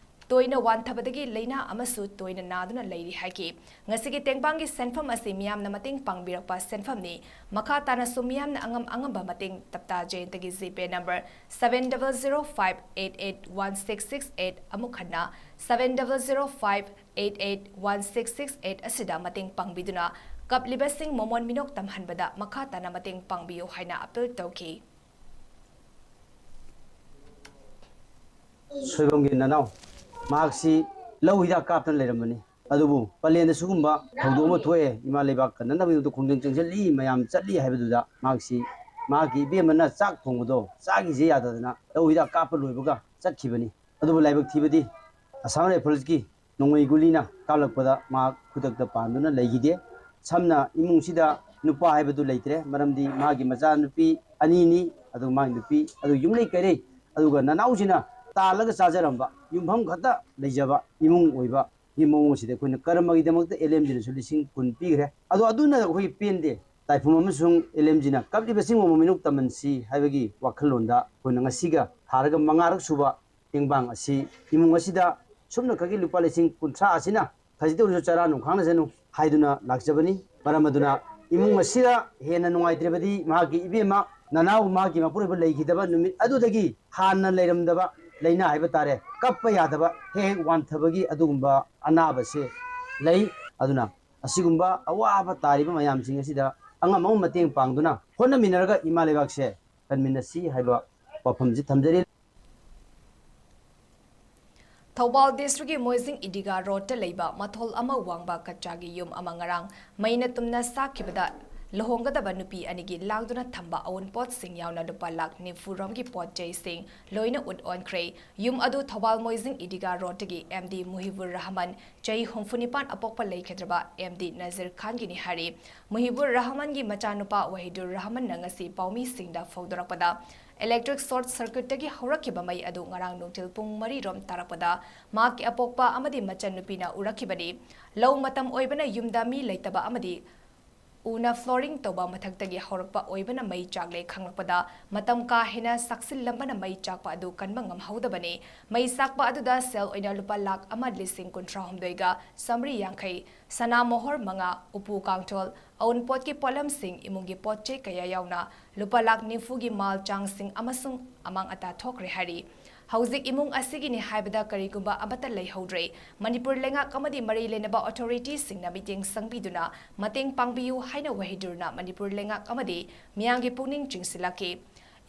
ꯇꯣꯏꯅ ꯋꯥꯟꯊꯕꯗꯒꯤ ꯂꯥꯏꯅꯥ ꯑꯃꯁꯨ ꯇꯣꯏꯅ ꯅꯥꯗꯨꯅ ꯂꯩꯔꯤ ꯍꯥꯏꯈꯤ꯫ ꯉꯁꯤꯒꯤ ꯇꯦꯡꯕꯥꯡꯒꯤ ꯁꯦꯟꯐꯝ ꯑꯁꯤ ꯃꯤꯌꯥꯝꯅ ꯃꯇꯦꯡ ꯄꯥꯡꯕꯤꯔꯛꯄ ꯁꯦꯟꯐꯝꯅꯤ꯫ ꯃꯈꯥ ꯇꯥꯅꯁꯨ ꯃꯤꯌꯥꯝꯅ ꯑꯉꯝ ꯑꯉꯝꯕ ꯃꯇꯦꯡ ꯇꯞꯇꯥ ꯖꯌꯦꯟꯇꯒꯤ GPay number seven double zero five eight eight one six six eight, ꯑꯃꯨꯛ ꯍꯟꯅ seven double zero five eight eight one six six eight ꯑꯁꯤꯗ ꯃꯇꯦꯡ ꯄꯥꯡꯕꯤꯗꯨꯅ ꯀꯞꯂꯤꯕꯁꯤꯡ ꯃꯃꯣꯟ ꯃꯤꯅꯣꯛ ꯇꯝꯍꯟꯕꯗ ꯃꯈꯥ ꯇꯥꯅ ꯃꯇꯦꯡ ꯄꯥꯡꯕꯤꯌꯨ ꯍꯥꯏꯅ appeal ꯇꯧꯈꯤ꯫ ꯁꯣꯏꯕꯝꯒꯤ ꯅꯅꯥꯎ, ꯃꯍꯥꯛꯁꯤ ꯂꯧ ꯍꯤꯗꯥꯛ ꯀꯥꯞꯇꯅ ꯂꯩꯔꯝꯕꯅꯤ꯫ ꯑꯗꯨꯕꯨ ꯄꯂꯦꯟꯗ ꯁꯤꯒꯨꯝꯕ ꯊꯧꯗꯣꯛ ꯑꯃ ꯊꯣꯛꯑꯦ, ꯏꯃꯥ ꯂꯩꯕꯥꯛ ꯀꯟꯅꯅꯕꯒꯤꯗꯃꯛꯇ ꯈꯣꯡꯖꯪ ꯆꯪꯁꯤꯜꯂꯤ, ꯃꯌꯥꯝ ꯆꯠꯂꯤ ꯍꯥꯏꯕꯗꯨꯗ ꯃꯍꯥꯛꯁꯤ ꯃꯍꯥꯛꯀꯤ ꯏꯕꯦꯝꯃꯅ ꯆꯥꯛ ꯊꯣꯡꯕꯗꯣ ꯆꯥꯈꯤꯁꯦ ꯌꯥꯗꯗꯅ ꯂꯧ ꯍꯤꯗꯥꯛ ꯀꯥꯞꯄ ꯂꯣꯏꯕꯒ ꯆꯠꯈꯤꯕꯅꯤ꯫ ꯑꯗꯨꯕꯨ ꯂꯥꯏꯕꯛ ꯊꯤꯕꯗꯤ Assam Rifles ꯀꯤ ꯅꯣꯡꯃꯩ ꯒꯨꯂꯤꯅ ꯀꯥꯞꯂꯛꯄꯗ ꯃꯍꯥꯛ ꯈꯨꯗꯛꯇ ꯄꯥꯟꯗꯨꯅ ꯂꯩꯈꯤꯗꯦ꯫ ꯁꯝꯅ ꯏꯃꯨꯡꯁꯤꯗ ꯅꯨꯄꯥ ꯍꯥꯏꯕꯗꯨ ꯂꯩꯇ꯭ꯔꯦ, ꯃꯔꯝꯗꯤ ꯃꯥꯒꯤ ꯃꯆꯥꯅꯨꯄꯤ ꯑꯅꯤꯅꯤ, ꯑꯗꯨ ꯃꯥꯒꯤ ꯅꯨꯄꯤ ꯑꯗꯨ ꯌꯨꯝꯂꯩ ꯀꯩꯔꯩ, ꯑꯗꯨꯒ ꯅꯅꯥꯎꯁꯤꯅ ꯇꯥꯜꯂꯒ ꯆꯥꯖꯔꯝꯕ, ꯌꯨꯝꯐꯝ ꯈꯛꯇ ꯂꯩꯖꯕ ꯏꯃꯨꯡ ꯑꯣꯏꯕ ꯒꯤ ꯃꯑꯣꯡ ꯑꯁꯤꯗ ꯑꯩꯈꯣꯏꯅ ꯀꯔꯃꯒꯤꯗꯃꯛꯇ ꯑꯦꯜ ꯑꯦꯝ ꯖꯤꯅꯁꯨ ꯂꯤꯁꯤꯡ ꯀꯨꯟ ꯄꯤꯈ꯭ꯔꯦ꯫ ꯑꯗꯣ ꯑꯗꯨꯅ ꯑꯩꯈꯣꯏ ꯄꯦꯟꯗꯦ꯫ ꯇꯥꯏꯐꯨꯝ ꯑꯃꯁꯨꯡ ꯑꯦꯜ ꯑꯦꯝ ꯖꯤꯅ ꯀꯞꯂꯤꯕꯁꯤꯡꯕꯨ ꯃꯃꯤꯅꯣꯛ ꯇꯝꯍꯟꯁꯤ ꯍꯥꯏꯕꯒꯤ ꯋꯥꯈꯜꯂꯣꯟꯗ ꯑꯩꯈꯣꯏꯅ ꯉꯁꯤꯒ ꯊꯥꯔꯒ ꯃꯉꯥꯔꯛ ꯁꯨꯕ ꯇꯦꯡꯕꯥꯡ ꯑꯁꯤ ꯏꯃꯨꯡ ꯑꯁꯤꯗ ꯁꯨꯞꯅꯈꯛꯀꯤ ꯂꯨꯄꯥ ꯂꯤꯁꯤꯡ ꯀꯨꯟꯊ꯭ꯔꯥ ꯑꯁꯤꯅ ꯈꯖꯤꯛꯇ ꯑꯣꯏꯔꯁꯨ ꯆꯔꯥ ꯅꯨꯡꯈꯥꯡꯅꯖꯅꯨ ꯍꯥꯏꯗꯨꯅ ꯂꯥꯛꯆꯕꯅꯤ꯫ ꯃꯔꯝ ꯑꯗꯨꯅ ꯏꯃꯨꯡ ꯑꯁꯤꯗ ꯍꯦꯟꯅ ꯅꯨꯡꯉꯥꯏꯇ꯭ꯔꯕꯗꯤ ꯃꯍꯥꯛꯀꯤ ꯏꯕꯦꯝꯃ ꯅꯅꯥꯎ ꯃꯍꯥꯛꯀꯤ ꯃꯄꯨꯔꯣꯏꯕ ꯂꯩꯈꯤꯗꯕ ꯅꯨꯃꯤꯠ ꯑꯗꯨꯗꯒꯤ ꯍꯥꯟꯅ ꯂꯩꯔꯝꯗꯕ ꯂꯥꯏꯅꯥ ꯍꯥꯏꯕ ꯇꯥꯔꯦ, ꯀꯞꯄ ꯌꯥꯗꯕ, ꯍꯦꯛ ꯍꯦꯛ ꯋꯥꯟꯊꯕꯒꯤ ꯑꯗꯨꯒꯨꯝꯕ ꯑꯅꯥꯕꯁꯦ ꯂꯩ꯫ ꯑꯗꯨꯅ ꯑꯁꯤꯒꯨꯝꯕ ꯑꯋꯥꯕ ꯇꯥꯔꯤꯕ ꯃꯌꯥꯝꯁꯤꯡ ꯑꯁꯤꯗ ꯑꯉꯝ ꯑꯉꯝ ꯃꯇꯦꯡ ꯄꯥꯡꯗꯨꯅ ꯍꯣꯠꯅꯃꯤꯟꯅꯔꯒ ꯏꯃꯥ ꯂꯩꯕꯥꯛꯁꯦ ꯀꯟꯃꯤꯟꯅꯁꯤ ꯍꯥꯏꯕ ꯋꯥꯐꯝꯁꯤ ꯊꯝꯖꯔꯤ꯫ ꯊꯧꯕꯥꯜ ꯗꯤꯁꯇ꯭ꯔꯤꯛꯀꯤ ꯃꯣꯏꯖꯤꯡ ꯏꯗꯤꯒꯥ ꯔꯣꯗꯇ ꯂꯩꯕ ꯃꯊꯣꯜ ꯑꯃ ꯋꯥꯡꯕ ꯀꯆꯥꯒꯤ ꯌꯨꯝ ꯑꯃ ꯉꯔꯥꯡ ꯃꯩꯅ ꯇꯨꯝꯅ ꯁꯥꯛꯈꯤꯕꯗ ꯂꯨꯍꯣꯡꯒꯗꯕ ꯅꯨꯄꯤ ꯑꯅꯤꯒꯤ ꯂꯥꯡꯗꯨꯅ ꯊꯝꯕ ꯑꯑꯣꯟꯄꯣꯠꯁꯤꯡ ꯌꯥꯎꯅ ꯂꯨꯄꯥ ꯂꯥꯈ ꯅꯤꯐꯨ ꯔꯣꯝꯒꯤ ꯄꯣꯠ ꯆꯩꯁꯤꯡ ꯂꯣꯏꯅ ꯎꯠ ꯑꯣꯟꯈ꯭ꯔꯦ꯫ ꯌꯨꯝ ꯑꯗꯨ ꯊꯧꯕꯥꯜ ꯃꯣꯏꯖꯤꯡ ꯏꯗꯤꯒꯥ ꯔꯣꯗꯇꯒꯤ ꯑꯦꯝ ꯗꯤ ꯃꯨꯍꯤꯕꯨꯔ ꯔꯍꯃꯟ, ꯆꯍꯤ ꯍꯨꯝꯐꯨ ꯅꯤꯄꯥꯟ, ꯑꯄꯣꯛꯄ ꯂꯩꯈꯤꯗ꯭ꯔꯕ ꯑꯦꯝ ꯗꯤ ꯅꯖꯤꯔ ꯈꯥꯟꯒꯤꯅꯤ ꯍꯥꯏꯔꯤ꯫ ꯃꯨꯍꯤꯕꯨꯔ ꯔꯍꯃꯟꯒꯤ ꯃꯆꯥꯅꯨꯄꯥ ꯋꯥꯍꯤꯗꯨꯔ ꯔꯍꯃꯟꯅ ꯉꯁꯤ ꯄꯥꯎꯃꯤꯁꯤꯡꯗ ꯐꯣꯡꯗꯣꯔꯛꯄꯗ, ꯏꯂꯦꯛꯇ꯭ꯔꯤꯛ ꯁꯣꯔꯠ ꯁꯔꯀ꯭ꯌꯨꯠꯇꯒꯤ ꯍꯧꯔꯛꯈꯤꯕ ꯃꯩ ꯑꯗꯨ ꯉꯔꯥꯡ ꯅꯨꯡꯊꯤꯜ ꯄꯨꯡ ꯃꯔꯤ ꯔꯣꯝ ꯇꯥꯔꯛꯄꯗ ꯃꯍꯥꯛꯀꯤ ꯑꯄꯣꯛꯄ ꯑꯃꯗꯤ ꯃꯆꯟꯅꯨꯄꯤꯅ ꯎꯔꯛꯈꯤꯕꯅꯤ꯫ ꯂꯧ ꯃꯇꯝ ꯑꯣꯏꯕꯅ ꯌꯨꯝꯗ ꯃꯤ ꯂꯩꯇꯕ ꯑꯃꯗꯤ ꯎꯅ flooring ꯇꯧꯕ ꯃꯊꯛꯇꯒꯤ ꯍꯧꯔꯛꯄ ꯑꯣꯏꯕꯅ ꯃꯩ ꯆꯥꯛꯂꯦ ꯈꯪꯂꯛꯄꯗ ꯃꯇꯝ ꯀꯥ ꯍꯦꯟꯅ ꯁꯥꯛꯁꯤꯜꯂꯝꯕꯅ ꯃꯩ ꯆꯥꯛꯄ ꯑꯗꯨ ꯀꯟꯕ ꯉꯝꯍꯧꯗꯕꯅꯤ꯫ ꯃꯩ ꯆꯥꯛꯄ ꯑꯗꯨꯗ ꯁꯦꯜ ꯑꯣꯏꯅ ꯂꯨꯄꯥ ꯂꯥꯈ ꯑꯃ ꯂꯤꯁꯤꯡ ꯀꯨꯟꯊ꯭ꯔꯥ ꯍꯨꯝꯗꯣꯏꯒ ꯆꯥꯃꯔꯤ ꯌꯥꯡꯈꯩ, ꯁꯅꯥ ꯃꯣꯍꯣꯔ ꯃꯉꯥ, ꯎꯄꯨ ꯀꯥꯡꯊꯣꯜ, ꯑꯎꯟꯄꯣꯠꯀꯤ ꯄꯣꯠꯂꯝꯁꯤꯡ, ꯏꯃꯨꯡꯒꯤ ꯄꯣꯠ ꯆꯩ ꯀꯌꯥ ꯌꯥꯎꯅ ꯂꯨꯄꯥ ꯂꯥꯈ ꯅꯤꯐꯨꯒꯤ ꯃꯥꯜ ꯆꯥꯡꯁꯤꯡ ꯑꯃꯁꯨꯡ ꯑꯃꯥꯡ ꯑꯇꯥ ꯊꯣꯛꯈ꯭ꯔꯦ ꯍꯥꯏꯔꯤ꯫ ꯍꯧꯖꯤꯛ ꯏꯃꯨꯡ ꯑꯁꯤꯒꯤꯅꯤ ꯍꯥꯏꯕꯗ ꯀꯔꯤꯒꯨꯝꯕ ꯑꯃꯠꯇ ꯂꯩꯍꯧꯗ꯭ꯔꯦ꯫ ꯃꯅꯤꯄꯨꯔ ꯂꯩꯉꯥꯛ ꯑꯃꯗꯤ ꯃꯔꯤ ꯂꯩꯅꯕ ꯑꯣꯊꯣꯔꯤꯇꯤꯁꯤꯡꯅ ꯃꯤꯠꯌꯦꯡ ꯆꯪꯕꯤꯗꯨꯅ ꯃꯇꯦꯡ ꯄꯥꯡꯕꯤꯌꯨ ꯍꯥꯏꯅ ꯋꯥꯍꯤꯗꯨꯔꯅ ꯃꯅꯤꯄꯨꯔ ꯂꯩꯉꯥꯛ ꯑꯃꯗꯤ ꯃꯤꯌꯥꯝꯒꯤ ꯄꯨꯛꯅꯤꯡ ꯆꯤꯡꯁꯤꯜꯂꯛꯈꯤ꯫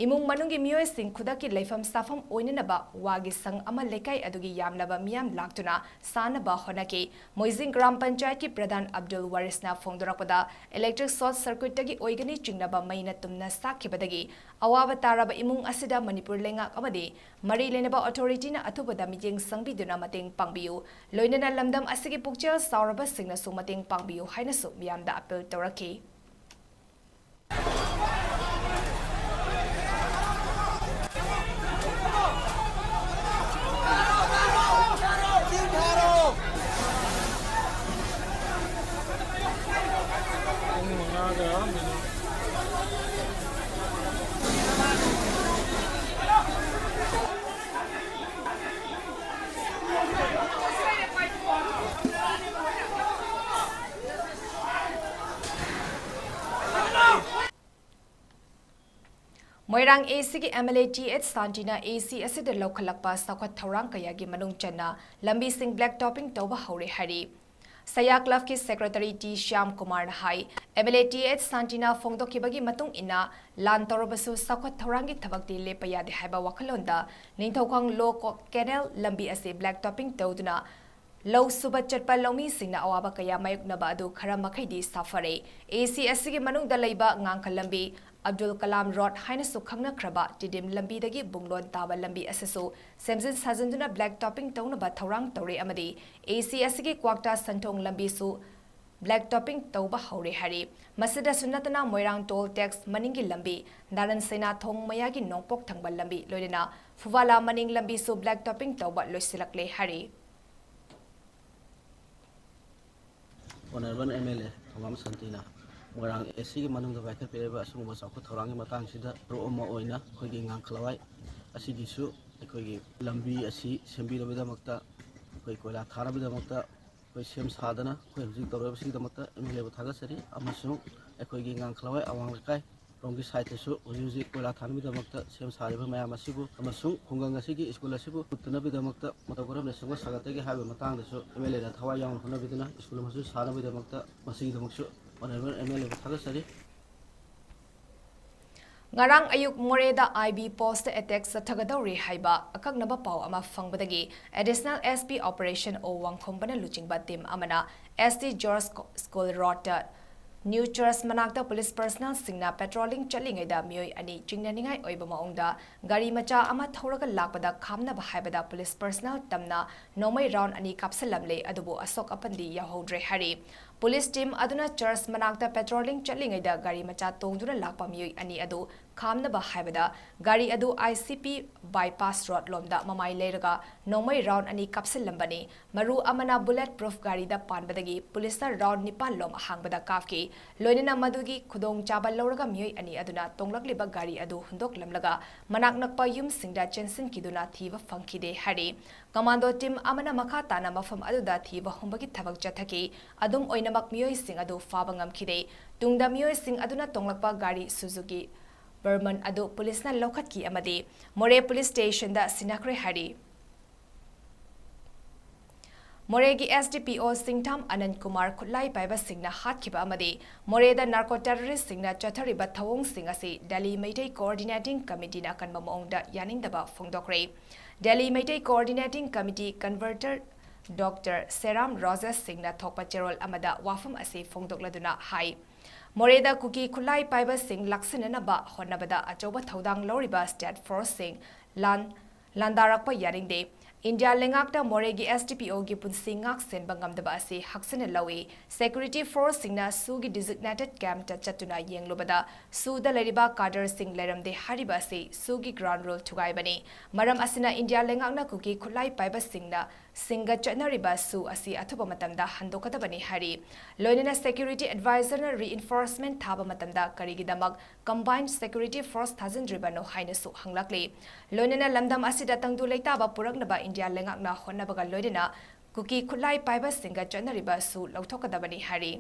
ꯏꯃꯨꯡ ꯃꯅꯨꯡꯒꯤ ꯃꯤꯑꯣꯏꯁꯤꯡ ꯈꯨꯗꯛꯀꯤ ꯂꯩꯐꯝ ꯆꯥꯐꯝ ꯑꯣꯏꯅꯅꯕ ꯋꯥꯒꯤ ꯁꯪ ꯑꯃ ꯂꯩꯀꯥꯏ ꯑꯗꯨꯒꯤ ꯌꯥꯝꯂꯕ ꯃꯤꯌꯥꯝ ꯂꯥꯛꯇꯨꯅ ꯁꯥꯅꯕ ꯍꯣꯠꯅꯈꯤ꯫ ꯃꯣꯏꯖꯤꯡ ꯒ꯭ꯔꯥꯝ ꯄꯟꯆꯥꯌꯠꯀꯤ ꯄ꯭ꯔꯙꯥꯟ ꯑꯕꯗꯨꯜ ꯋꯥꯔꯤꯁꯅ ꯐꯣꯡꯗꯣꯔꯛꯄꯗ, ꯏꯂꯦꯛꯇ꯭ꯔꯤꯛ ꯁꯣꯔꯠ ꯁꯔꯀ꯭ꯌꯨꯠꯇꯒꯤ ꯑꯣꯏꯒꯅꯤ ꯆꯤꯡꯅꯕ ꯃꯩꯅ ꯇꯨꯝꯅ ꯁꯥꯛꯈꯤꯕꯗꯒꯤ ꯑꯋꯥꯕ ꯇꯥꯔꯕ ꯏꯃꯨꯡ ꯑꯁꯤꯗ ꯃꯅꯤꯄꯨꯔ ꯂꯩꯉꯥꯛ ꯑꯃꯗꯤ ꯃꯔꯤ ꯂꯩꯅꯕ ꯑꯣꯊꯣꯔꯤꯇꯤꯅ ꯑꯊꯨꯕꯗ ꯃꯤꯠꯌꯦꯡ ꯆꯪꯕꯤꯗꯨꯅ ꯃꯇꯦꯡ ꯄꯥꯡꯕꯤꯌꯨ, ꯂꯣꯏꯅꯅ ꯂꯝꯗꯝ ꯑꯁꯤꯒꯤ ꯄꯨꯛꯆꯦꯜ ꯆꯥꯎꯔꯕꯁꯤꯡꯅꯁꯨ ꯃꯇꯦꯡ ꯄꯥꯡꯕꯤꯌꯨ ꯍꯥꯏꯅꯁꯨ ꯃꯤꯌꯥꯝꯗ ꯑꯥꯄꯤꯜ ꯇꯧꯔꯛꯈꯤ꯫ ꯃꯣꯏꯔꯥꯡ ꯑꯦ ꯁꯤꯒꯤ M L A T H ꯁꯥꯟꯇꯤꯅ ꯑꯦ ꯁꯤ ꯑꯁꯤꯗ ꯂꯧꯈꯠꯂꯛꯄ ꯆꯥꯎꯈꯠ ꯊꯧꯔꯥꯡ ꯀꯌꯥꯒꯤ ꯃꯅꯨꯡ ꯆꯟꯅ ꯂꯝꯕꯤꯁꯤꯡ ꯕ꯭ꯂꯦꯛ ꯇꯣꯞꯄꯤꯡ ꯇꯧꯕ ꯍꯧꯔꯦ ꯍꯥꯏꯔꯤ꯫ ꯁꯌꯥ ꯀ꯭ꯂꯕꯀꯤ ꯁꯦꯀ꯭ꯔꯦꯇꯔꯤ ꯇꯤ ꯁ꯭ꯌꯥꯝ ꯀꯨꯃꯥꯔꯅ ꯍꯥꯏ, M L A T H ꯁꯥꯟꯇꯤꯅ ꯐꯣꯡꯗꯣꯛꯈꯤꯕꯒꯤ ꯃꯇꯨꯡ ꯏꯟꯅ ꯂꯥꯟ ꯇꯧꯔꯕꯁꯨ ꯆꯥꯎꯈꯠ ꯊꯧꯔꯥꯡꯒꯤ ꯊꯕꯛꯇꯤ ꯂꯦꯞꯄ ꯌꯥꯗꯦ ꯍꯥꯏꯕ ꯋꯥꯈꯜꯂꯣꯟꯗ ꯅꯤꯡꯊꯧꯈꯣꯡ ꯂꯣ ꯀꯣꯛ ꯀꯦꯅꯦꯜ ꯂꯝꯕꯤ ꯑꯁꯤ ꯕ꯭ꯂꯦꯛ ꯇꯣꯞꯄꯤꯡ ꯇꯧꯗꯨꯅ ꯂꯧ ꯁꯨꯕ ꯆꯠꯄ ꯂꯧꯃꯤꯁꯤꯡꯅ ꯑꯋꯥꯕ ꯀꯌꯥ ꯃꯥꯌꯣꯛꯅꯕ ꯑꯗꯨ ꯈꯔ ꯃꯈꯩꯗꯤ ꯁꯥꯐꯔꯦ꯫ ꯑꯦ ꯁꯤ ꯑꯁꯤꯒꯤ ꯃꯅꯨꯡꯗ ꯂꯩꯕ ꯉꯥꯡꯈ ꯂꯝꯕꯤ, ꯑꯕꯗꯨꯜ ꯀꯂꯥꯝ ꯔꯣꯗ ꯍꯥꯏꯅꯁꯨ ꯈꯪꯅꯈ꯭ꯔꯕ ꯇꯤꯗꯤꯝ ꯂꯝꯕꯤꯗꯒꯤ ꯕꯨꯡꯂꯣꯟ ꯇꯥꯕ ꯂꯝꯕꯤ ꯑꯁꯤꯁꯨ ꯁꯦꯝꯖꯤꯟ ꯁꯥꯖꯤꯟꯗꯨꯅ ꯕ꯭ꯂꯦꯛ ꯇꯣꯞꯄꯤꯡ ꯇꯧꯅꯕ ꯊꯧꯔꯥꯡ ꯇꯧꯔꯦ ꯑꯃꯗꯤ ꯑꯦ ꯁꯤ ꯑꯁꯤꯒꯤ ꯀ꯭ꯋꯥꯛꯇꯥ ꯁꯟꯊꯣꯡ ꯂꯝꯕꯤꯁꯨ ꯕ꯭ꯂꯦꯛ ꯇꯣꯞꯄꯤꯡ ꯇꯧꯕ ꯍꯧꯔꯦ ꯍꯥꯏꯔꯤ꯫ ꯃꯁꯤꯗꯁꯨ ꯅꯠꯇꯅ ꯃꯣꯏꯔꯥꯡ ꯇꯣꯜ ꯇꯦꯛꯁ ꯃꯅꯤꯡꯒꯤ ꯂꯝꯕꯤ, ꯅꯥꯔꯟ ꯁꯩꯅꯥꯊꯣꯡ ꯃꯌꯥꯒꯤ ꯅꯣꯡꯄꯣꯛ ꯊꯪꯕ ꯂꯝꯕꯤ, ꯂꯣꯏꯅꯅ ꯐꯨꯕꯥꯂꯥ ꯃꯅꯤꯡ ꯂꯝꯕꯤꯁꯨ ꯕ꯭ꯂꯦꯛ ꯇꯣꯞꯄꯤꯡ ꯇꯧꯕ ꯂꯣꯏꯁꯤꯜꯂꯛꯂꯦ ꯍꯥꯏꯔꯤ꯫ Honourable M L A ꯊꯧꯕꯥꯝ ꯁꯥꯟꯇꯤꯅ Moirang A ꯁꯤꯒꯤ ꯃꯅꯨꯡꯗ ꯄꯥꯏꯈꯠꯄꯤꯔꯤꯕ ꯑꯁꯤꯒꯨꯝꯕ ꯆꯥꯎꯈꯠ ꯊꯧꯔꯥꯡꯒꯤ ꯃꯇꯥꯡꯁꯤꯗ ꯄ꯭ꯔꯣꯞ ꯑꯃ ꯑꯣꯏꯅ ꯑꯩꯈꯣꯏꯒꯤ ꯉꯥꯡꯈꯂꯋꯥꯏ ꯑꯁꯤꯒꯤꯁꯨ ꯑꯩꯈꯣꯏꯒꯤ ꯂꯝꯕꯤ ꯑꯁꯤ ꯁꯦꯝꯕꯤꯅꯕꯒꯤꯗꯃꯛꯇ, ꯑꯩꯈꯣꯏ ꯀꯣꯏꯂꯥ ꯊꯥꯅꯕꯒꯤꯗꯃꯛꯇ ꯑꯩꯈꯣꯏ ꯁꯦꯝ ꯁꯥꯗꯅ ꯑꯩꯈꯣꯏ ꯍꯧꯖꯤꯛ ꯇꯧꯔꯤꯕꯁꯤꯒꯤꯗꯃꯛꯇ ꯑꯦꯝ ꯑꯦꯜ ꯑꯦꯕꯨ ꯊꯥꯒꯠꯆꯔꯤ꯫ ꯑꯃꯁꯨꯡ ꯑꯩꯈꯣꯏꯒꯤ ꯉꯥꯡꯈꯂꯋꯥꯏ ꯑꯋꯥꯡ ꯂꯩꯀꯥꯏ ꯔꯣꯝꯒꯤ ꯁꯥꯏꯠꯇꯁꯨ ꯍꯧꯖꯤꯛ ꯍꯧꯖꯤꯛ ꯀꯣꯏꯂꯥ ꯊꯥꯅꯕꯒꯤꯗꯃꯛꯇ ꯁꯦꯝ ꯁꯥꯔꯤꯕ ꯃꯌꯥꯝ ꯑꯁꯤꯕꯨ ꯑꯃꯁꯨꯡ ꯈꯨꯡꯒꯪ ꯑꯁꯤꯒꯤ ꯁ꯭ꯀꯨꯜ ꯑꯁꯤꯕꯨ ꯄꯨꯠꯇꯅꯕꯒꯤꯗꯃꯛꯇ ꯃꯇꯧ ꯀꯔꯝꯅ ꯁꯦꯝꯒꯠ ꯁꯥꯒꯠꯇꯒꯦ ꯍꯥꯏꯕꯒꯤ ꯃꯇꯥꯡꯗꯁꯨ ꯑꯦꯝ ꯑꯦꯜ ꯑꯦꯅ ꯊꯋꯥꯏ ꯌꯥꯎꯅ ꯍꯣꯠꯅꯕꯤꯗꯨꯅ ꯁ꯭ꯀꯨꯜ ꯑꯃꯁꯨ ꯁꯥꯅꯕꯒꯤꯗꯃꯛꯇ ꯃꯁꯤꯒꯤꯗꯃꯛꯁꯨ ꯑꯣꯅꯔꯦꯕꯜ ꯑꯦꯝ ꯑꯦꯜ ꯑꯦꯕꯨ ꯊꯥꯒꯠꯆꯔꯤ꯫ ꯉꯔꯥꯡ ꯑꯌꯨꯛ ꯃꯣꯔꯦꯗ ꯑꯥꯏ ꯕꯤ ꯄꯣꯁꯇ ꯑꯦꯇꯦꯛ ꯆꯠꯊꯒꯗꯧꯔꯦ ꯍꯥꯏꯕ ꯑꯀꯛꯅꯕ ꯄꯥꯎ ꯑꯃ ꯐꯪꯕꯗꯒꯤ ꯑꯦꯗꯤꯁꯅꯦꯜ ꯑꯦꯁ ꯄꯤ ꯑꯣꯄꯔꯦꯁꯟ ꯑꯣ ꯋꯥꯡꯈꯣꯝꯕꯅ ꯂꯨꯆꯤꯡꯕ ꯇꯤꯝ ꯑꯃꯅ ꯑꯦꯁ ꯇꯤ ꯖꯣꯔꯖ ꯁ꯭ꯀꯨꯜ ꯔꯣꯗꯇ ꯅ꯭ꯌꯨ ꯆꯔꯆ ꯃꯅꯥꯛꯇ ꯄꯨꯂꯤꯁ ꯄꯔꯁꯅꯦꯜꯁꯤꯡꯅ ꯄꯦꯇ꯭ꯔꯣꯂꯤꯡ ꯆꯠꯂꯤꯉꯩꯗ ꯃꯤꯑꯣꯏ ꯑꯅꯤ ꯆꯤꯡꯅꯅꯤꯡꯉꯥꯏ ꯑꯣꯏꯕ ꯃꯑꯣꯡꯗ ꯒꯥꯔꯤ ꯃꯆꯥ ꯑꯃ ꯊꯧꯔꯒ ꯂꯥꯛꯄꯗ ꯈꯥꯝꯅꯕ ꯍꯥꯏꯕꯗ ꯄꯨꯂꯤꯁ ꯄꯔꯁꯅꯦꯜ ꯇꯝꯅ ꯅꯣꯡꯃꯩ ꯔꯥꯎꯟ ꯑꯅꯤ ꯀꯥꯞꯁꯤꯜꯂꯝꯂꯦ, ꯑꯗꯨꯕꯨ ꯑꯁꯣꯛ ꯑꯄꯟꯗꯤ ꯌꯥꯎꯍꯧꯗ꯭ꯔꯦ ꯍꯥꯏꯔꯤ꯫ ꯄꯨꯂꯤꯁ ꯇꯤꯝ ꯑꯗꯨꯅ ꯆꯔꯆ ꯃꯅꯥꯛꯇ ꯄꯦꯇ꯭ꯔꯣꯂꯤꯡ ꯆꯠꯂꯤꯉꯩꯗ ꯒꯥꯔꯤ ꯃꯆꯥ ꯇꯣꯡꯗꯨꯅ ꯂꯥꯛꯄ ꯃꯤꯑꯣꯏ ꯑꯅꯤ ꯑꯗꯨ ꯈꯥꯝꯅꯕ ꯍꯥꯏꯕꯗ ꯒꯥꯔꯤ ꯑꯗꯨ ꯑꯥꯏ ꯁꯤ ꯄꯤ ꯕꯥꯏꯄꯥꯁ ꯔꯣꯗ ꯂꯣꯝꯗ ꯃꯃꯥꯏ ꯂꯩꯔꯒ ꯅꯣꯡꯃꯩ ꯔꯥꯎꯟ ꯑꯅꯤ ꯀꯥꯞꯁꯤꯜꯂꯝꯕꯅꯤ꯫ ꯃꯔꯨ ꯑꯃꯅ ꯕꯨꯂꯦꯠ ꯄ꯭ꯔꯨꯐ ꯒꯥꯔꯤꯗ ꯄꯥꯟꯕꯗꯒꯤ ꯄꯨꯂꯤꯁꯅ ꯔꯥꯎꯟ ꯅꯤꯄꯥꯟ ꯂꯣꯝ ꯑꯍꯥꯡꯕꯗ ꯀꯥꯞꯈꯤ꯫ ꯂꯣꯏꯅꯅ ꯃꯗꯨꯒꯤ ꯈꯨꯗꯣꯡꯆꯥꯕ ꯂꯧꯔꯒ ꯃꯤꯑꯣꯏ ꯑꯅꯤ ꯑꯗꯨꯅ ꯇꯣꯡꯂꯛꯂꯤꯕ ꯒꯥꯔꯤ ꯑꯗꯨ ꯍꯨꯟꯗꯣꯛꯂꯝꯂꯒ ꯃꯅꯥꯛ ꯅꯛꯄ ꯌꯨꯝꯁꯤꯡꯗ ꯆꯦꯟꯁꯤꯟꯈꯤꯗꯨꯅ ꯊꯤꯕ ꯐꯪꯈꯤꯗꯦ ꯍꯥꯏꯔꯤ꯫ ꯀꯃꯥꯟꯗꯣ ꯇꯤꯝ ꯑꯃꯅ ꯃꯈꯥ ꯇꯥꯅ ꯃꯐꯝ ꯑꯗꯨꯗ ꯊꯤꯕ ꯍꯨꯝꯕꯒꯤ ꯊꯕꯛ ꯆꯠꯊꯈꯤ꯫ ꯑꯗꯨꯝ ꯑꯣꯏꯅꯃꯛ ꯃꯤꯑꯣꯏꯁꯤꯡ ꯑꯗꯨ ꯐꯥꯕ ꯉꯝꯈꯤꯗꯦ꯫ ꯇꯨꯡꯗ ꯃꯤꯑꯣꯏꯁꯤꯡ ꯑꯗꯨꯅ ꯇꯣꯡꯂꯛꯄ ꯒꯥꯔꯤ ꯁꯨꯖꯨꯀꯤ ꯕꯔꯃꯟ ꯑꯗꯨ ꯄꯨꯂꯤꯁꯅ ꯂꯧꯈꯠꯈꯤ ꯑꯃꯗꯤ ꯃꯣꯔꯦ ꯄꯨꯂꯤꯁ ꯁ꯭ꯇꯦꯁꯟꯗ ꯁꯤꯟꯅꯈ꯭ꯔꯦ ꯍꯥꯏꯔꯤ꯫ ꯃꯣꯔꯦꯒꯤ S D P O ꯁꯤꯡꯊꯥꯝ ꯑꯅꯟ Kumar ꯈꯨꯠꯂꯥꯏ ꯄꯥꯏꯕꯁꯤꯡꯅ ꯍꯥꯠꯈꯤꯕ ꯑꯃꯗꯤ ꯃꯣꯔꯦꯗ narco terroristꯁꯤꯡꯅ ꯆꯠꯊꯔꯤꯕ ꯊꯧꯑꯣꯡꯁꯤꯡ ꯑꯁꯤ ꯗꯦꯜꯂꯤ ꯃꯩꯇꯩ Coordinating Committeeꯅ ꯑꯀꯟꯕ ꯃꯑꯣꯡꯗ ꯌꯥꯅꯤꯡꯗꯕ ꯐꯣꯡꯗꯣꯛꯈ꯭ꯔꯦ꯫ Delhi Meitei Coordinating Committee convener Doctor ꯁꯦꯔꯥꯝ Rojesh ꯁꯤꯡꯅ ꯊꯣꯛꯄ ꯆꯦꯔꯣꯜ ꯑꯃꯗ ꯋꯥꯐꯝ ꯑꯁꯤ ꯐꯣꯡꯗꯣꯛꯂꯗꯨꯅ ꯍꯥꯏ, ꯃꯣꯔꯦꯗ ꯀꯨꯀꯤ ꯈꯨꯠꯂꯥꯏ ꯄꯥꯏꯕꯁꯤꯡ ꯂꯥꯛꯁꯤꯟꯅꯅꯕ ꯍꯣꯠꯅꯕꯗ ꯑꯆꯧꯕ ꯊꯧꯗꯥꯡ ꯂꯧꯔꯤꯕ state forceꯁꯤꯡ ꯂꯥꯟ ꯂꯥꯟꯗꯥꯔꯛꯄ ꯌꯥꯅꯤꯡꯗꯦ꯫ ꯏꯟꯗꯤꯌꯥ ꯂꯩꯉꯥꯛꯅ ꯃꯣꯔꯦꯒꯤ S D P Oꯒꯤ ꯄꯨꯟꯁꯤ ꯉꯥꯛ ꯁꯦꯟꯕ ꯉꯝꯗꯕ ꯑꯁꯤ ꯍꯛꯁꯤꯟꯅ ꯂꯧꯏ꯫ Security forceꯁꯤꯡꯅ ꯁꯨꯒꯤ designated campꯇ ꯆꯠꯇꯨꯅ ꯌꯦꯡꯂꯨꯕꯗ ꯁꯨꯗ ꯂꯩꯔꯤꯕ cadreꯁꯤꯡ ꯂꯩꯔꯝꯗꯦ ꯍꯥꯏꯔꯤꯕ ꯑꯁꯤ ꯁꯨꯒꯤ ground rule ꯊꯨꯒꯥꯏꯕꯅꯤ꯫ ꯃꯔꯝ ꯑꯁꯤꯅ ꯏꯟꯗꯤꯌꯥ ꯂꯩꯉꯥꯛꯅ ꯀꯨꯀꯤ ꯈꯨꯠꯂꯥꯏ ꯄꯥꯏꯕꯁꯤꯡꯅ ꯁꯤꯡꯒ ꯆꯠꯅꯔꯤꯕ ꯁꯨ ꯑꯁꯤ ꯑꯊꯨꯕ ꯃꯇꯝꯗ ꯍꯟꯗꯣꯛꯀꯗꯕꯅꯤ ꯍꯥꯏꯔꯤ꯫ ꯂꯣꯏꯅꯅ security advisorꯅ reinforcement ꯊꯥꯕ ꯃꯇꯝꯗ ꯀꯔꯤꯒꯤꯗꯃꯛ combined security force ꯊꯥꯖꯤꯟꯗ꯭ꯔꯤꯕꯅꯣ ꯍꯥꯏꯅꯁꯨ ꯍꯪꯂꯛꯂꯤ꯫ ꯂꯣꯏꯅꯅ ꯂꯝꯗꯝ ꯑꯁꯤꯗ ꯇꯪꯗꯨ ꯂꯩꯇꯥꯕ ꯄꯨꯔꯛꯅꯕ ꯏꯟꯗꯤꯌꯥ ꯂꯩꯉꯥꯛꯅ ꯍꯣꯠꯅꯕꯒ ꯂꯣꯏꯅꯅ ꯀꯨꯀꯤ ꯈꯨꯠꯂꯥꯏ ꯄꯥꯏꯕꯁꯤꯡꯒ ꯆꯠꯅꯔꯤꯕ ꯁꯨ ꯂꯧꯊꯣꯛꯀꯗꯕꯅꯤ ꯍꯥꯏꯔꯤ꯫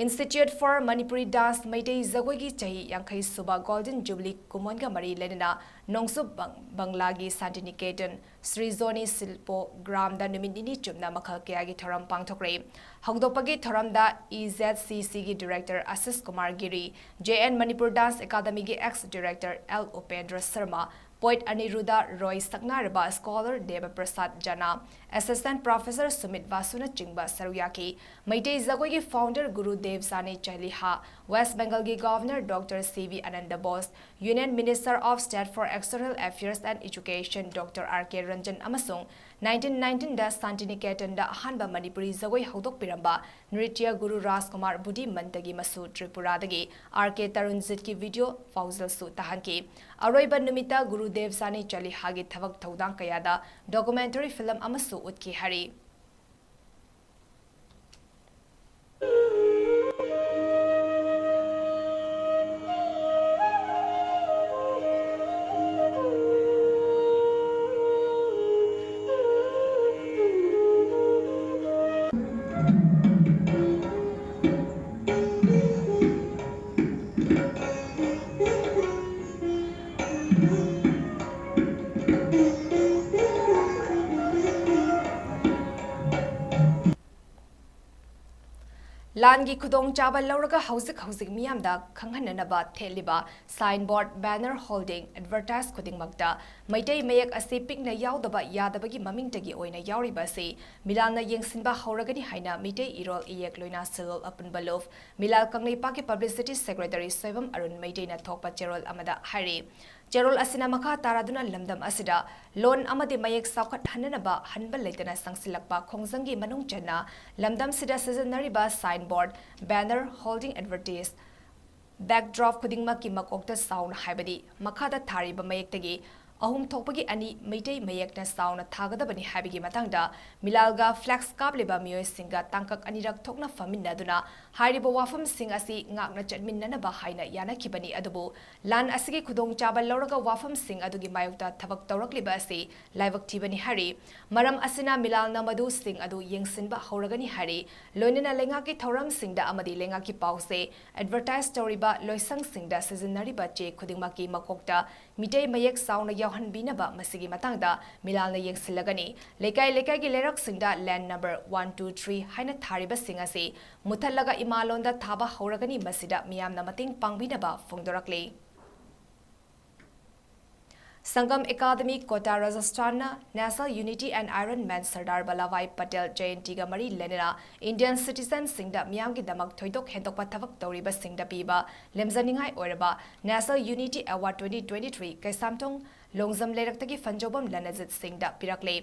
Institute for Manipuri Dance Meitei ꯖꯒꯣꯏꯒꯤ ꯆꯍꯤ ꯌꯥꯡꯈꯩ ꯁꯨꯕ Golden Jubilee ꯀꯨꯝꯑꯣꯟꯒ ꯃꯔꯤ ꯂꯩꯅꯅ ꯅꯣꯡꯆꯨꯞ ꯕꯪ-, ꯕꯪꯂꯥꯒꯤ ꯁꯥꯟꯇꯤꯅꯤꯀꯦꯇꯟ ꯁ꯭ꯔꯤ ꯖꯣꯅꯤ ꯁꯤꯜꯄꯣ ꯒ꯭ꯔꯥꯝꯗ ꯅꯨꯃꯤꯠ ꯅꯤꯅꯤ ꯆꯨꯞꯅ ꯃꯈꯜ ꯀꯌꯥꯒꯤ ꯊꯧꯔꯝ ꯄꯥꯡꯊꯣꯛꯈ꯭ꯔꯦ꯫ ꯍꯧꯗꯣꯛꯄꯒꯤ ꯊꯧꯔꯝꯗ E Z C Cꯒꯤ director ꯑꯁꯤꯁ ꯀꯨꯃꯥꯔ ꯒꯤꯔꯤ, J N Manipur Dance Academyꯒꯤ ex director L Upendra Sharma, poet ꯑꯅꯤꯔꯨꯗ ꯔꯣꯏ, ꯁꯛꯅꯥꯏꯔꯕ scholar ꯗꯦꯕ ꯄ꯭ꯔꯁꯥꯗ ꯖꯅꯥ, assistant professor ꯁꯨꯃꯤꯠ ꯕꯥꯁꯨꯅꯆꯤꯡꯕ ꯁꯔꯨꯛ ꯌꯥꯈꯤ꯫ ꯃꯩꯇꯩ ꯖꯒꯣꯏꯒꯤ founder ꯒꯨꯔꯨ ꯗꯦꯕ ꯁꯥꯅꯤ ꯆꯍꯤꯍꯥ, West Bengalꯒꯤ governor Doctor C V Ananda Bose, Union Minister of State for External Affairs and Education Doctor R K Ranjan ꯑꯃꯁꯨꯡ nineteen nineteenꯗ ꯁꯥꯟꯇꯤꯅꯤꯀꯦꯇꯟꯗ ꯑꯍꯥꯟꯕ ꯃꯅꯤꯄꯨꯔꯤ ꯖꯒꯣꯏ ꯍꯧꯗꯣꯛꯄꯤꯔꯝꯕ ꯅ꯭ꯔꯤꯇ꯭ꯌ ꯒꯨꯔꯨ ꯔꯥꯖꯀꯨꯃꯥꯔ ꯕꯨꯙꯤꯃꯟꯇꯒꯤ ꯃꯁꯨ ꯇ꯭ꯔꯤꯄꯨꯔꯥꯗꯒꯤ R K ꯇꯔꯨꯟꯖꯤꯠꯀꯤ video ꯐꯥꯎꯖꯜꯁꯨ ꯇꯥꯍꯟꯈꯤ꯫ ꯑꯔꯣꯏꯕ ꯅꯨꯃꯤꯠꯇ ꯒꯨꯔꯨ ꯗꯦꯕ ꯁꯥꯅꯤ ꯆꯂꯤꯍꯥꯒꯤ ꯊꯕꯛ ꯊꯧꯗꯥꯡ ꯀꯌꯥꯗ documentary film ꯑꯃꯁꯨ ꯎꯠꯈꯤ ꯍꯥꯏꯔꯤ꯫ ꯂꯥꯟꯒꯤ ꯈꯨꯗꯣꯡꯆꯥꯕ ꯂꯧꯔꯒ ꯍꯧꯖꯤꯛ ꯍꯧꯖꯤꯛ ꯃꯤꯌꯥꯝꯗ ꯈꯪꯍꯟꯅꯅꯕ ꯊꯦꯠꯂꯤꯕ ꯁꯥꯏꯟꯕꯣꯔꯗ, ꯕꯦꯅꯔ, ꯍꯣꯜꯗꯤꯡ, ꯑꯦꯗꯚꯔꯇꯥꯏꯖ ꯈꯨꯗꯤꯡꯃꯛꯇ ꯃꯩꯇꯩ ꯃꯌꯦꯛ ꯑꯁꯤ ꯄꯤꯛꯅ ꯌꯥꯎꯗꯕ ꯌꯥꯗꯕꯒꯤ ꯃꯃꯤꯡꯇꯒꯤ ꯑꯣꯏꯅ ꯌꯥꯎꯔꯤꯕ ꯑꯁꯤ ꯃꯤꯂꯥꯜꯅ ꯌꯦꯡꯁꯤꯟꯕ ꯍꯧꯔꯒꯅꯤ ꯍꯥꯏꯅ ꯃꯤꯇꯩ ꯏꯔꯣꯜ ꯏꯌꯦꯛ ꯂꯣꯏꯅ ꯁꯤꯜꯂꯣꯜ ꯑꯄꯨꯟꯕ ꯂꯨꯞ ꯃꯤꯂꯥꯜ ꯀꯪꯂꯩꯄꯥꯛꯀꯤ ꯄꯕ꯭ꯂꯤꯁꯤꯇꯤ ꯁꯦꯀ꯭ꯔꯦꯇꯔꯤ ꯁꯣꯏꯕꯝ ꯑꯔꯨꯟ ꯃꯩꯇꯩꯅ ꯊꯣꯛꯄ ꯆꯦꯔꯣꯜ ꯑꯃꯗ ꯍꯥꯏꯔꯤ꯫ ꯆꯦꯔꯣꯜ ꯑꯁꯤꯅ ꯃꯈꯥ ꯇꯥꯔꯗꯨꯅ ꯂꯝꯗꯝ ꯑꯁꯤꯗ ꯂꯣꯟ ꯑꯃꯗꯤ ꯃꯌꯦꯛ ꯆꯥꯎꯈꯠꯍꯟꯅꯅꯕ ꯍꯟꯕ ꯂꯩꯇꯅ ꯆꯪꯁꯤꯜꯂꯛꯄ ꯈꯣꯡꯖꯪꯒꯤ ꯃꯅꯨꯡ ꯆꯟꯅ ꯂꯝꯗꯝꯁꯤꯗ ꯁꯤꯖꯤꯟꯅꯔꯤꯕ ꯁꯥꯏꯟꯕꯣꯔꯗ, ꯕꯦꯅꯔ, ꯍꯣꯜꯗꯤꯡ, ꯑꯦꯗꯚꯔꯇꯤꯁ, ꯕꯦꯛꯗ꯭ꯔꯣꯞ ꯈꯨꯗꯤꯡꯃꯛꯀꯤ ꯃꯀꯣꯛꯇ ꯆꯥꯎꯅ ꯍꯥꯏꯕꯗꯤ ꯃꯈꯥꯗ ꯊꯥꯔꯤꯕ ꯃꯌꯦꯛꯇꯒꯤ ꯑꯍꯨꯝ ꯊꯣꯛꯄꯒꯤ ꯑꯅꯤ ꯃꯩꯇꯩ ꯃꯌꯦꯛꯅ ꯆꯥꯎꯅ ꯊꯥꯒꯗꯕꯅꯤ ꯍꯥꯏꯕꯒꯤ ꯃꯇꯥꯡꯗ ꯃꯤꯂꯥꯜꯒ ꯐ꯭ꯂꯦꯛꯁ ꯀꯥꯞꯂꯤꯕ ꯃꯤꯑꯣꯏꯁꯤꯡꯒ ꯇꯥꯡꯀꯛ ꯑꯅꯤꯔꯛ ꯊꯣꯛꯅ ꯐꯝꯃꯤꯟꯅꯗꯨꯅ ꯍꯥꯏꯔꯤꯕ ꯋꯥꯐꯝꯁꯤꯡ ꯑꯁꯤ ꯉꯥꯛꯅ ꯆꯠꯃꯤꯟꯅꯅꯕ ꯍꯥꯏꯅ ꯌꯥꯅꯈꯤꯕꯅꯤ꯫ ꯑꯗꯨꯕꯨ ꯂꯥꯟ ꯑꯁꯤꯒꯤ ꯈꯨꯗꯣꯡꯆꯥꯕ ꯂꯧꯔꯒ ꯋꯥꯐꯝꯁꯤꯡ ꯑꯗꯨꯒꯤ ꯃꯥꯌꯣꯛꯇ ꯊꯕꯛ ꯇꯧꯔꯛꯂꯤꯕ ꯑꯁꯤ ꯂꯥꯏꯕꯛ ꯊꯤꯕꯅꯤ ꯍꯥꯏꯔꯤ꯫ ꯃꯔꯝ ꯑꯁꯤꯅ ꯃꯤꯂꯥꯜꯅ ꯃꯗꯨꯁꯤꯡ ꯑꯗꯨ ꯌꯦꯡꯁꯤꯟꯕ ꯍꯧꯔꯒꯅꯤ ꯍꯥꯏꯔꯤ꯫ ꯂꯣꯏꯅꯅ ꯂꯩꯉꯥꯛꯀꯤ ꯊꯧꯔꯝꯁꯤꯡꯗ ꯑꯃꯗꯤ ꯂꯩꯉꯥꯛꯀꯤ ꯄꯥꯎꯆꯦ ꯑꯦꯗꯚꯔꯇꯥꯏꯖ ꯇꯧꯔꯤꯕ ꯂꯣꯏꯁꯪꯁꯤꯡꯗ ꯁꯤꯖꯤꯟꯅꯔꯤꯕ ꯆꯦ ꯈꯨꯗꯤꯡꯃꯛꯀꯤ ꯃꯀꯣꯛꯇ ꯃꯤꯇꯩ ꯃꯌꯦꯛ ꯆꯥꯎꯅ ꯌꯥꯎꯍꯟꯕꯤꯅꯕ ꯃꯁꯤꯒꯤ ꯃꯇꯥꯡꯗ ꯃꯤꯂꯥꯜꯅ ꯌꯦꯡꯁꯤꯜꯂꯒꯅꯤ꯫ ꯂꯩꯀꯥꯏ ꯂꯩꯀꯥꯏꯒꯤ ꯂꯩꯔꯛꯁꯤꯡꯗ ꯂꯦꯟ ꯅꯝꯕꯔ ꯋꯥꯟ ꯇꯨ ꯊ꯭ꯔꯤ ꯍꯥꯏꯅ ꯊꯥꯔꯤꯕꯁꯤꯡ ꯑꯁꯤ ꯃꯨꯊꯠꯂꯒ ꯏꯃꯥꯂꯣꯟꯗ ꯊꯥꯕ ꯍꯧꯔꯒꯅꯤ꯫ ꯃꯁꯤꯗ ꯃꯤꯌꯥꯝꯅ ꯃꯇꯦꯡ ꯄꯥꯡꯕꯤꯅꯕ ꯐꯣꯡꯗꯣꯔꯛꯂꯤ꯫ ꯁꯪꯒꯝ ꯑꯦꯀꯥꯗꯃꯤ ꯀꯣꯇꯥ ꯔꯥꯖꯁꯊꯥꯟꯅ National Unity and Iron Man Sardar Vallabhbhai Patel ꯖꯌꯟꯇꯤꯒ ꯃꯔꯤ ꯂꯩꯅꯅ ꯏꯟꯗꯤꯌꯟ ꯁꯤꯇꯤꯖꯟꯁꯤꯡꯗ ꯃꯤꯌꯥꯝꯒꯤꯗꯃꯛ ꯊꯣꯏꯗꯣꯛ ꯍꯦꯟꯗꯣꯛꯄ ꯊꯕꯛ ꯇꯧꯔꯤꯕꯁꯤꯡꯗ ꯄꯤꯕ ꯂꯦꯝꯖꯅꯤꯡꯉꯥꯏ ꯑꯣꯏꯔꯕ National Unity Award twenty twenty-three Keishamthong Longjam ꯂꯩꯔꯛꯇꯒꯤ ꯐꯟꯖꯧꯕꯝ ꯂꯅꯖꯤꯠ ꯁꯤꯡꯗ ꯄꯤꯔꯛꯂꯦ꯫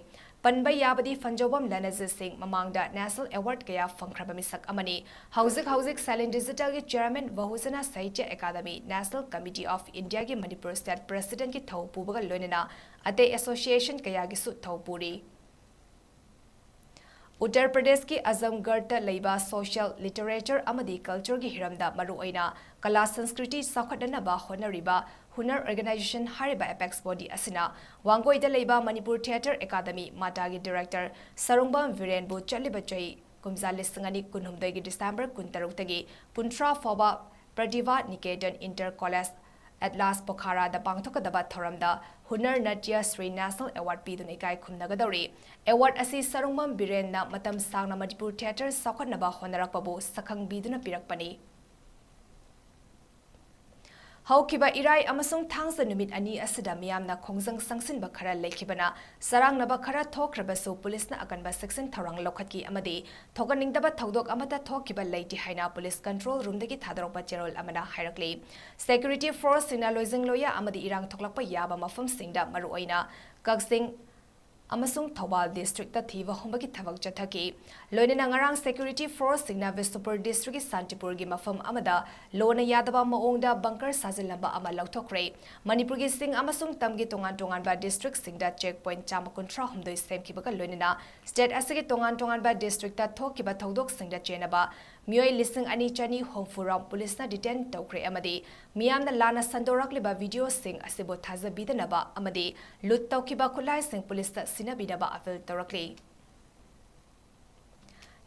ꯄꯟꯕ ꯌꯥꯕꯗꯤ ꯐꯟꯖꯧꯕꯝ ꯂꯅꯖꯤꯠ ꯁꯤꯡ ꯃꯃꯥꯡꯗ National Award ꯀꯌꯥ ꯐꯪꯈ꯭ꯔꯕ ꯃꯤꯁꯛ ꯑꯃꯅꯤ꯫ ꯍꯧꯖꯤꯛ ꯍꯧꯖꯤꯛ Silent Digital ꯒꯤ Chairman, ꯕꯍꯨꯖꯅ Sahitya Akademi, National Committee of India ꯒꯤ ꯃꯅꯤꯄꯨꯔ State President ꯀꯤ ꯊꯧ ꯄꯨꯕꯒ ꯂꯣꯏꯅꯅ ꯑꯇꯩ association ꯀꯌꯥꯒꯤꯁꯨ ꯊꯧ ꯄꯨꯔꯤ꯫ ꯎꯠꯇꯔ ꯄ꯭ꯔꯗꯦꯁꯀꯤ ꯑꯖꯝꯒꯔꯗ ꯂꯩꯕ social, literature ꯑꯃꯗꯤ culture ꯒꯤ ꯍꯤꯔꯝꯗ ꯃꯔꯨꯑꯣꯏꯅ ꯀꯂꯥ ꯁꯪꯁꯀ꯭ꯔꯤꯇꯤ ꯆꯥꯎꯈꯠꯅꯅꯕ ꯍꯣꯠꯅꯔꯤꯕ ꯍꯨꯅꯔ Organisation ꯍꯥꯏꯔꯤꯕ apex body ꯑꯁꯤꯅ ꯋꯥꯡꯒꯣꯏꯗ ꯂꯩꯕ Manipur Theatre Academy, ꯃꯥꯇꯥꯒꯤ director Sarungbam ꯕꯤꯔꯦꯟꯕꯨ ꯆꯠꯂꯤꯕ ꯆꯍꯤ ꯀꯨꯝꯖꯥ ꯂꯤꯁꯤꯡ ꯑꯅꯤ ꯀꯨꯟꯍꯨꯝꯗꯣꯏꯒꯤ December ꯀꯨꯟꯇꯔꯨꯛꯇꯒꯤ ꯀꯨꯟꯊ꯭ꯔꯥ ꯐꯥꯎꯕ Pratibha Niketan Inter College Atlas ꯄꯣꯈꯥꯔꯥꯗ ꯄꯥꯡꯊꯣꯛꯀꯗꯕ ꯊꯧꯔꯝꯗ ꯍꯨꯅꯔ ꯅꯇ꯭ꯌ ꯁ꯭ꯔꯤ ꯅꯦꯁꯅꯦꯜ ꯑꯦꯋꯥꯔꯗ ꯄꯤꯗꯨꯅ ꯏꯀꯥꯏ ꯈꯨꯝꯅꯒꯗꯧꯔꯤ꯫ ꯑꯦꯋꯥꯔꯗ ꯑꯁꯤ ꯁꯔꯨꯡꯕꯝ ꯕꯤꯔꯦꯟꯅ ꯃꯇꯝ ꯁꯥꯡꯅ ꯃꯅꯤꯄꯨꯔ ꯊꯤꯌꯦꯇꯔ ꯆꯥꯎꯈꯠꯅꯕ ꯍꯣꯠꯅꯔꯛꯄꯕꯨ ꯁꯛꯈꯪꯕꯤꯗꯨꯅ ꯄꯤꯔꯛꯄꯅꯤ꯫ ꯍꯧꯈꯤꯕ ꯏꯔꯥꯏ ꯑꯃꯁꯨꯡ ꯊꯥꯡꯖ ꯅꯨꯃꯤꯠ ꯑꯅꯤ ꯑꯁꯤꯗ ꯃꯤꯌꯥꯝꯅ ꯈꯣꯡꯖꯪ ꯆꯪꯁꯤꯟꯕ ꯈꯔ ꯂꯩꯈꯤꯕꯅ ꯆꯔꯥꯡꯅꯕ ꯈꯔ ꯊꯣꯛꯈ꯭ꯔꯕꯁꯨ ꯄꯨꯂꯤꯁꯅ ꯑꯀꯟꯕ ꯆꯦꯛꯁꯤꯟ ꯊꯧꯔꯥꯡ ꯂꯧꯈꯠꯈꯤ ꯑꯃꯗꯤ ꯊꯣꯛꯍꯟꯅꯤꯡꯗꯕ ꯊꯧꯗꯣꯛ ꯑꯃꯠꯇ ꯊꯣꯛꯈꯤꯕ ꯂꯩꯇꯦ ꯍꯥꯏꯅ ꯄꯨꯂꯤꯁ ꯀꯟꯇ꯭ꯔꯣꯜ ꯔꯨꯝꯗꯒꯤ ꯊꯥꯗꯣꯔꯛꯄ ꯆꯦꯔꯣꯜ ꯑꯃꯅ ꯍꯥꯏꯔꯛꯂꯤ꯫ ꯁꯦꯀ꯭ꯌꯨꯔꯤꯇꯤ ꯐꯣꯔꯁꯁꯤꯡꯅ ꯂꯣꯏꯖꯤꯡ ꯂꯣꯏꯌꯥ ꯑꯃꯗꯤ ꯏꯔꯥꯡ ꯊꯣꯛꯂꯛꯄ ꯌꯥꯕ ꯃꯐꯝꯁꯤꯡꯗ, ꯃꯔꯨꯑꯣꯏꯅ ꯀꯛꯆꯤꯡ ꯑꯃꯁꯨꯡ ꯊꯧꯕꯥꯜ ꯗꯤꯁꯇ꯭ꯔꯤꯛꯇ ꯊꯤꯕ ꯍꯨꯝꯕꯒꯤ ꯊꯕꯛ ꯆꯠꯊꯈꯤ꯫ ꯂꯣꯏꯅꯅ ꯉꯔꯥꯡ ꯁꯦꯀ꯭ꯌꯨꯔꯤꯇꯤ ꯐꯣꯔꯁꯁꯤꯡꯅ ꯕꯤꯁꯅꯨꯄꯨꯔ ꯗꯤꯁꯇ꯭ꯔꯤꯛꯀꯤ ꯁꯥꯟꯇꯤꯄꯨꯔꯒꯤ ꯃꯐꯝ ꯑꯃꯗ ꯂꯣꯅ ꯌꯥꯗꯕ ꯃꯑꯣꯡꯗ ꯕꯪꯀꯔ ꯁꯥꯖꯤꯜꯂꯝꯕ ꯑꯃ ꯂꯧꯊꯣꯛꯈ꯭ꯔꯦ꯫ ꯃꯅꯤꯄꯨꯔꯒꯤ ꯆꯤꯡ ꯑꯃꯁꯨꯡ ꯇꯝꯒꯤ ꯇꯣꯉꯥꯟ ꯇꯣꯉꯥꯟꯕ ꯗꯤꯁꯇ꯭ꯔꯤꯛꯁꯤꯡꯗ ꯆꯦꯛ ꯄꯣꯏꯟꯠ ꯆꯥꯝꯃ ꯀꯨꯟꯊ꯭ꯔꯥ ꯍꯨꯝꯗꯣꯏ ꯁꯦꯝꯈꯤꯕꯒ ꯂꯣꯏꯅꯅ ꯁ꯭ꯇꯦꯠ ꯑꯁꯤꯒꯤ ꯇꯣꯉꯥꯟ ꯇꯣꯉꯥꯟꯕ ꯗꯤꯁꯇ꯭ꯔꯤꯛꯇ ꯊꯣꯛꯈꯤꯕ ꯊꯧꯗꯣꯛꯁꯤꯡꯗ ꯆꯦꯟꯅꯕ ꯃꯤꯑꯣꯏ ꯂꯤꯁꯤꯡ ꯑꯅꯤ ꯆꯅꯤ ꯍꯨꯝꯐꯨ ꯔꯣꯝ ꯄꯨꯂꯤꯁꯅ ꯗꯤꯇꯦꯟ ꯇꯧꯈ꯭ꯔꯦ ꯑꯃꯗꯤ ꯃꯤꯌꯥꯝꯅ ꯂꯥꯟꯅ ꯁꯟꯗꯣꯔꯛꯂꯤꯕ ꯚꯤꯗꯤꯑꯣꯁꯤꯡ ꯑꯁꯤꯕꯨ ꯊꯥꯖꯕꯤꯗꯅꯕ ꯑꯃꯗꯤ ꯂꯨꯠ ꯇꯧꯈꯤꯕ ꯈꯨꯠꯂꯥꯏꯁꯤꯡ ꯄꯨꯂꯤꯁꯇ ꯁꯤꯟꯅꯕꯤꯅꯕ ꯑꯄꯤꯜ ꯇꯧꯔꯛꯂꯤ꯫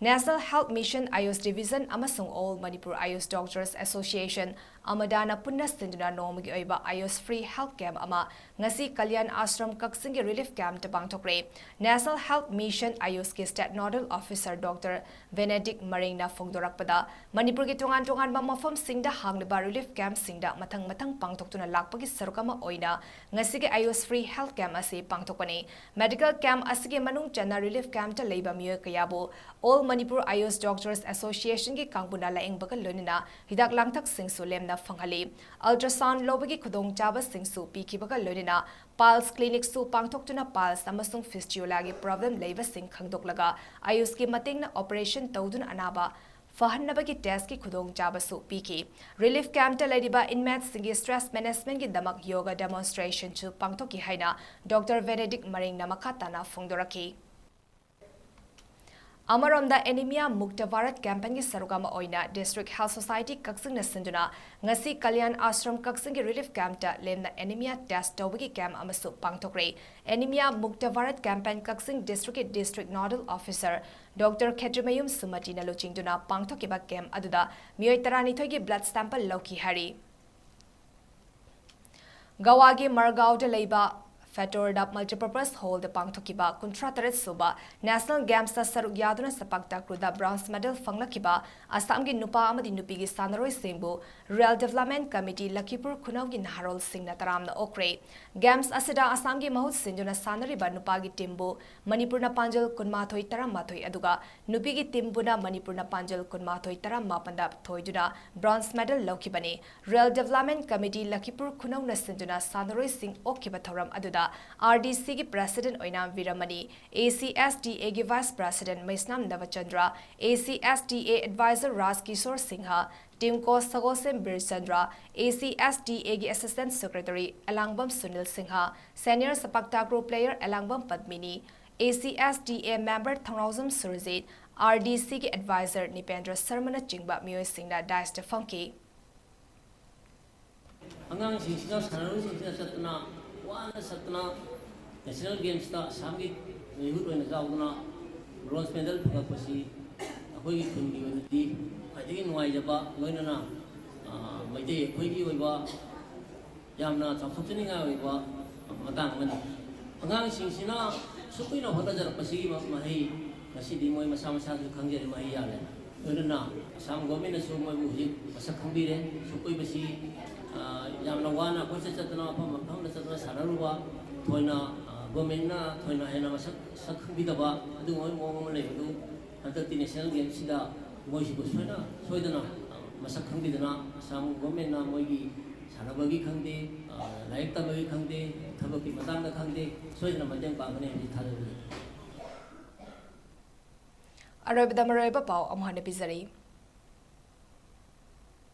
National Health Mission AYUSH division ꯑꯃꯁꯨꯡ All Manipur Ayush Doctors Association, ꯑꯃꯗꯥꯅ ꯄꯨꯟꯅ ꯁꯤꯟꯗꯨꯅ ꯅꯣꯡꯃꯒꯤ ꯑꯣꯏꯕ ꯑꯥꯌꯨꯁ ꯐ꯭ꯔꯤ ꯍꯦꯜꯊ ꯀꯦꯝꯞ ꯑꯃ ꯉꯁꯤ ꯀꯜꯌꯥꯟ ꯑꯥꯁ꯭ꯔꯝ ꯀꯛꯆꯤꯡꯒꯤ ꯔꯤꯂꯤꯐ ꯀꯦꯝꯞꯇ ꯄꯥꯡꯊꯣꯛꯈ꯭ꯔꯦ꯫ National Health Mission ꯑꯥꯌꯨꯁꯀꯤ state nodal officer doctor Benedict ꯃꯔꯤꯡꯅ ꯐꯣꯡꯗꯣꯔꯛꯄꯗ, ꯃꯅꯤꯄꯨꯔꯒꯤ ꯇꯣꯉꯥꯟ ꯇꯣꯉꯥꯟꯕ ꯃꯐꯝꯁꯤꯡꯗ ꯍꯥꯡꯂꯤꯕ ꯔꯤꯂꯤꯐ ꯀꯦꯝꯞꯁꯤꯡꯗ ꯃꯊꯪ ꯃꯊꯪ ꯄꯥꯡꯊꯣꯛꯇꯨꯅ ꯂꯥꯛꯄꯒꯤ ꯁꯔꯨꯛ ꯑꯃ ꯑꯣꯏꯅ ꯉꯁꯤꯒꯤ ꯑꯥꯌꯨꯁ ꯐ꯭ꯔꯤ ꯍꯦꯜꯊ ꯀꯦꯝꯞ ꯑꯁꯤ ꯄꯥꯡꯊꯣꯛꯄꯅꯤ꯫ ꯃꯦꯗꯤꯀꯦꯜ ꯀꯦꯝꯞ ꯑꯁꯤꯒꯤ ꯃꯅꯨꯡ ꯆꯟꯅ ꯔꯤꯂꯤꯐ ꯀꯦꯝꯞꯇ ꯂꯩꯕ ꯃꯤꯑꯣꯏ ꯀꯌꯥꯕꯨ All Manipur Ayush Doctors Associationꯒꯤ ꯀꯥꯡꯕꯨꯅ ꯂꯥꯌꯦꯡꯕꯒ ꯂꯣꯏꯅꯅ ꯍꯤꯗꯥꯛ ꯂꯥꯡꯊꯛꯁꯤꯡꯁꯨ ꯂꯦꯝꯅ ꯐꯪꯍꯜꯂꯤ꯫ ꯑꯜꯇ꯭ꯔꯥꯁꯥꯎꯟ ꯂꯧꯕꯒꯤ ꯈꯨꯗꯣꯡꯆꯥꯕꯁꯤꯡꯁꯨ ꯄꯤꯈꯤꯕꯒ ꯂꯣꯏꯅꯅ ꯄꯥꯜꯁ ꯀ꯭ꯂꯤꯅꯤꯛꯁꯨ ꯄꯥꯡꯊꯣꯛꯇꯨꯅ ꯄꯥꯜꯁ ꯑꯃꯁꯨꯡ ꯐꯤꯁꯇꯤꯌꯣꯂꯥꯒꯤ ꯄ꯭ꯔꯣꯕ꯭ꯂꯦꯝ ꯂꯩꯕꯁꯤꯡ ꯈꯪꯗꯣꯛꯂꯒ ꯑꯥꯌꯨꯁꯀꯤ ꯃꯇꯦꯡꯅ ꯑꯣꯄꯔꯦꯁꯟ ꯇꯧꯗꯨꯅ ꯑꯅꯥꯕ ꯐꯍꯟꯅꯕꯒꯤ ꯇꯦꯁꯀꯤ ꯈꯨꯗꯣꯡꯆꯥꯕꯁꯨ ꯄꯤꯈꯤ꯫ ꯔꯤꯂꯤꯐ ꯀꯦꯝꯞꯇ ꯂꯩꯔꯤꯕ ꯏꯟꯃꯦꯠꯁꯤꯡꯒꯤ ꯁ꯭ꯇ꯭ꯔꯦꯁ ꯃꯦꯅꯦꯖꯃꯦꯟꯠꯒꯤꯗꯃꯛ ꯌꯣꯒꯥ ꯗꯦꯃꯣꯟꯁꯇ꯭ꯔꯦꯁꯟꯁꯨ ꯄꯥꯡꯊꯣꯛꯈꯤ ꯍꯥꯏꯅ ꯗꯣꯛꯇꯔ ꯕꯦꯅꯦꯗꯤꯛ ꯃꯔꯤꯡꯅ ꯃꯈꯥ ꯇꯥꯅ ꯐꯣꯡꯗꯣꯔꯛꯈꯤ꯫ ꯑꯃꯔꯣꯝꯗ, ꯑꯦꯅꯤꯃꯤꯌꯥ ꯃꯨꯛꯇ ꯚꯥꯔꯠ ꯀꯦꯝꯄꯦꯟꯒꯤ ꯁꯔꯨꯛ ꯑꯃ ꯑꯣꯏꯅ ꯗꯤꯁꯇ꯭ꯔꯤꯛ ꯍꯦꯜꯊ ꯁꯣꯁꯥꯏꯇꯤ ꯀꯛꯆꯤꯡꯅ ꯁꯤꯟꯗꯨꯅ ꯉꯁꯤ ꯀꯜꯌꯥꯟ ꯑꯥꯁ꯭ꯔꯝ ꯀꯛꯆꯤꯡꯒꯤ ꯔꯤꯂꯤꯐ ꯀꯦꯝꯞꯇ ꯂꯦꯝꯅ ꯑꯦꯅꯤꯃꯤꯌꯥ ꯇꯦꯁ ꯇꯧꯕꯒꯤ ꯀꯦꯝꯞ ꯑꯃꯁꯨ ꯄꯥꯡꯊꯣꯛꯈ꯭ꯔꯦ꯫ ꯑꯦꯅꯤꯃꯤꯌꯥ ꯃꯨꯛꯇ ꯚꯥꯔꯠ ꯀꯦꯝꯄꯦꯟ ꯀꯛꯆꯤꯡ ꯗꯤꯁꯇ꯭ꯔꯤꯛꯀꯤ ꯗꯤꯁꯇ꯭ꯔꯤꯛ ꯅꯣꯗꯜ ꯑꯣꯐꯤꯁꯔ ꯗꯣꯛꯇꯔ ꯈꯦꯇ꯭ꯔꯤꯃꯌꯨꯝ ꯁꯨꯃꯇꯤꯅ ꯂꯨꯆꯤꯡꯗꯨꯅ ꯄꯥꯡꯊꯣꯛꯈꯤꯕ ꯀꯦꯝꯞ ꯑꯗꯨꯗ ꯃꯤꯑꯣꯏ ꯇꯔꯥꯅꯤꯊꯣꯏꯒꯤ ꯕ꯭ꯂꯗ ꯁꯦꯝꯄꯜ ꯂꯧꯈꯤ ꯍꯥꯏꯔꯤ꯫ ꯒꯋꯥꯒꯤ ꯃꯔꯒꯥꯎꯗ ꯂꯩꯕ ꯐꯦꯇꯣꯔꯗ Multipurpose Hallꯗ ꯄꯥꯡꯊꯣꯛꯈꯤꯕ ꯀꯨꯟꯊ꯭ꯔꯥ ꯇꯔꯦꯠ ꯁꯨꯕ National Gamesꯇ ꯁꯔꯨꯛ ꯌꯥꯗꯨꯅ ꯁꯄꯛ ꯇꯥꯀ꯭ꯔꯨꯗ bronze medal ꯐꯪꯂꯛꯈꯤꯕ ꯑꯁꯥꯝꯒꯤ ꯅꯨꯄꯥ ꯑꯃꯗꯤ ꯅꯨꯄꯤꯒꯤ ꯁꯥꯟꯅꯔꯣꯏꯁꯤꯡꯕꯨ Rural Development Committee ꯂꯈꯤꯄꯨꯔ ꯈꯨꯅꯧꯒꯤ ꯅꯍꯥꯔꯣꯜꯁꯤꯡꯅ ꯇꯔꯥꯝꯅ ꯑꯣꯛꯈ꯭ꯔꯦ꯫ Games ꯑꯁꯤꯗ ꯑꯁꯥꯝꯒꯤ ꯃꯍꯨꯠ ꯁꯤꯟꯗꯨꯅ ꯁꯥꯟꯅꯔꯤꯕ ꯅꯨꯄꯥꯒꯤ teamꯕꯨ ꯃꯅꯤꯄꯨꯔꯅ ꯄꯥꯟꯖꯜ ꯀꯨꯟꯃꯥꯊꯣꯏ ꯇꯔꯥꯃꯥꯊꯣꯏ ꯑꯗꯨꯒ ꯅꯨꯄꯤꯒꯤ teamꯕꯨꯅ ꯃꯅꯤꯄꯨꯔꯅ ꯄꯥꯟꯖꯜ ꯀꯨꯟꯃꯥꯊꯣꯏ ꯇꯔꯥꯃꯥꯄꯟꯗ ꯊꯣꯏꯗꯨꯅ bronze medal ꯂꯧꯈꯤꯕꯅꯤ꯫ Rural Development Committee ꯂꯈꯤꯄꯨꯔ ꯈꯨꯅꯧꯅ ꯁꯤꯟꯗꯨꯅ ꯁꯥꯟꯅꯔꯣꯏꯁꯤꯡ ꯑꯣꯛꯈꯤꯕ ꯊꯧꯔꯝ ꯑꯗꯨꯗ RDCꯒꯤ president ꯑꯣꯏꯅ ꯚꯤꯔꯃꯅꯤ, ACSDAꯒꯤ vice president ꯃꯩꯁꯅꯥꯝ ꯅꯕꯆꯟꯗ꯭ꯔ, ACSDA advisor ꯔꯥꯖ ꯀꯤꯁꯣꯔ ꯁꯤꯡꯍ, team coach ꯁꯒꯣꯜꯁꯦꯝ ꯕꯤꯔꯆꯟꯗ꯭ꯔ, ACSDAꯒꯤ assistant secretary ꯑꯦꯂꯥꯡꯕꯝ ꯁꯨꯅꯤꯜ ꯁꯤꯡꯍ, senior ꯁꯄꯛ ꯇꯥꯀ꯭ꯔꯨ player ꯑꯦꯂꯥꯡꯕꯝ ꯄꯗꯃꯤꯅꯤ, ACSDA member ꯊꯧꯅꯥꯎꯖꯝ ꯁꯨꯔꯖꯤꯠ, RDCꯒꯤ advisor ꯅꯤꯄꯦꯟꯗ꯭ꯔ ꯁꯔꯃꯅꯆꯤꯡꯕ ꯃꯤꯑꯣꯏꯁꯤꯡꯅ daisyꯗ ꯐꯝꯈꯤ꯫ ꯑꯉꯥꯡꯁꯤꯡꯁꯤꯅ, ꯁꯥꯟꯅꯔꯣꯏꯁꯤꯡꯁꯤꯅ ꯆꯠꯇꯅ, ꯋꯥꯅ ꯆꯠꯇꯅ National Gamesꯇ ꯑꯁꯥꯝꯒꯤ ꯃꯤꯍꯨꯠ ꯑꯣꯏꯅ ꯌꯥꯎꯗꯨꯅ bronze medal ꯐꯪꯂꯛꯄꯁꯤ ꯑꯩꯈꯣꯏꯒꯤ ꯈꯨꯟꯒꯤ ꯑꯣꯏꯅꯗꯤ ꯈ꯭ꯋꯥꯏꯗꯒꯤ ꯅꯨꯡꯉꯥꯏꯖꯕ, ꯂꯣꯏꯅꯅ, ꯑ, ꯃꯩꯇꯩ ꯑꯩꯈꯣꯏꯒꯤ ꯑꯣꯏꯕ ꯌꯥꯝꯅ ꯆꯥꯎꯊꯣꯛꯆꯅꯤꯡꯉꯥꯏ ꯑꯣꯏꯕ ꯃꯇꯥꯡ ꯑꯃꯅꯤ꯫ ꯑꯉꯥꯡꯁꯤꯡꯁꯤꯅ ꯑꯁꯨꯛ ꯀꯨꯏꯅ ꯍꯣꯠꯅꯖꯔꯛꯄꯁꯤꯒꯤ ꯃ-, ꯃꯍꯩ ꯉꯁꯤꯗꯤ ꯃꯣꯏ ꯃꯁꯥ ꯃꯁꯥꯁꯨ ꯈꯪꯖꯔꯦ, ꯃꯍꯩ ꯌꯥꯜꯂꯦ꯫ ꯂꯣꯏꯅꯅ ꯑꯁꯥꯝ governmentꯅꯁꯨ ꯃꯣꯏꯕꯨ ꯍꯧꯖꯤꯛ ꯃꯁꯛ ꯈꯪꯕꯤꯔꯦ꯫ ꯑꯁꯨꯛ ꯀꯨꯏꯕꯁꯤ, ꯑ, ꯌꯥꯝꯅ ꯋꯥꯅ ꯀꯣꯏꯆꯠ ꯆꯠꯇꯅ ꯃꯐꯝ ꯃꯐꯝꯗ ꯆꯠꯇꯅ ꯁꯥꯟꯅꯔꯨꯕ, ꯊꯣꯏꯅ, ꯑ, governmentꯅ ꯊꯣꯏꯅ ꯍꯦꯟꯅ ꯃꯁꯛ, ꯁꯛ ꯈꯪꯕꯤꯗꯕ ꯑꯗꯨꯒꯨꯝꯕꯒꯤ ꯃꯑꯣꯡ ꯑꯃ ꯂꯩꯕꯗꯨ ꯍꯟꯗꯛꯇꯤ National Gamesꯁꯤꯗ ꯃꯣꯏꯁꯤꯕꯨ ꯁꯣꯏꯅ, ꯁꯣꯏꯗꯅ, ꯑ, ꯃꯁꯛ ꯈꯪꯕꯤꯗꯅ ꯑꯁꯥꯝ governmentꯅ ꯃꯣꯏꯒꯤ ꯁꯥꯟꯅꯕꯒꯤ ꯈꯪꯗꯦ, ꯑ, ꯂꯥꯏꯔꯤꯛ ꯇꯝꯕꯒꯤ ꯈꯪꯗꯦ, ꯊꯕꯛꯀꯤ ꯃꯇꯥꯡꯗ ꯈꯪꯗꯦ, ꯁꯣꯏꯗꯅ ꯃꯇꯦꯡ ꯄꯥꯡꯒꯅꯤ ꯍꯥꯏꯕꯁꯤ ꯊꯥꯖꯖꯩ꯫ ꯑꯔꯣꯏꯕꯗ ꯃꯔꯨꯑꯣꯏꯕ ꯄꯥꯎ ꯑꯃꯨꯛ ꯍꯟꯅ ꯄꯤꯖꯔꯤ꯫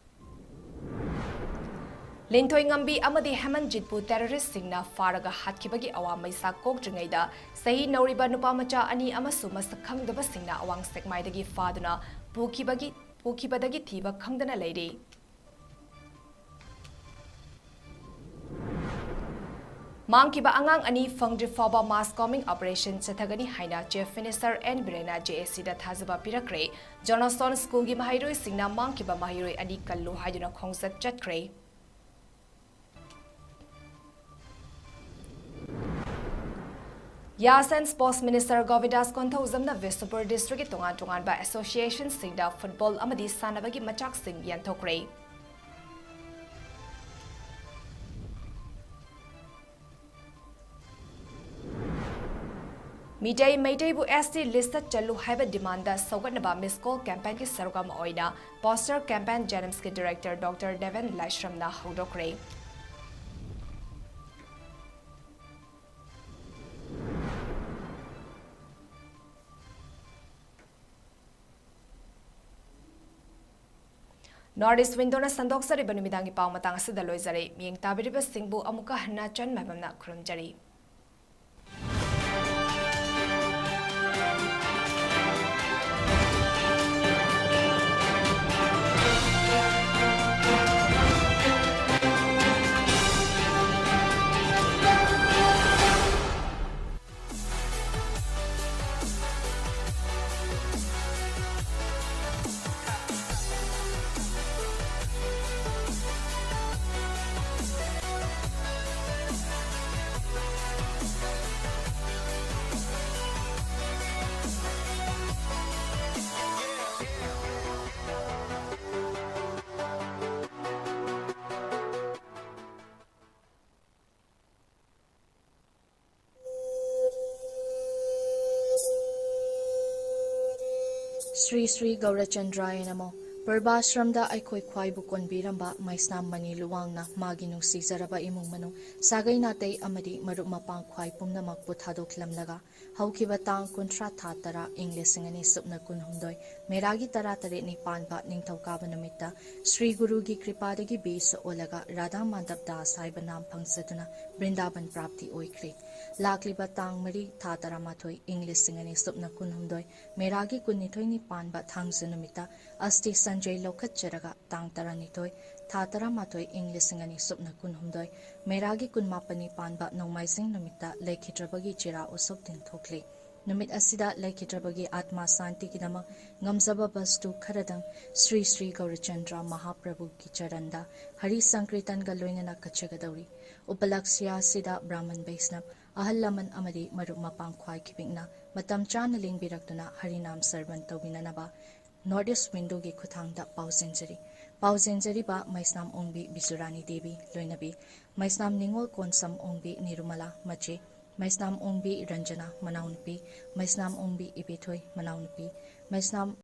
ꯂꯤꯟꯊꯣꯏ ꯉꯝꯕꯤ ꯑꯃꯗꯤ ꯍꯦꯃꯟꯖꯤꯠꯄꯨ terroristꯁꯤꯡꯅ ꯐꯥꯔꯒ ꯍꯥꯠꯈꯤꯕꯒꯤ ꯑꯋꯥ ꯃꯩꯁꯥ ꯀꯣꯛꯇ꯭ꯔꯤꯉꯩꯗ ꯆꯍꯤ ꯅꯧꯔꯤꯕ ꯅꯨꯄꯥ ꯃꯆꯥ ꯑꯅꯤ ꯑꯃꯁꯨ ꯃꯁꯛ ꯈꯪꯗꯕꯁꯤꯡꯅ ꯑꯋꯥꯡ ꯁꯦꯛꯃꯥꯏꯗꯒꯤ ꯐꯥꯗꯨꯅ ꯄꯨꯈꯤꯕꯒꯤ, ꯄꯨꯈꯤꯕꯗꯒꯤ ꯊꯤꯕ ꯈꯪꯗꯅ ꯂꯩꯔꯤ꯫ ꯃꯥꯡꯈꯤꯕ ꯑꯉꯥꯡ ꯑꯅꯤ ꯐꯪꯗ꯭ꯔꯤ ꯐꯥꯎꯕ mass combing operation ꯆꯠꯊꯒꯅꯤ ꯍꯥꯏꯅ Chief Minister ꯑꯦꯟ ꯕꯤꯔꯦꯟꯅ JACꯗ ꯊꯥꯖꯕ ꯄꯤꯔꯛꯈ꯭ꯔꯦ꯫ Johnstone Schoolꯒꯤ ꯃꯍꯩꯔꯣꯏꯁꯤꯡꯅ ꯃꯥꯡꯈꯤꯕ ꯃꯍꯩꯔꯣꯏ ꯑꯅꯤ ꯀꯜꯂꯨ ꯍꯥꯏꯗꯨꯅ ꯈꯣꯡꯆꯠ ꯆꯠꯈ꯭ꯔꯦ꯫ Youth and Sports Minister Govindas Konthoujamna Bishnupur District ꯀꯤ ꯇꯣꯉꯥꯟ ꯇꯣꯉꯥꯟꯕ association ꯁꯤꯡꯗ football ꯑꯃꯗꯤ ꯁꯥꯟꯅꯕꯒꯤ ꯃꯆꯥꯛꯁꯤꯡ ꯌꯦꯟꯊꯣꯛꯈ꯭ꯔꯦ꯫ ꯃꯤꯇꯩ ꯃꯩꯇꯩꯕꯨ S T list ꯇ ꯆꯜꯂꯨ ꯍꯥꯏꯕ demand ꯁꯧꯒꯠꯅꯕ Miss Call campaign ꯒꯤ ꯁꯔꯨꯛ ꯑꯃ ꯑꯣꯏꯅ poster campaign JNIMS ꯀꯤ director Doctor Deven Laishramꯅ ꯍꯧꯗꯣꯛꯈ꯭ꯔꯦ꯫ North East Window ꯅ ꯁꯟꯗꯣꯛꯆꯔꯤꯕ ꯅꯨꯃꯤꯗꯥꯡꯒꯤ ꯄꯥꯎ ꯃꯇꯥꯡ ꯑꯁꯤꯗ ꯂꯣꯏꯖꯔꯦ꯫ ꯃꯤꯠꯌꯦꯡ ꯇꯥꯕꯤꯔꯤꯕꯁꯤꯡꯕꯨ ꯑꯃꯨꯛꯀ ꯍꯟꯅ ꯆꯟ ꯃꯥꯏꯕꯝꯅ ꯈꯨꯔꯨꯝꯖꯔꯤ꯫ ꯁ꯭ꯔꯤ ꯁ꯭ꯔꯤ ꯒꯧꯔꯆꯟꯗ꯭ꯔꯥꯌ ꯅꯃꯣ꯫ ꯄꯨꯔꯕꯥꯁ꯭ꯔꯝꯗ ꯑꯩꯈꯣꯏ ꯈ꯭ꯋꯥꯏꯕꯨ ꯀꯣꯟꯕꯤꯔꯝꯕ ꯃꯩꯁꯅꯥꯝ ꯃꯅꯤ ꯂꯨꯋꯥꯡꯅ ꯃꯥꯒꯤ ꯅꯨꯡꯁꯤꯖꯔꯕ ꯏꯃꯨꯡ ꯃꯅꯨꯡ, ꯁꯥꯒꯩ ꯅꯥꯇꯩ ꯑꯃꯗꯤ ꯃꯔꯨꯞ ꯃꯄꯥꯡ ꯈ꯭ꯋꯥꯏ ꯄꯨꯝꯅꯃꯛꯄꯨ ꯊꯥꯗꯣꯛꯂꯝꯂꯒ, ꯍꯧꯈꯤꯕ ꯇꯥꯡ ꯀꯨꯟꯊ꯭ꯔꯥ ꯊꯥ ꯇꯔꯥ, ꯏꯪ ꯂꯤꯁꯤꯡ ꯑꯅꯤ ꯁꯨꯞꯅ ꯀꯨꯟꯍꯨꯝꯗꯣꯏ, ꯃꯦꯔꯥꯒꯤ ꯇꯔꯥꯇꯔꯦꯠꯅꯤ ꯄꯥꯟꯕ ꯅꯤꯡꯊꯧꯀꯥꯕ ꯅꯨꯃꯤꯠꯇ ꯁ꯭ꯔꯤ ꯒꯨꯔꯨꯒꯤ ꯀ꯭ꯔꯤꯄꯥꯗꯒꯤ ꯕꯤꯁ ꯑꯣꯜꯂꯒ ꯔꯥꯙꯥ ꯃꯥꯙꯕ ꯗꯥꯁ ꯍꯥꯏꯕ ꯅꯥꯝ ꯐꯪꯖꯗꯨꯅ ꯕ꯭ꯔꯤꯟꯗꯥꯕꯟ ꯄ꯭ꯔꯥꯞꯇꯤ ꯑꯣꯏꯈ꯭ꯔꯦ꯫ ꯂꯥꯛꯂꯤꯕ ꯇꯥꯡ ꯃꯔꯤ ꯊꯥ ꯇꯔꯥꯃꯥꯊꯣꯏ, ꯏꯪ ꯂꯤꯁꯤꯡ ꯑꯅꯤ ꯁꯨꯞꯅ ꯀꯨꯟꯍꯨꯝꯗꯣꯏ, ꯃꯦꯔꯥꯒꯤ ꯀꯨꯟꯅꯤꯊꯣꯏꯅꯤ ꯄꯥꯟꯕ ꯊꯥꯡꯖ ꯅꯨꯃꯤꯠꯇ ꯑꯁꯇꯤ ꯁꯟꯖꯩ ꯂꯧꯈꯠꯆꯔꯒ ꯇꯥꯡ ꯇꯔꯥꯅꯤꯊꯣꯏ ꯊꯥ ꯇꯔꯥꯃꯥꯊꯣꯏ, ꯏꯪ ꯂꯤꯁꯤꯡ ꯑꯅꯤ ꯁꯨꯞꯅ ꯀꯨꯟꯍꯨꯝꯗꯣꯏ, ꯃꯦꯔꯥꯒꯤ ꯀꯨꯟꯃꯥꯄꯟꯅꯤ ꯄꯥꯟꯕ ꯅꯣꯡꯃꯥꯏꯖꯤꯡ ꯅꯨꯃꯤꯠꯇ ꯂꯩꯈꯤꯗ꯭ꯔꯕꯒꯤ ꯆꯤꯔꯥ ꯎꯁꯣꯞ ꯗꯤꯟ ꯊꯣꯛꯂꯤ꯫ ꯅꯨꯃꯤꯠ ꯑꯁꯤꯗ ꯂꯩꯈꯤꯗ꯭ꯔꯕꯒꯤ ꯑꯥꯠꯃꯥ ꯁꯥꯟꯇꯤꯒꯤꯗꯃꯛ ꯉꯝꯖꯕ ꯕꯁꯇꯨ ꯈꯔꯗꯪ ꯁ꯭ꯔꯤ ꯁ꯭ꯔꯤ ꯒꯧꯔꯆꯟꯗ꯭ꯔ ꯃꯍꯥꯄ꯭ꯔꯚꯨꯒꯤ ꯆꯔꯟꯗ ꯍꯔꯤ ꯁꯪꯀ꯭ꯔꯤꯇꯟꯒ ꯂꯣꯏꯅꯅ ꯀꯠꯆꯒꯗꯧꯔꯤ꯫ ꯎꯄꯂꯛꯁ꯭ꯌ ꯑꯁꯤꯗ ꯕ꯭ꯔꯥꯍꯃꯟ ꯕꯩꯁꯅꯕ, ꯑꯍꯜ ꯂꯃꯟ ꯑꯃꯗꯤ ꯃꯔꯨꯞ ꯃꯄꯥꯡ ꯈ꯭ꯋꯥꯏ ꯈꯤꯄꯤꯛꯅ ꯃꯇꯝ ꯆꯥꯅ ꯂꯦꯡꯕꯤꯔꯛꯇꯨꯅ ꯍꯔꯤꯅꯥꯝ ꯁꯔꯕꯟ ꯇꯧꯕꯤꯅꯅꯕ North East Window ꯒꯤ ꯈꯨꯠꯊꯥꯡꯗ ꯄꯥꯎꯖꯦꯟꯖꯔꯤ꯫ ꯄꯥꯎꯖꯦꯟꯖꯔꯤꯕ ꯃꯩꯁꯅꯥꯝ ꯑꯣꯡꯕꯤ ꯕꯤꯖꯨꯔꯥꯅꯤ ꯗꯦꯕꯤ ꯂꯣꯏꯅꯕꯤ, ꯃꯩꯁꯅꯥꯝ ꯅꯤꯉꯣꯜ ꯀꯣꯟꯁꯝ ꯑꯣꯡꯕꯤ ꯅꯤꯔꯨꯃꯂꯥ ꯃꯆꯦ, ꯃꯩꯁꯅꯥꯝ ꯑꯣꯡꯕꯤ ꯔꯟꯖꯅꯥ ꯃꯅꯥꯎꯅꯨꯄꯤ, ꯃꯩꯁꯅꯥꯝ ꯑꯣꯡꯕꯤ ꯏꯕꯦꯊꯣꯏ ꯃꯅꯥꯎꯅꯨꯄꯤ, ꯃꯩꯁꯅꯥꯝ